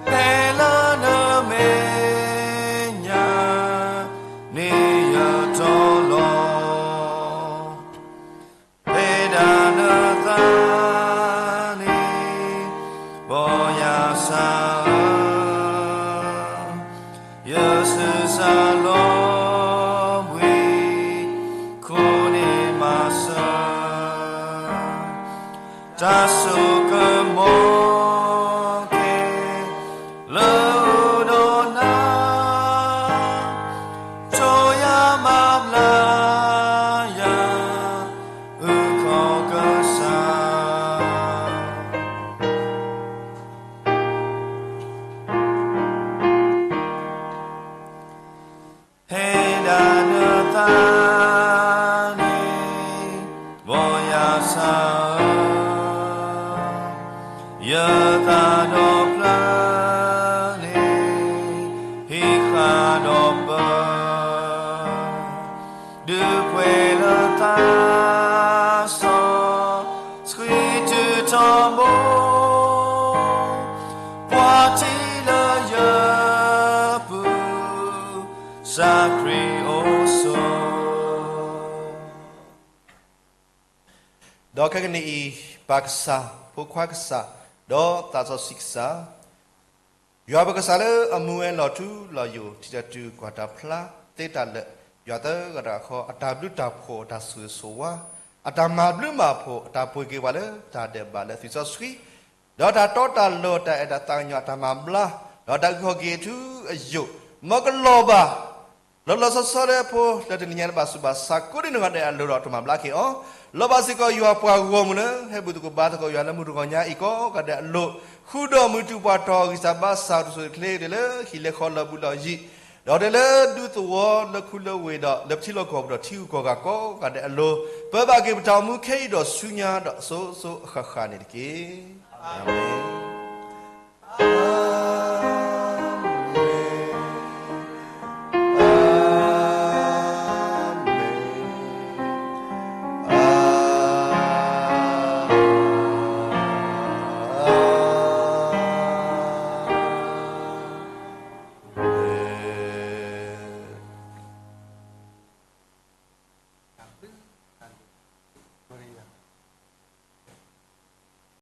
ဖဲလၢနမဲာ်ညါန့ၣ်ယတီလီၤ. ဖဲဒၣ်နသးန့ၣ် ဘီယၤစၢ်ဧၢ, ယဆံးစၢ်လီၤဘှံး ခိၣ်န့ၢ်မၤစၢၤ တၢ်စိကမီၤခဲ လၢအိၣ်ဒီးနၤ, ထိၣ်ယၤမၤဘျါယၤ အုၣ်ခီၣ်ကစၢ် ဖဲဒၣ်နသးန့ၣ် ဘီယၤစၢ်ဧၢ, ယသးဒီးဖျၢၣ်န့ၣ် ဟံးဃာ်ဒီးပၢၤ ဒုးကွဲးလၢသးစီဆှံ တုၤထီဘိ ပှၤထံၣ်လၢယပူၤ စၢ်ခရံာ်အိၣ်ဆိး. ဒီးခဲကနံၣ်အံၤ ပၢ်ကစၢ်, ဖိခွါကစၢ်, ဒီးသးစီဆှံကစၢ်, ယွၤပကစၢ်လၢအမူဝဲလီၤထူလီၤယိာ် ထံၣ်တၢ်တုၤကွၢ်တၢ်ဖျါ သ့တၢ်လၢာ်, ယွၤသၢဂၤတဂၤဃီ အတၢ်ဘျုးတၢ်ဖှိၣ် အတၢ်ဆိၣ်ဂ့ၤဆိၣ်ဝါ, အတၢ်မၤဘျုးမၤဖှိၣ် အတၢ်ပှ့ၤက့ၤပှၤလၢတၢ်ဒဲးဘးလၢသံစီဆှံ, ဒီးတၢ်တီတၢ်လိၤ တၢ်အဲၣ်တၢ်သးကညီၤ အတၢ်မၤဘျါ, ဒီးတၢ်အုၣ်က့ၤခီၣ်က့ၤထူအယိာ်, မ်ကလီၤဘၣ် လီၤလီၤဆီဆီလၢဖိ လၢတနံၤညါလၢဘၣ်ဆူးဘၣ်ဆါ ကိးဒံနီၢ်ဂၤဒဲးအလိၤဒီး တမၤဘျါက့ၤအီၤ, လီၤဘၣ်စ့ၢ်ကီးယွၤပှၤဂီၢ်မုၢ်လၢ ဟဲဘူၣ်သကိးဘါသကိးယွၤလၢမုၢ်တဂီၤညါအံၤကိးဂၤဒဲးအလိၤ, ဃုာ်ဒီးမုၢ်တူာ်ပှၤတီၤ ဂံၢ်စၢ်ဘါစၢ် တစိၤတချ့ တုၤလၢဟံၣ်လဲၤဃီလီၤဘှံးလီၤယံၤ, ဒီးတုၤလၢဒူသဝီလၢခူလၢဝ့ၢ်ဒီး လၢပထံလီၢ်ကီၢ်ပူၤဒီးထံဂုၤကီၢ်ဂၤကိးဂၤဒဲးအလိၤ, ပၢဘၣ်က့ၤပတၢ်အိၣ်မူခဲအံၤဒီးဆူညါ ဒီးအစိၤစိၤအဃၣ်ဃၣ်န့ၣ်တက့ၢ်. အၤမ့ၣ်.